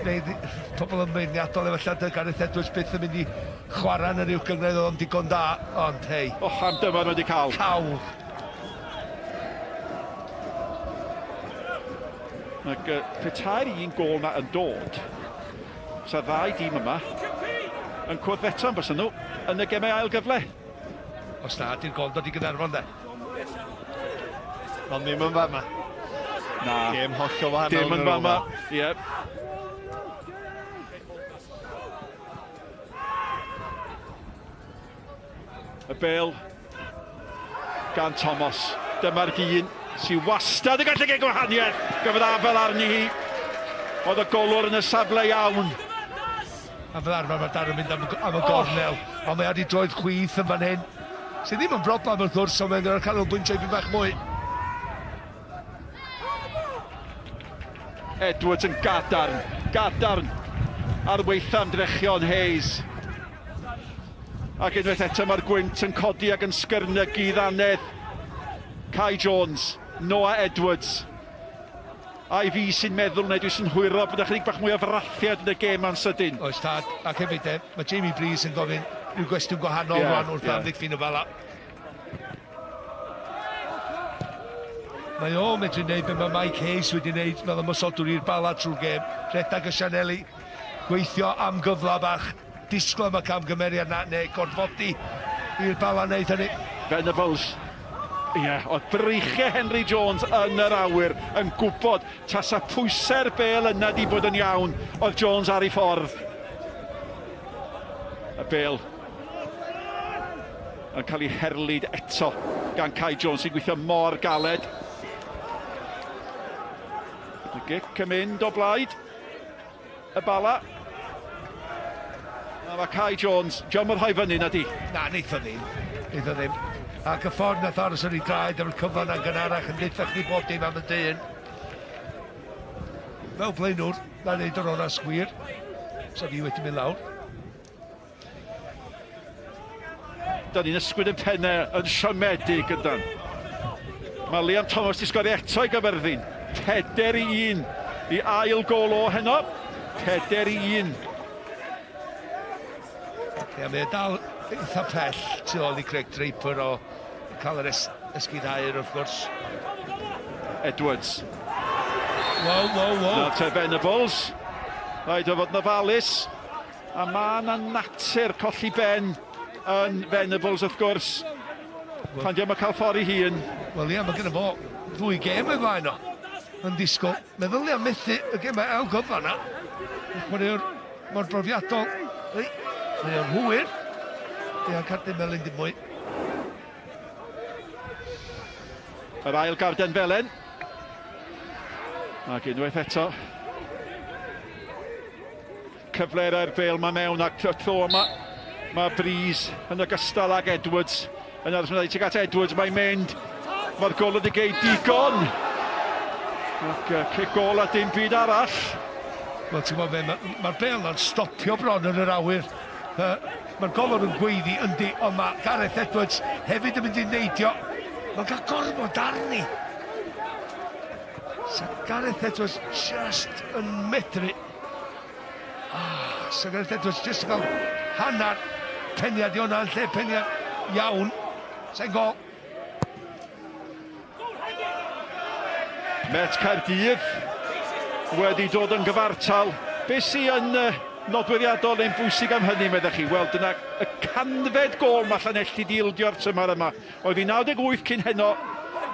neu pobl yn beirniadol efallai dy Gareth Edwards byth yn mynd i chwarae yn yr uwch gynghrair oedd o'n digon da, ond hei. Och, am dyma wedi cael. Cawl. Ac uh, petai'r un gol na yn dod, sa ddau dîm yma yn cwrdd eto yn bysa nhw yn y gemau ail gyfle. Os na, di'r gol dod i Gaernarfon de. Ond ddim yn fama. Na. Gêm hollol wahanol. Dim yn fama. Ie. Y bel gan Thomas. Dyma'r dyn sy'n wastad yn gallu gwneud gwahaniaeth. Gafodd afel arni hi. Oedd y golwr yn y safle iawn. A fel arfer mae Darren mynd am, am y gornel, oh. ond mae ar ei droed chwith yn fan hyn. Sydd ddim yn broblem wrth gwrs, ond mae'n canolbwyntio i bach mwy. Edwards yn gadarn, gadarn ar weitha ymdrechion Hayes. Ac unwaith eto mae'r gwynt yn codi ac yn sgyrnygu ddannedd. Kai Jones, Noah Edwards. Ai fi sy'n meddwl neu dwi synhwyro bod ychydig bach mwy o frathiad yn y gêm ma'n sydyn. Oes tad, ac hefyd e, mae Jamie Breeze yn gofyn rhyw gwestiwn gwahanol yeah, rwan wrth yeah. amddiffyn y Bala. Mae o'n medru wneud be mae Mike Hayes wedi wneud fel ymosodwr i'r Bala trwy'r gêm. Rhedeg y sianeli, gweithio am gyfle bach, disgwyl am y camgymeriad na, neu gorfodi i'r Bala wneud hynny. Venables. Ie, yeah, oedd breichiau Henry Jones yn yr awyr yn gwybod tasa pwysau'r bel yna di bod yn iawn, oedd Jones ar ei ffordd. Y bel yn cael ei herlid eto gan Kai Jones sy'n gweithio mor galed. Y gic yn mynd o blaid y Bala. A mae Kai Jones, diolch yn rhoi fyny na di? Na, neith o ddim. Neith o ddim. Ac y ffordd nath aros yn ei draed am y cyfan a'n gynharach yn deutha chdi bob dim am y dyn. Fel blaenwr, na neud yr onast gwir. Sa fi wedi mynd lawr. Da ni'n ysgwyd yn pennau yn siomedig gyda'n. Mae Liam Thomas di sgori eto i Gyfyrddin. 4 i 1 i ail gol o heno. 4 i 1. Ie, mae e dal eitha pell tu ôl i Craig Draper o cael yr es esgid aur wrth gwrs. Edwards. Wow, wow, wow. Nawr te Venables. Rhaid o fod yn ofalus. A mae yna natur colli ben yn Venables wrth gwrs. Pan diolch yn cael ffordd i hun. Wel ie, mae gyda fo ddwy gêm o'i flaen o. Yn disgwyl. Meddylia methu y gemau ail gyfan yna. Chwaraewr mor brofiadol. Ei, mae o'n hwyr. Ie, cardyn melyn dim mwy. Yr ail garden felen. Ac unwaith eto, Cyfle i'r bêl 'ma mewn ac y tro yma mae Breeze yn ogystal ag Edwards yn aros mynd tuag at Edwards, mae'n mynd. Mae'r gol wedi gei digon. Ac uh, cic gol a dim byd arall. Wel, ti'n gwybod be, mae'r ma bêl na'n stopio bron yn yr awyr. Uh, mae'r golwr yn gweiddi yndi, ond mae Gareth Edwards hefyd yn mynd i neidio. Mae'n cael gormod arni. Sa Gareth Edwards just yn medru Ah, so Gareth Edwards jyst yn cael hanner peniad i hwnna yn lle peniad iawn. Sa'n gol. Met Caerdydd wedi dod yn gyfartal. Be sy yn nodweddiadol neu'n bwysig am hynny, meddech chi? Wel, dyna y canfed gol mae Llanelli di ildio'r tymor yma. Oedd hi 98 cyn heno,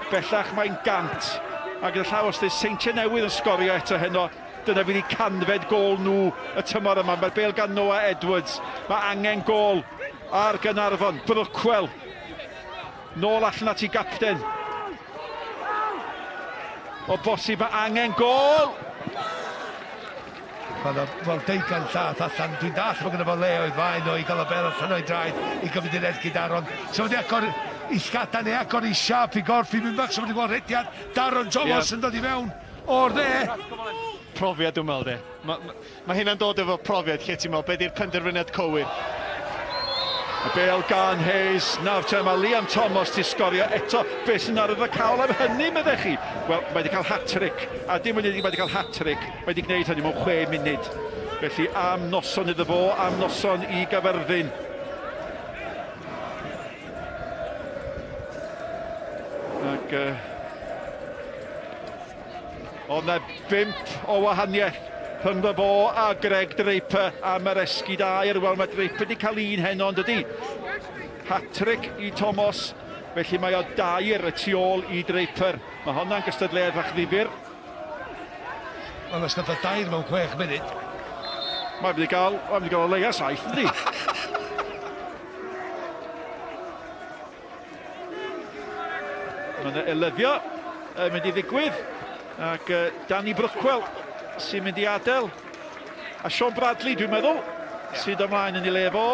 bellach mae'n 100. A gyda llaw, os Seintiau Newydd yn sgorio eto heno, Dyna fydd eu canfed gôl nhw y tymor yma. Mae'r bêl gan Noah Edwards. Mae angen gôl ar Gaernarfon. Brookwell. Nôl allan at ei gapten. O bosib mae angen gôl! Mae yna fel deugain llath allan. Dwi'n dall bod gyda fo le o'i faen o i gael y bel allan o'i draed i gymryd i'r ergyd Aaron. So wedi agor i llgada neu agor i siap i gorff i mynd bach. So wedi gweld rhediad Darren Thomas yeah. yn dod i fewn. O'r dde! Profiad dwi'n meddwl de. Mae ma, ma hynna'n dod efo profiad lle ti'n meddwl, be di'r penderfyniad cywir? Y bêl gan Hayes, nawr te mae Liam Thomas di sgorio eto. Be sy'n arwyddocaol am hynny, meddech chi? Wel, mae wedi cael hat-trick, a dim yn unig mae wedi cael hat-trick, mae wedi gwneud hynny mewn chwe munud. Felly am noson iddo fo, am noson i Gaerfyrddin. Ac uh, oedd na bump o wahaniaeth rhyngddo fo a Greg Draper am yr esgid aur. Wel, mae Draper wedi cael un heno, ond ydy. Hat-trick i Thomas, felly mae o dair y tu ôl i Draper. Mae honna'n gystadleuaeth fach ddifyr. Wel, os nath o dair mewn chwech munud. Mae'n mynd i gael, mae'n mynd i gael o leia saith, yndi? Mae yna elyddio yn mynd i ddigwydd ac uh, Danny Brookwell sy'n mynd i adael a Sean Bradley dwi'n meddwl yeah. sydd ymlaen yn ei le fo.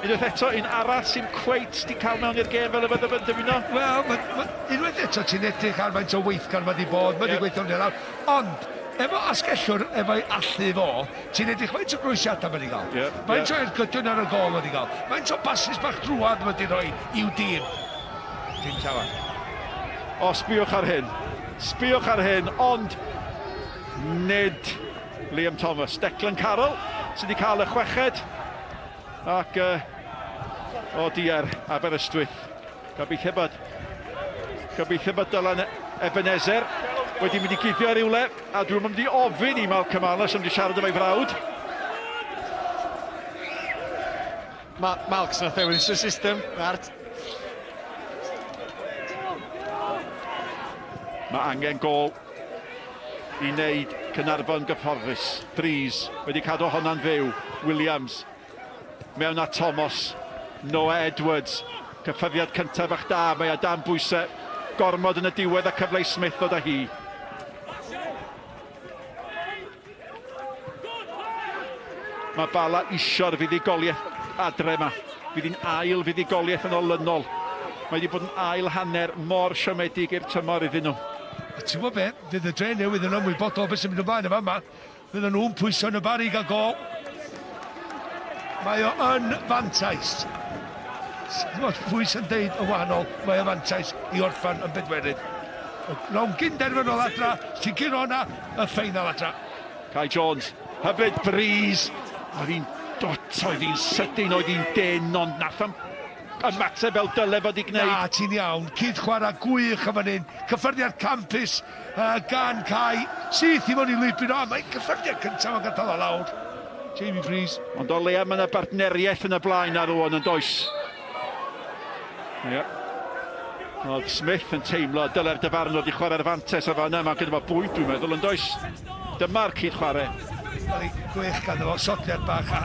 Unwaith eto, un arall sy'n cweit di cael mewn i'r gêm fel y bydde yn dymuno. Wel, ma, ma, unwaith eto ti'n edrych ar faint o weithgar mae wedi bod, mae wedi yeah. gweithio'n lawr, ond efo asgellwr, efo'i allu fo, Ti'n edrych faint o groesiadau mae wedi cael. Yeah, faint yeah. o ergydion ar y gol mae wedi cael. Faint o basis bach drwad mae wedi rhoi i'w dîm. Dim llawer. O, sbiwch ar hyn. Sbiwch ar hyn, ond nid Liam Thomas. Declan Carroll sydd wedi cael y chweched. Ac uh, o diar, Aberystwyth. Gobeithio bod, gobeithio bod Dylan Ebenezer wedi mynd i guddio rhywle, a dwi'n mynd i ofyn i Malcolm Arnold am di siarad efo'i frawd. Ma Malcs nath ddewis y system, Art. Mae angen gol i wneud Caernarfon gyfforddus. Breeze wedi cadw honna'n fyw. Williams Mewn at Thomas. Noah Edwards. Cyffyrddiad cyntaf bach da. Mae o dan bwysau gormod yn y diwedd a cyfle i Smith ddod â hi. Mae Bala isio'r fuddugoliaeth adre yma. Fydd hi'n ail fuddugoliaeth yn olynol. Mae wedi bod yn ail hanner mor siomedig i'r tymor iddyn nhw. A ti'n gwybod be? Fydd y dre newydd yn ymwybodol beth sy'n mynd ymlaen yn fama. Fydden nhw'n pwyso yn y Barri i gael gol. Mae o yn fantais. Ddim ots pwy sy'n deud yn wahanol, mae o fantais i orffan yn bedwerydd. Y rownd gyn-derfynol adra, ti'n curo hwnna, y ffeinal adra. Kai Jones, hyfryd Breeze. Oedd hi'n dot, oedd hi'n sydyn, oedd hi'n dyn, ond nath o'm ymateb fel dyle fod i gwneud. Na, ti'n iawn. Cyd-chwarae gwych yn fan hyn. Cyffyrddiad campus uh, gan Kai. Syth i mewn i lwybr. O, mae'n cyffyrddiad cyntaf yn gadael o lawr. Jamie Breeze. Ond o leia mae yna bartneriaeth yn y blaen ar rwan yn does. Ie. Oedd Smith yn teimlo dyle'r dyfarnwr wedi chwarae'r fantes o fanna. Mae gyda fo bwyd dwi'n meddwl yn does. Dyma'r cyd chwarae. Sori, gwych ganddo fo, sodliad bach a...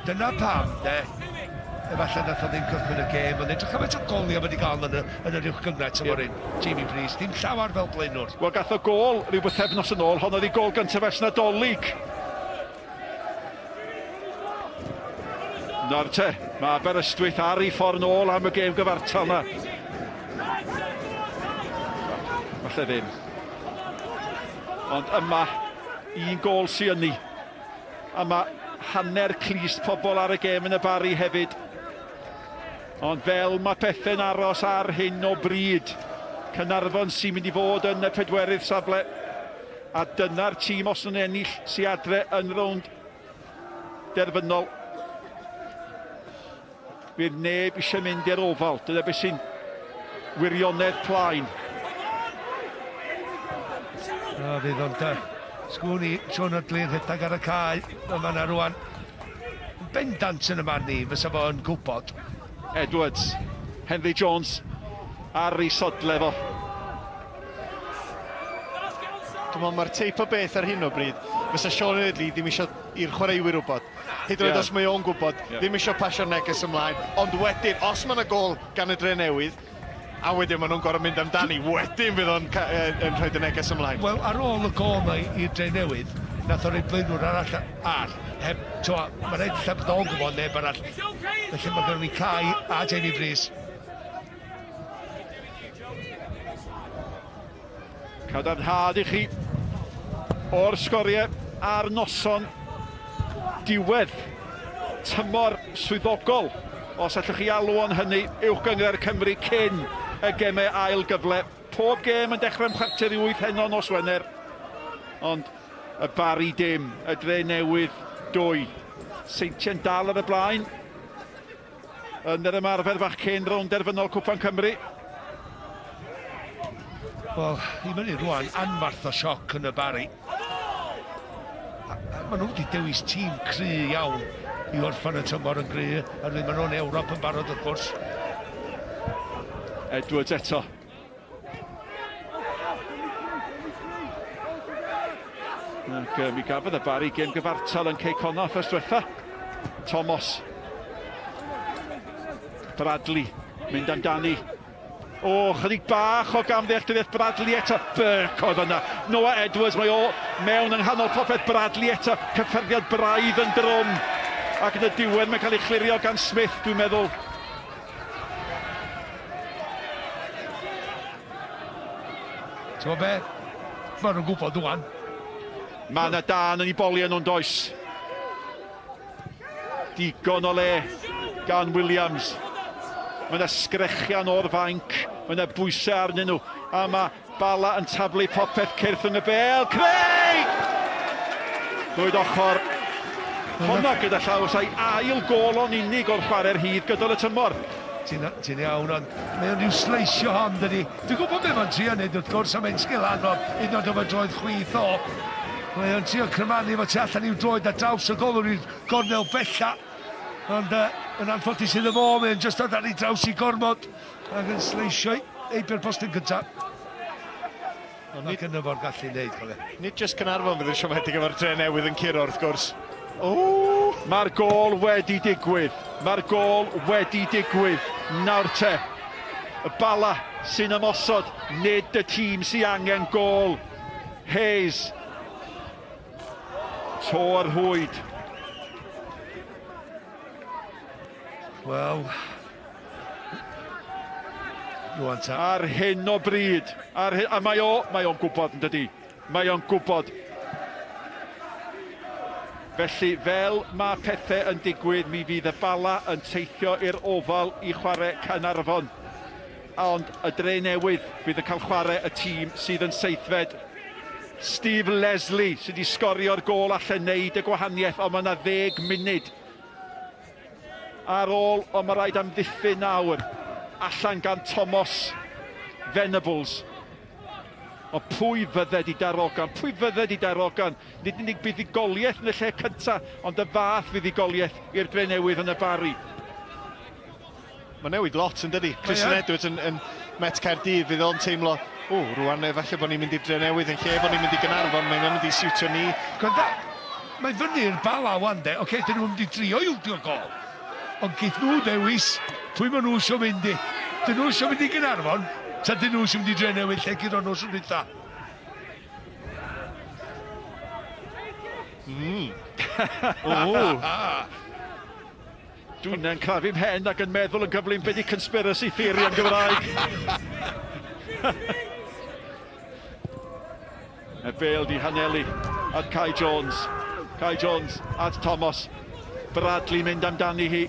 Dyna pam, de, efallai nath o ddim cychwyn y gêm, ond edrych am faint o goliau mae wedi gael yn y, yn yr uwch gynghrair tymor hyn. Jamie Breeze, dim llawer fel blaenwr. Wel, gath o gôl rhyw bythefnos yn ôl, hon oedd ei gôl gyntaf ers Nadolig. Nawr te, mae Aberystwyth ar ei ffordd nôl am y gêm gyfartal yma. Falle ddim. Ond yma, un gôl sy ynni. A mae hanner clust pobl ar y gêm yn y Barri hefyd. Ond fel mae pethau'n aros ar hyn o bryd, Caernarfon sy'n mynd i fod yn y pedwerydd safle. A dyna'r tîm os nhw'n ennill sy adre yn rownd derfynol. Fydd neb eisiau mynd i'r ofal. Dyna beth sy'n wirionedd plaen. Na, fydd ond uh, sgwn i Sean Hudley yn rhedeg ar y cae yn fanna rwan. Yn bendant yn y man ni, fysa fo yn gwybod. Edwards, Henry Jones ar ei sodle fo. Dwi'n meddwl mae'r teip o beth ar hyn o bryd, fysa Sean Eardley ddim eisiau i'r chwaraewyr wybod. Hyd yn oed yeah. os mae o'n gwybod, yeah. ddim eisiau pasio'r neges ymlaen. Ond wedyn, os mae yna gol gan y dre newydd, a wedyn maen nhw'n gorfod mynd amdani, wedyn fydd o'n yn rhoi y neges ymlaen. Wel, ar ôl y gol yma i'r dre newydd, nath o roi blaenwr arall ar, heb, twa, mae'n rhaid lle bod o'n gwybod neb arall. Felly mae gennym ni Kai a Jamie Breeze. Cadarnhad i chi o'r sgoriau ar noson diwedd tymor swyddogol, os allwch chi alw o'n hynny, Uwch Gynghrair Cymru cyn y gemau ail gyfle. Pob gêm yn dechrau am chwarter i wyth heno nos Wener, ond y Barri dim, y Dre Newydd dwy. Seintiau'n dal ar y blaen. Yn yr ymarfer bach cyn rownd derfynol Cwpan Cymru. Wel, i fyny rwan, anfarth o sioc yn y Barri. Maen nhw wedi dewis tîm cry iawn i orffen y tymor yn gry, oherwydd maen nhw'n Ewrop yn barod wrth gwrs. Edwards eto. Ac mi gafodd y Barri gêm gyfartal yn Cei Connah wrthnos diwetha. Thomas. Bradley mynd amdani. O, chydig bach o gamddealltwriaeth Bradley eto. Burke oedd yna. Noah Edwards, mae o mewn yng nghanol popeth. Bradley eto, cyffyrddiad braidd yn drwm. Ac yn y diwedd mae'n cael ei chlirio gan Smith, dwi'n meddwl. Ti'n gwybod be? Maen nhw'n gwybod rwan. Mae yna dan yn ei boliau nhw'n does. Digon o le gan Williams. Mae yna sgrechian o'r fainc, mae yna bwysau arnyn nhw, a mae Bala yn taflu popeth cyrff yn y bel. Craig! Ddwyd ochr. Honna gyda llaw sa'i ail gôl o'n unig o'r chwarae'r rhydd gydol y tymor. Ti'n ti iawn, ond mae o'n rhyw sleisio hon, dydy. Dwi'n gwybod beth mae'n trio wneud wrth gwrs, a mae'n sgil anodd, hyd yn oed efo droed chwith o. Mae o'n trio crymanu fo tu allan i'w droed a draws y golwr i'r gornel bella. Ond uh, yn anffodus iddo fo, mae'n just dod ar ei draws i gormod ac yn sleisio heibio'r postyn cyntaf. Ond mae gynno fo'r gallu i wneud, cofia. Nid jyst Caernarfon fydd yn siomedig efo'r dre newydd yn curo wrth gwrs. O! Mae'r gôl wedi digwydd. Mae'r gôl wedi digwydd. Nawr te. Y Bala sy'n ymosod, nid y tîm sy'n angen gôl. Hayes. To ar rhwyd. Wel, Rwan ta. Ar hyn o bryd, ar hyn, a mae o, mae o'n gwybod yn dydi, mae o'n gwybod. Felly, fel mae pethau yn digwydd, mi fydd y Bala yn teithio i'r Ofal i chwarae Caernarfon. Ond y Dre Newydd fydd yn cael chwarae y tîm sydd yn seithfed. Steve Leslie sydd wedi sgorio'r gôl allan wneud y gwahaniaeth, ond mae yna ddeg munud Ar ôl, ond mae rhaid amddiffyn nawr. Allan gan Tomos Venables. Ond pwy fydde di darogan? Pwy fydde di darogan? Nid unig buddugoliaeth yn y lle cyntaf, ond y fath fuddugoliaeth i'r Drenewydd yn y Barri. Mae'n newid lot yn dydi? Christian Edwards yn, yn Met Caerdydd fydd o'n teimlo, o, rwan efallai bod ni'n mynd i'r Drenewydd yn lle bod ni'n mynd i Gaernarfon, mae'n mynd i siwtio ni. Gwranda, mae fyny i'r Bala wan de, oce, dyn nhw'n mynd i drio ildio gol, ond geith nhw ddewis pwy maen nhw eisiau mynd i. Dyn nhw eisiau mynd i Gaernarfon, ta dyn nhw eisiau mynd i Drenewydd lle guro nhw tro dwytha. Mm. O! Dwi'n yn crafu mhen ac yn meddwl yn gyflym be di conspiracy theory yn Gymraeg. Y bel di hanelu at Kai Jones. Kai Jones at Thomas. Bradley mynd amdani hi.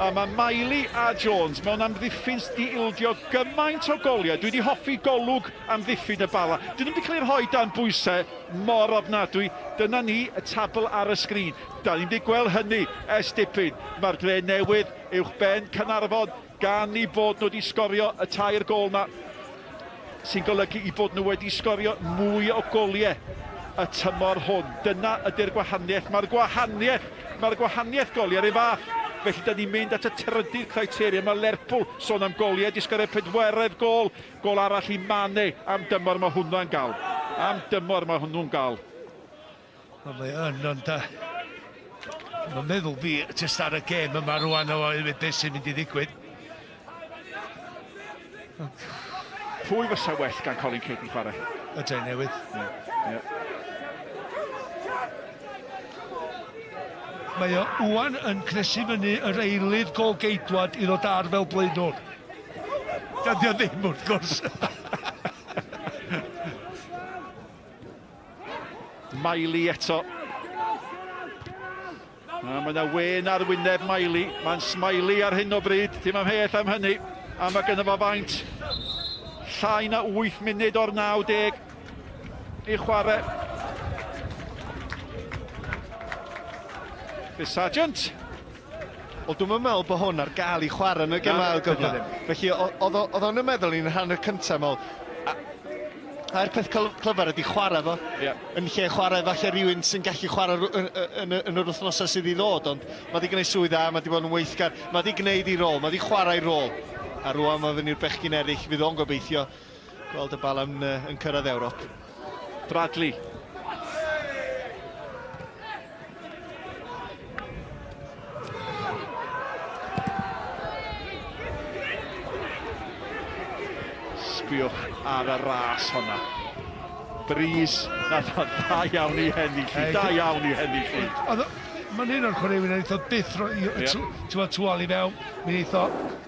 A mae Miley a Jones mewn amddiffyn di ildio gymaint o goliau. Dwi wedi hoffi golwg amddiffyn y Bala. Dyn nhw'n wedi cael eu rhoi dan bwysau mor ofnadwy. Dyna ni, y tabl ar y sgrin. Da ni'n 'di gweld hynny ers dipyn. Mae'r dre newydd uwch ben Caernarfon gan eu bod nhw wedi sgorio y tair gôl 'na, sy'n golygu eu bod nhw wedi sgorio mwy o goliau y tymor hwn. Dyna ydy'r gwahaniaeth. Mae'r gwahaniaeth, mae'r gwahaniaeth goliau yr un fath. Felly da ni'n mynd at y trydydd criteria. Mae Lerpwl, sôn am goliau, wedi sgorio pedwaredd gôl. Gôl arall i Mane am dymor mae hwnna'n gael. Am dymor mae hwnnw'n gael. Wel, mae yn, ond uh, mae'n meddwl fi jyst ar y gêm yma rwan o beth sy'n mynd i ddigwydd. Pwy fysa well gan Colin Kidd yn chwarae? Y Dre Newydd. Yeah. Yeah. Mae o wwan yn cnesu fyny yr eilydd gol geidwad i ddod ar fel blaenwr. Dydy o ddim wrth gwrs. Miley eto. A mae yna wen ar wyneb Miley. Mae'n smiley ar hyn o bryd. Dim amheuaeth am hynny. A mae gynno fo faint llai na 8 munud o'r 90 i chwarae. Chris Sargent. Wel, dwi'm yn meddwl bod hwn ar gael i chwarae yn y gêm ail gyfle. Felly, oedd o'n yn meddwl i'n rhan y cyntaf, meddwl, a'r peth clyfar ydy chwarae fo, yeah. yn lle chwarae falle rhywun sy'n gallu chwarae yn, yn, yn yr wythnosau sydd i ddod, ond mae wedi gwneud swydd dda, mae wedi bod yn weithgar, mae wedi gwneud ei rôl, mae wedi chwarae ei rôl. A rwan mae fyny'r bechgyn eraill, fydd o'n gobeithio gweld y bal yn, yn cyrraedd Ewrop. Bradley. Sbiwch ar y ras honna. Bris, nath o dda iawn i hennill hi, da iawn i hennill hi. Oedd mae'n un o'r chwaraewyr na wnaeth o byth roi yeah. tywod i fewn. Mi wnaeth o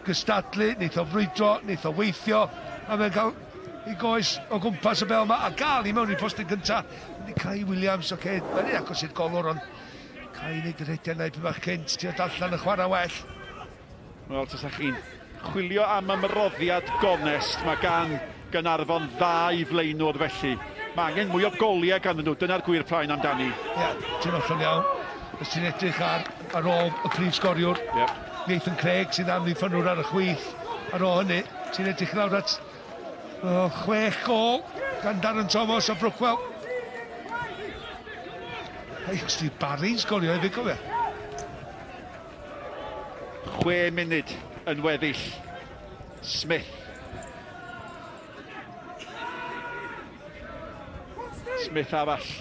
gystadlu, wnaeth o frwydro, wnaeth o weithio, a mae'n cael i goes o gwmpas y bel yma a gael i mewn i'r postyn gyntaf. Kai Williams, oce, okay, mae'n agos i'r golwr, ond Kai wneud y rhediad na i bach cynt, ti'n darllen y chwarae well. Wel, tasach chi'n chwilio am ymroddiad gonest, mae gan Gaernarfon ddau flaenwr felly. Mae angen mwy o goliau ganddyn nhw, dyna'r gwir plaen amdani. Ie, yeah, ti'n hollol iawn. Os ti'n edrych ar, ar ôl y prif sgoriwr, yep. Nathan Craig sy'n amddiffynwr ar y chwith. Ar ôl hynny, ti'n edrych lawr at oh, chwech gol gan Darren Thomas o Brookwell. Hei, os di Barry'n sgorio hefyd, cofio. 6 munud yn weddill. Smith. Smith arall.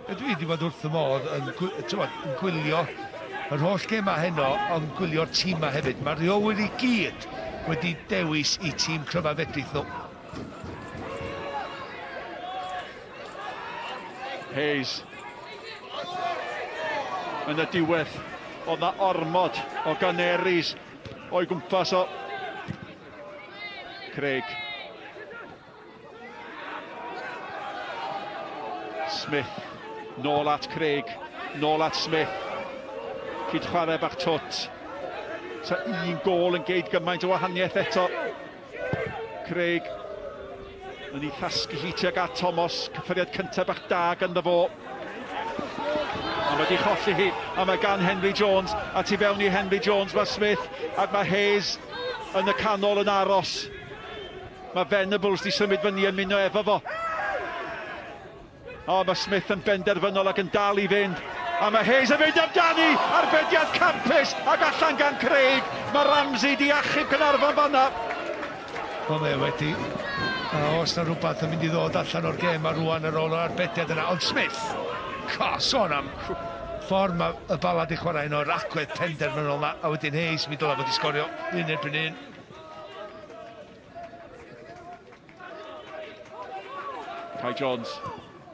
Dwi wedi bod wrth y modd yn, tywod, yn gwylio yr holl gemau heno, ond gwylio'r tîmau hefyd. Mae'r rheolwyr i gyd wedi dewis i tîm cryfaf fedrith nhw. Hayes. Yn y diwedd, oedd na ormod o Ganaries o'i gwmpas o. Craig. Smith. Nôl at Craig. Nôl at Smith. Cyd chwarae bach twt. Sa un gôl yn geid gymaint o wahaniaeth eto. Craig yn ei thasgu hi tuag at Thomas. Cyffyriad cyntaf bach da ganddo fo. A mae wedi cholli hi, a mae gan Henry Jones, a tu fewn i Henry Jones mae Smith, ac mae Hayes yn y canol yn aros. Mae Venables di symud fyny ymuno efo fo. O, mae Smith yn benderfynol ac yn dal i fynd. A mae Hayes yn mynd amdani! Arbediad campus ac allan gan Craig. Mae Ramsey di achub Caernarfon fanna. Wel, mae o wedi. A os na rhywbeth yn mynd i ddod allan o'r gêm a rwan ar ôl yr arbediad yna. Ond Smith, co, sôn am ffordd mae y Bala di chwarae heno, yr agwedd penderfynol na, a wedyn Hayes, mi dylai fod i sgorio un erbyn un. Kai Jones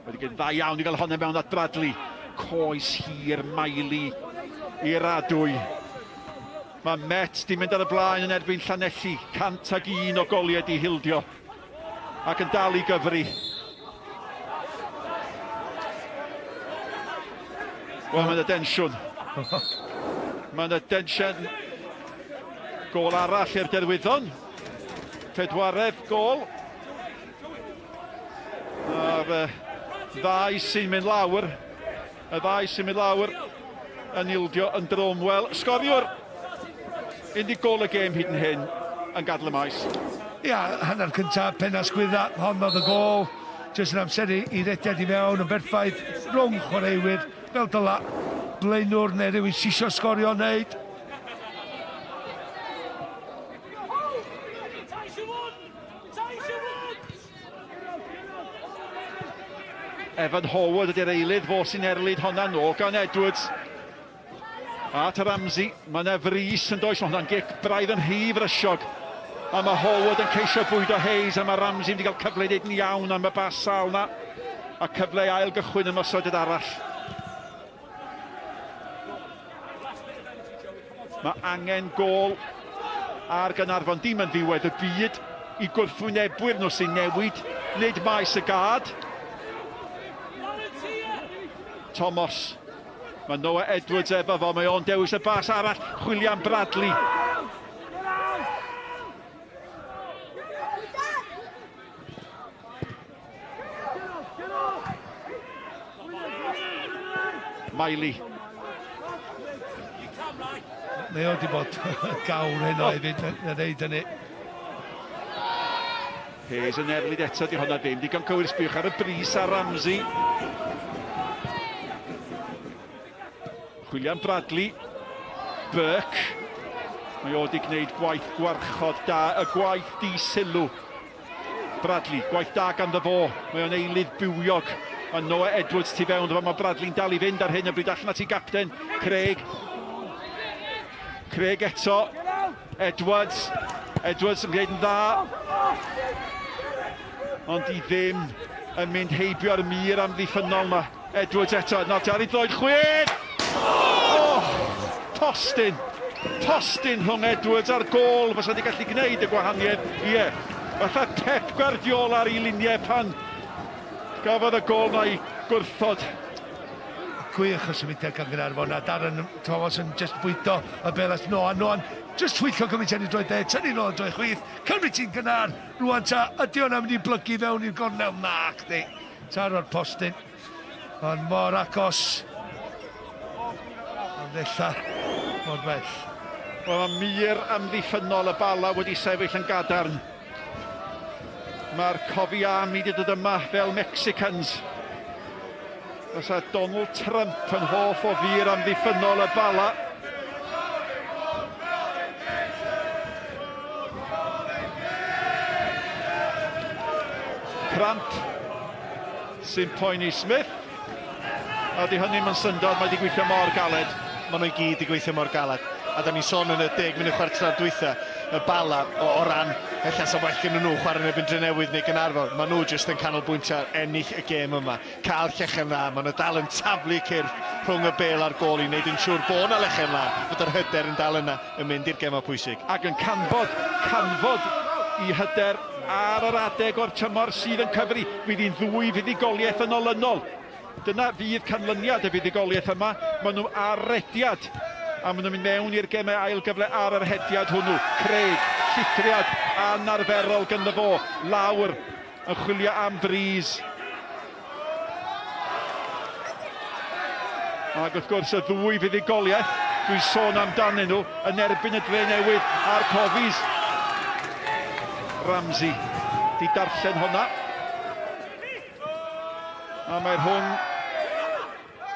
wedi gwneud dda iawn i gael honna mewn at Bradley. Coes hir Miley i'r adwy. Mae Met di mynd ar y blaen yn erbyn Llanelli. 101 o goliau di hildio. Ac yn dal i gyfri. Wel, mae yna densiwn. Mae yna densiwn. Gol arall i'r Derwyddon. Pedwaredd gol. A'r ddau sy'n mynd lawr, y ddau sy'n mynd lawr yn ildio yn drwm. Wel, sgoriwr unig gol y gêm hyd yn hyn yn gadael y maes. Ia, hanner cyntaf, penna sgwydda, hon oedd y gol. Jyst yn amseru i rediad i mewn yn berffaith rhwng chwaraewyr, fel dyla blaenwr neu rhywun sy isio sgorio wneud. Evan Howard ydy'r eilydd, fo sy'n erlid honna nôl gan Edwards. At Ramsey, mae yna frys yn does, mae hwnna'n gic braidd yn rhy frysiog. A mae Howard yn ceisio bwydo Hayes, a mae Ramsey wedi cael cyfle i wneud yn iawn am y bas sal na. A cyfle i ail gychwyn ymosodiad arall. Mae angen gôl ar Gaernarfon. Dim yn ddiwedd y byd i gwrthwynebwyr nhw sy'n newid, nid maes y gad. Thomas. Mae Noah Edwards efo fo, mae o'n dewis y bas arall, chwilio am Bradley. Miley. Mae o wedi bod gawr heno hefyd, na ddeud hynny. Hayes yn erlid eto, di hwnna ddim. Digon cywir, sbiwch ar y bris ar Ramsey. Chwilio am Bradley. Burke. Mae o wedi gwneud gwaith gwarchod da, y gwaith di sylw. Bradley, gwaith da ganddo fo. Mae o'n eilydd bywiog. Mae Noah Edwards tu fewn iddo fo. Mae Bradley'n dal i fynd ar hyn o bryd allan at ei gapten, Craig. Craig eto. Edwards. Edwards yn gwneud yn dda. Ond i ddim yn mynd heibio'r mur amddiffynnol yma. Edwards eto, nawr ar ei droed chwith! Oh! Postyn! Postyn rhwng Edwards a'r gôl, fysa wedi gallu gwneud y gwahaniaeth. Ie, fatha Pep Guardiola ar ei luniau pan gafodd y gôl na i gwrthod. Gwych o symudiad gan Gaernarfon a Darren Thomas yn just bwydo y bel at Noa. Noa'n just twyllo gymaint ar ei droed dde, tynnu nôl droed chwith, cymryd ti'n gynnar. Rwan ta, ydy hwnna'n mynd i blygu fewn i'r gornel? Na, chdi. Taro'r postyn. Ond mor agos. Ond ella mor bell. Wel, mae mur amddiffynnol y Bala wedi sefyll yn gadarn. Mae'r Cofi Army wedi dod yma fel Mexicans. Fysa Donald Trump yn hoff o fur amddiffynnol y Bala. Cramp sy'n poeni Smith. A di hynny'm yn syndod, mae wedi gweithio mor galed. Maen nhw i gyd wedi gweithio mor galed. A da ni'n sôn yn y 10 munud chwarter dwytha, y Bala, o, o ran, ella sa well gen nhw chwarae yn erbyn Drenewydd neu Gaernarfon. Maen nhw jyst yn canolbwyntio ar ennill y gêm yma. Cael llechen dda, maen nhw dal yn taflu cyrff rhwng y bêl a'r gôl i wneud yn siŵr bod 'na lechen lân, fod yr hyder yn dal yna yn mynd i'r gemau pwysig. Ac yn canfod, canfod i hyder ar yr adeg o'r tymor sydd yn cyfri. Fydd hi'n ddwy fuddugoliaeth yn olynol. Dyna fydd canlyniad y fuddugoliaeth yma. Maen nhw ar rediad a maen nhw'n mynd mewn i'r gemau ail gyfle ar yr hediad hwnnw. Craig, llithriad anarferol gynddo fo, lawr yn chwilio am Breeze. Ac wrth gwrs y ddwy fuddugoliaeth dwi'n sôn amdanyn nhw yn erbyn y Dre Newydd a'r Cofis. Ramsey di darllen hwnna. A mae rhwng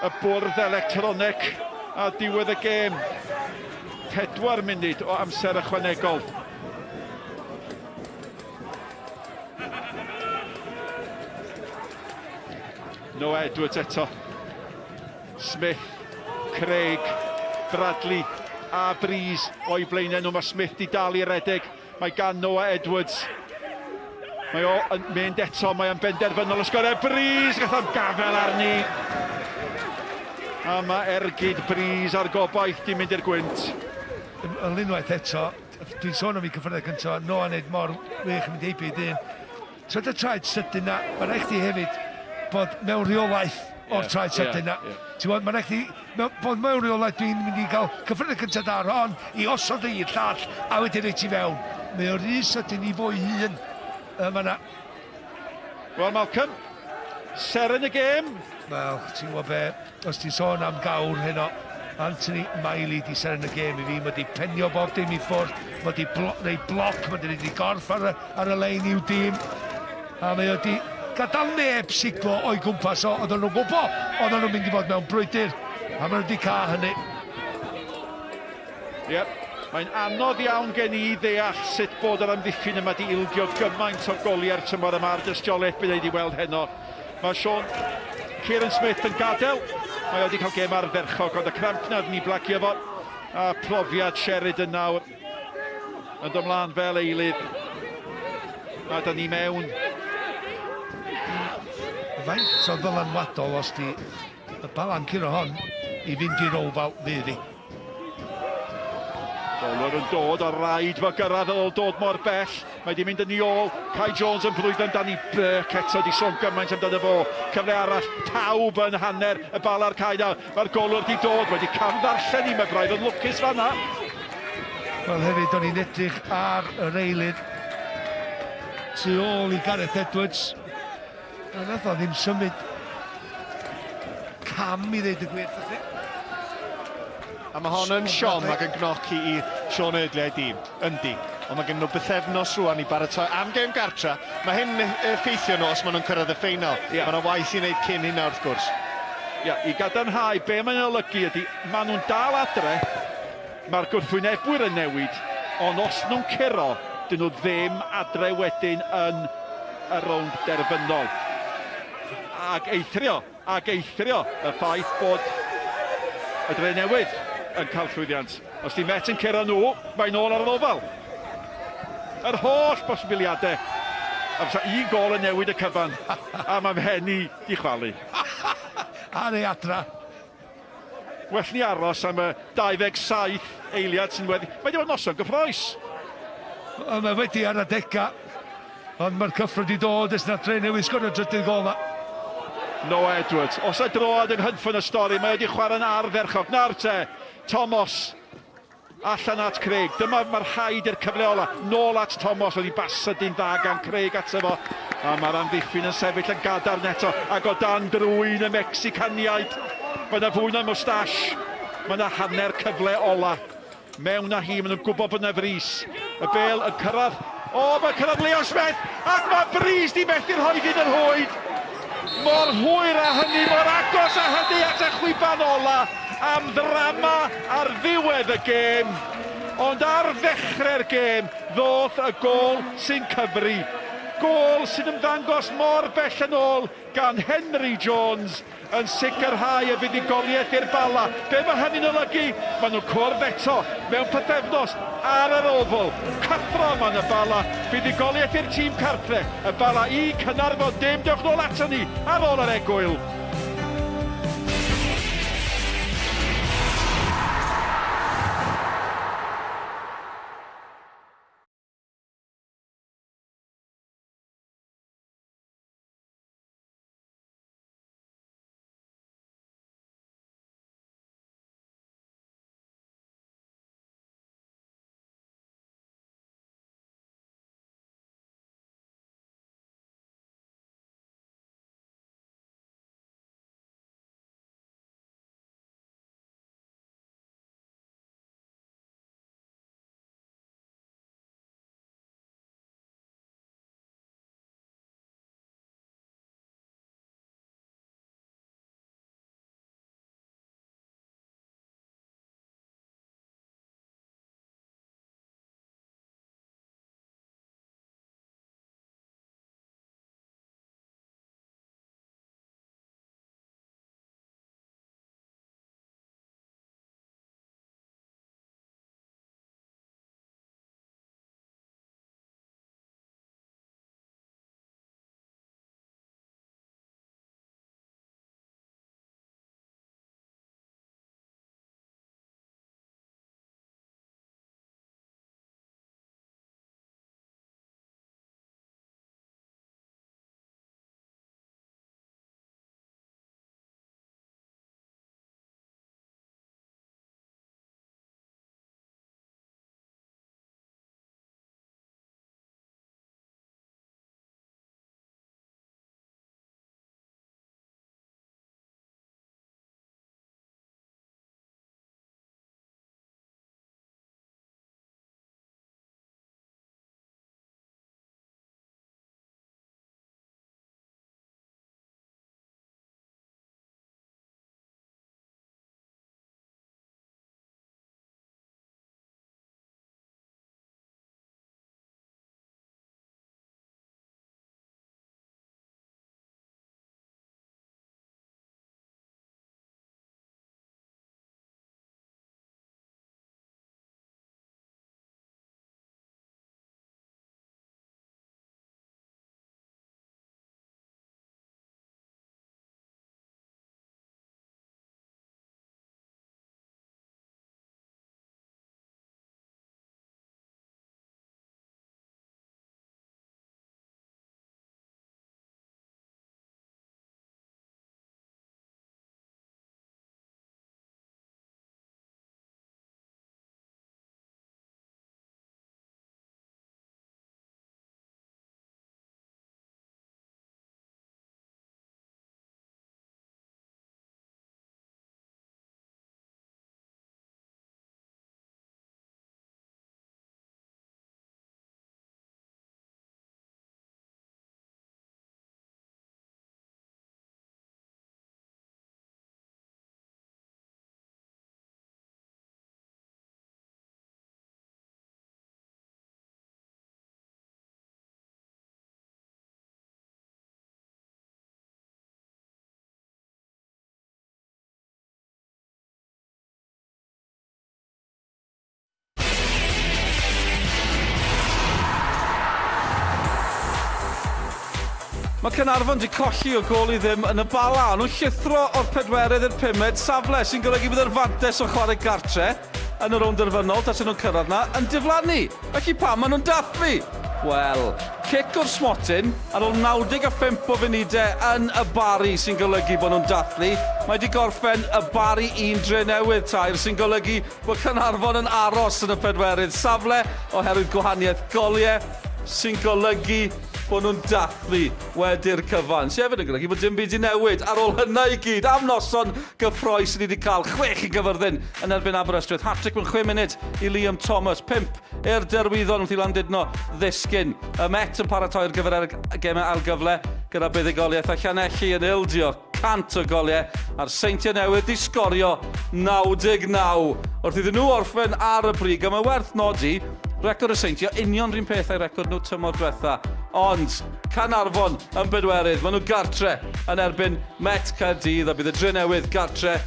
y bwrdd electroneg a diwedd y gêm. 4 munud o amser ychwanegol. Noah Edwards eto. Smith, Craig, Bradley a Breeze o'i blaenau nhw. Mae Smith di dal i redeg. Mae gan Noah Edwards. Mae o yn mynd eto, mae o'n benderfynol o sgorio. Breeze, gath o'n gafel arni. A mae ergyd Breeze a'r gobaith di mynd i'r gwynt. Yn unwaith eto, dwi'n sôn am ei cyffyrddiad cyntaf, Noah yn neud mor wych yn mynd heibio i ddyn. Twyd y traed sydyn na, mae'n rhaid chdi hefyd bod mewn rheolaeth o'r yeah, traed sydyn na. Yeah. Ti'n gwybod, mae'n rhaid chdi bod mewn rheolaeth, dwi'n mynd i gael cyffyrddiad cyntaf da ar hon, i osod ei i'r llall, a wedyn reit i fewn. Mae o rhy sydyn i fo'i hun. Yn fanna. Wel, Malcolm, seren y gêm. Wel, ti'n gwybod be, os ti'n sôn am gawr heno, Anthony Miley di seren y gêm i fi, mae di penio bob dim i ffwrdd, mae di blo neu bloc, mae di reid i gorff ar y, ar y lein i'w dîm, a mae o di gadael neb siglo o'i gwmpas o, oedden nhw'n gwybod, oedden nhw'n mynd i fod mewn brwydr, a maen nhw wedi cael hynny. Yep. Mae'n anodd iawn gen i ddeall sut bod yr amddiffyn yma di ildio gymaint o goliau'r tymor yma a'r dystiolaeth bydd ei di weld heno. Mae Sean Kieran Smith yn gadael. Mae o wedi cael gêm ardderchog, ond y cramp na ni blagio fo. A profiad Sheridan nawr yn dod mlaen fel eilydd. A da ni mewn. Faint o ddylanwadol os di y balan curo hon i fynd i'r Oval fydd hi. Bowler yn dod, a rhaid fo gyrraedd ar ôl dod mor bell. Mae di mynd yn ei ôl. Kai Jones yn brwydro amdani. Burke eto di sôn gymaint amdano fo. Cyfle arall, pawb yn hanner y bal ar cae nawr. Mae'r golwr di dod, wedi camddarllen i, mae braidd yn lwcus fanna. Wel hefyd, o'n i'n edrych ar yr eilydd tu ôl i Gareth Edwards. A nath o ddim symud cam i ddeud y gwir, chi. A mae hon yn siom ac yn gnoc i Sean Eardley a'i dîm. Yndi. Ond mae gen nhw bythefnos rwan i baratoi am gêm gartra. Mae hyn yn effeithio nhw os maen nhw'n cyrraedd y ffeinal. Yeah. Mae yna waith i wneud cyn hynna wrth gwrs. Ia, yeah, i gadarnhau be mae'n olygu ydy, maen nhw'n dal adre, mae'r gwrthwynebwyr yn newid, ond os nhw'n curo, dyn nhw ddim adre wedyn yn y rownd derfynol. Ac eithrio, ac eithrio y ffaith bod y Dre Newydd yn cael llwyddiant. Os di Met yn curo nhw, mae'n ôl ar yr ofal. Yr holl bosibiliadau. A fysa un gol yn newid y cyfan. A mae mhen i di chwalu. Ar ei adra. Well ni aros am y 27 eiliad sy'n weddi. Mae wedi bod noson gyffroes. Mae wedi ar adega. Ond mae'r cyffro wedi dod ers na Dre Newydd sgorio drydydd gol ma. Noah Edwards, os y droad yng nghynffon y stori, mae wedi chwarae'n ardderchog. Nawr te, Thomas, allan at Craig. Dyma mae'r rhaid i'r cyfle ola. Nôl at Thomas, oedd i bas sydyn dda gan Craig ato fo. A mae'r amddiffyn yn sefyll yn gadarn eto, ac o dan drwyn y Mecsicaniaid. Mae yna fwy na mwstash. Mae yna hanner cyfle ola. Mewn â hi, maen nhw'n gwybod bod yna frys. Y bêl yn cyrraedd. O, mae'n cyrraedd Leo Smith, ac mae Breeze di methu rhoi hyn yn rhwyd. Mor hwyr â hynny, mor agos â hynny at y chwiban ola am ddrama ar ddiwedd y gêm. Ond ar ddechrau'r gêm, ddoth y gôl sy'n cyfri. Gôl sy'n ymddangos mor bell yn ôl gan Henry Jones yn sicrhau y fuddugoliaeth i'r Bala. Be mae hynny'n olygu? Maen nhw'n cwrdd eto mewn pythefnos ar yr Oval. Cyffro yma yn y Bala. Buddugoliaeth i'r tîm cartre. Y Bala i Caernarfon dim. Dewch nôl ato ni ar ôl yr egwyl. Mae Caernarfon 'di colli o gôl i ddim yn y Bala. O'n nhw'n llithro o'r pedwerydd i'r pumed safle, sy'n golygu bydd yr fantes o chwarae gartre yn y rownd derfynol, tasen nhw'n cyrraedd 'na, yn diflannu. Felly pam maen nhw'n dathlu? Wel, cic o'r smotyn ar ôl 95 o funudau yn y Barri sy'n golygu bod nhw'n dathlu. Mae 'di gorffen y Barri un Drenewydd tair, sy'n golygu bod Caernarfon yn aros yn y pedwerydd safle oherwydd gwahaniaeth goliau, sy'n golygu bod nhw'n dathlu wedi'r cyfan, sydd hefyd yn golygu bod dim byd 'di newid ar ôl hynna i gyd. Am noson gyffrous ni 'di cael, chwech i Gyfyrddin yn erbyn Aberystwyth, hat-trick mewn chwe munud i Liam Thomas, pump i'r Derwyddon wrth i Landudno ddisgyn. Y Met yn paratoi ar gyfer y gemau ail gyfle gyda buddugoliaeth a Llanelli yn ildio 100 o goliau a'r Seintiau Newydd 'di sgorio 99 wrth iddyn nhw orffen ar y brig a mae werth nodi record y Seintiau union rhywun peth a'i record nhw tymor diwetha ond Caernarfon yn bedwerydd maen nhw gartre yn erbyn Met Caerdydd a bydd y Drenewydd gartre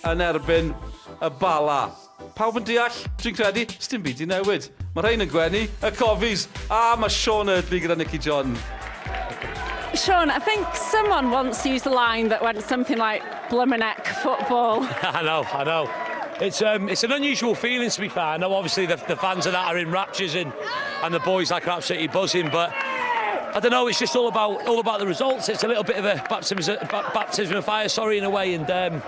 yn erbyn y Bala. Pawb yn deall? Dwi'n credu, sdim byd 'di newid. Mae rhain yn gwenu, y Cofis, a mae Sean Eardley gyda Nicky John. Sean, I think someone once used a line that went something like bloomin' heck football. I know, I know. It's um, it's an unusual feeling to be fair. I know obviously the, the fans of that are in raptures and and the boys like are absolutely buzzing, but I don't know. It's just all about all about the results. It's a little bit of a baptism, baptism of fire, sorry, in a way. And um,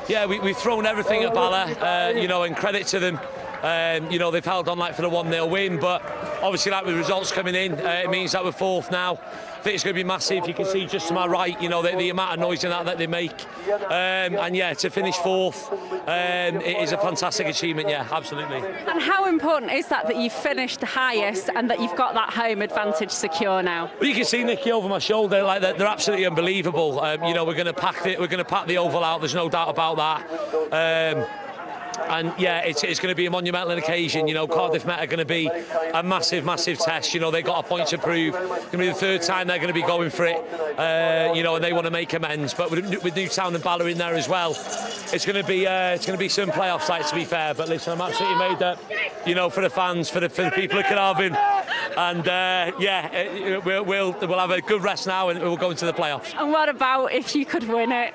yeah, we, we've thrown everything at Bala, uh, you know, and credit to them. Um, you know, they've held on like for the 1-0 win, but obviously like with results coming in, uh, it means that we're fourth now. I think it's going to be massive. You can see just to my right, you know, the, the amount of noise and that that they make. Um, and yeah, to finish fourth, um, it is a fantastic achievement, yeah, absolutely. And how important is that that you've finished the highest and that you've got that home advantage secure now? Well, you can see Nicky over my shoulder, like they're, they're absolutely unbelievable. Um, you know, we're going to pack the, we're going to pack the oval out. There's no doubt about that. Um, and yeah, it's, it's going to be a monumental occasion. You know, Cardiff Met are going to be a massive, massive test. You know, they got a point to prove. It's going to be the third time they're going to be going for it. Uh, you know, and they want to make amends. But with, with Newtown and Bala in there as well, it's going to be uh, it's going to be some playoff sites to be fair. But listen, I'm absolutely made up. You know, for the fans, for the for the people of Carnarvon, and uh, yeah, uh, we'll, we'll we'll have a good rest now, and we'll go into the playoffs. And what about if you could win it?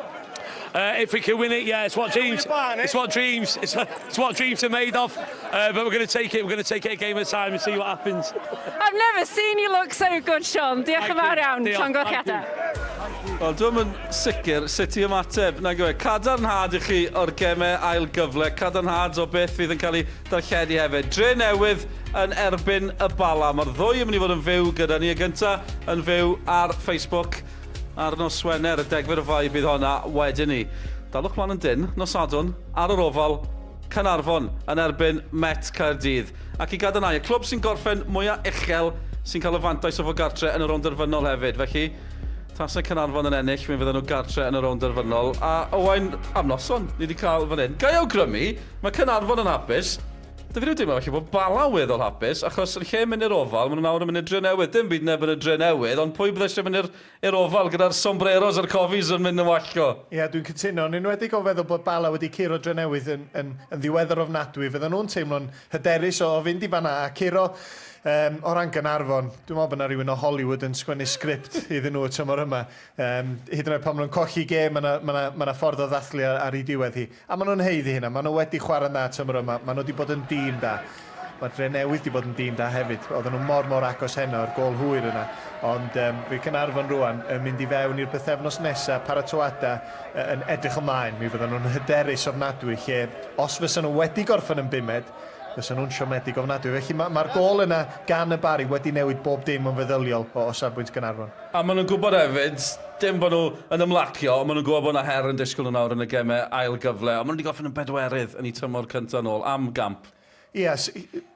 Uh, if we can win it, yeah, it's what dreams. It's what dreams. It's, it's what dreams are made of. Uh, but we're going to take it. We're going to take it a game at a time and see what happens. I've never seen you look so good, Sean. Diolch yn fawr iawn. Llongyfarchiadau. Wel, dwi'm yn sicr sut i ymateb, nag yw e? Cadarnhad i chi o'r gemau ail gyfle, cadarnhad o beth fydd yn cael ei darlledu hefyd. Dre Newydd yn erbyn y Bala. Mae'r ddwy yn mynd i fod yn fyw gyda ni. Y gyntaf yn fyw ar Facebook ar nos Wener, y degfed o Fai bydd honna wedyn ni. Dalwch mlaen yn dynn, nos Sadwrn, ar yr Ofal, Caernarfon yn erbyn Met Caerdydd. Ac i gadarnhau, y clwb sy'n gorffen mwyaf uchel sy'n cael y fantais o fod gartre yn y rownd derfynol hefyd. Felly, tase Caernarfon yn ennill, mi fydden nhw gartre yn y rownd derfynol. A Owain, am noson, ni wedi cael fan hyn. Ga i awgrymu, mae Caernarfon yn hapus, Dw i ddim yn teimlo falle bod Bala weddol hapus, achos yn lle mynd i'r Ofal, maen nhw nawr yn mynd i'r Drenewydd. Dim byd neb yn y Drenewydd, ond pwy bydde eisiau mynd i'r i'r Ofal gyda'r sombreros a'r cofis yn mynd yn wallgo? Ie, dwi'n cytuno, yn enwedig o feddwl bod Bala wedi curo Drenewydd yn, yn, yn ddiweddar ofnadwy. Fydden nhw'n teimlo'n hyderus o, o fynd i fan'na a curo. Um, o ran Gaernarfon, dwi'n meddwl bod yna rhywun o Hollywood yn sgwennu sgript iddyn nhw y tymor yma. Um, hyd yn oed pan maen nhw'n colli gêm, mae yna ma ma ma ffordd o ddathlu ar, ar ei diwedd hi. A maen nhw'n haeddu hynna. Maen nhw wedi chwarae'n dda tymor yma. Maen nhw wedi bod yn dîm da. Mae Drenewydd wedi bod yn dîm da hefyd. Oedden nhw mor, mor agos heno, yr gôl hwyr yna. Ond um, fydd Caernarfon rwan yn mynd i fewn i'r bythefnos nesaf, paratoadau yn edrych ymlaen. Mi fydden nhw'n hyderus ofnadwy lle os fysa nhw wedi gorffen yn bumed, fysa nhw'n siomedig ofnadwy. Felly mae'r ma gôl yna gan y Barri wedi newid bob dim yn feddyliol o, o safbwynt Gaernarfon. A maen nhw'n gwybod hefyd, dim bod nhw yn ymlacio, ond maen nhw'n gwybod bod yna her yn disgwyl nhw nawr yn y gemau ail gyfle. Ond maen nhw wedi gorffen yn bedwerydd yn eu tymor cyntaf nôl, am gamp. Ia,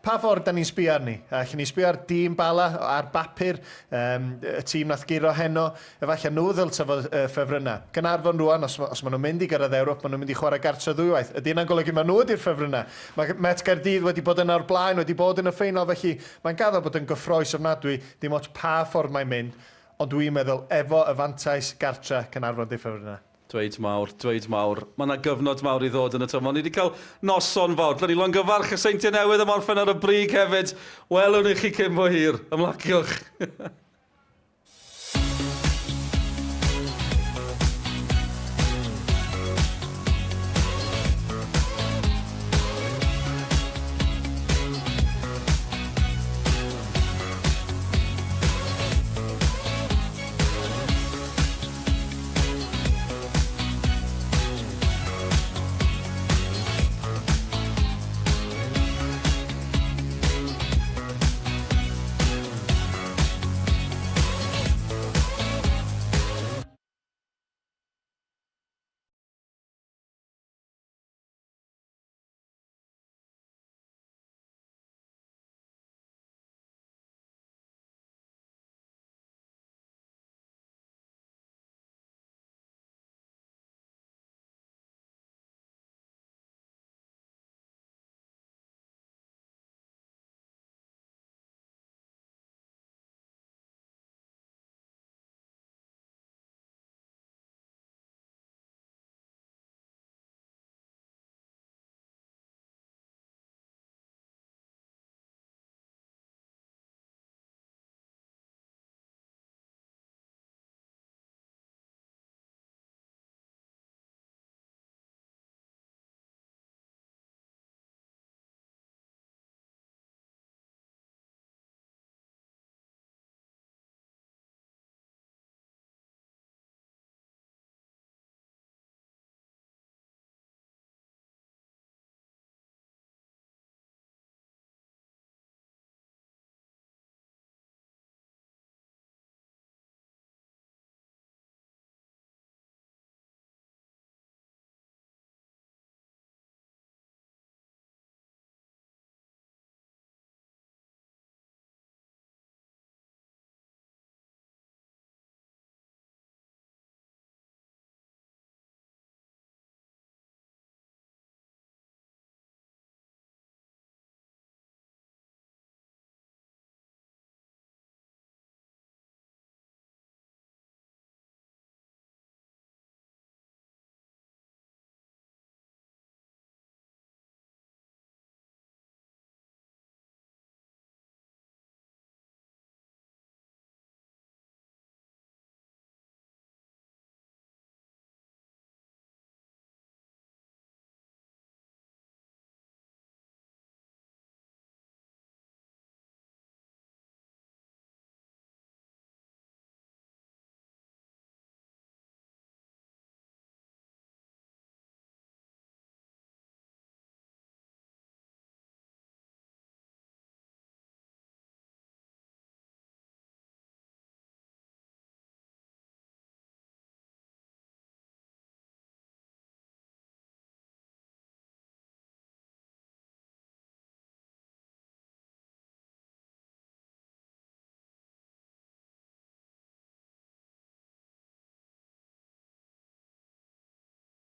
pa ffordd da ni'n sbio arni? Allen ni sbio ar dîm Bala ar bapur, um, y tîm nath guro heno, efallai nhw ddylsa fod uh, ffefrynnau. Gaernarfon rwan, os, os maen nhw'n mynd i gyrraedd Ewrop, maen nhw'n mynd i chwarae gartre ddwywaith. Ydy hynna'n golygu maen nhw ydy'r ffefrynnau? Mae Met Gaerdydd wedi bod yna o'r blaen, wedi bod yn y ffeinal, felly mae'n gaddo bod yn gyffroes ofnadwy. Dim ots pa ffordd mae'n mynd, ond dwi'n meddwl efo y fantais gartre Caernarfon 'di'r ffefrynnau. Dweud mawr, dweud mawr. Mae 'na gyfnod mawr i ddod yn y tymor. Ni 'di cael noson fawr. Dylen ni longyfarch y Seintiau Newydd am orffen ar y brig hefyd. Welwn i chi cyn bo hir. Ymlaciwch.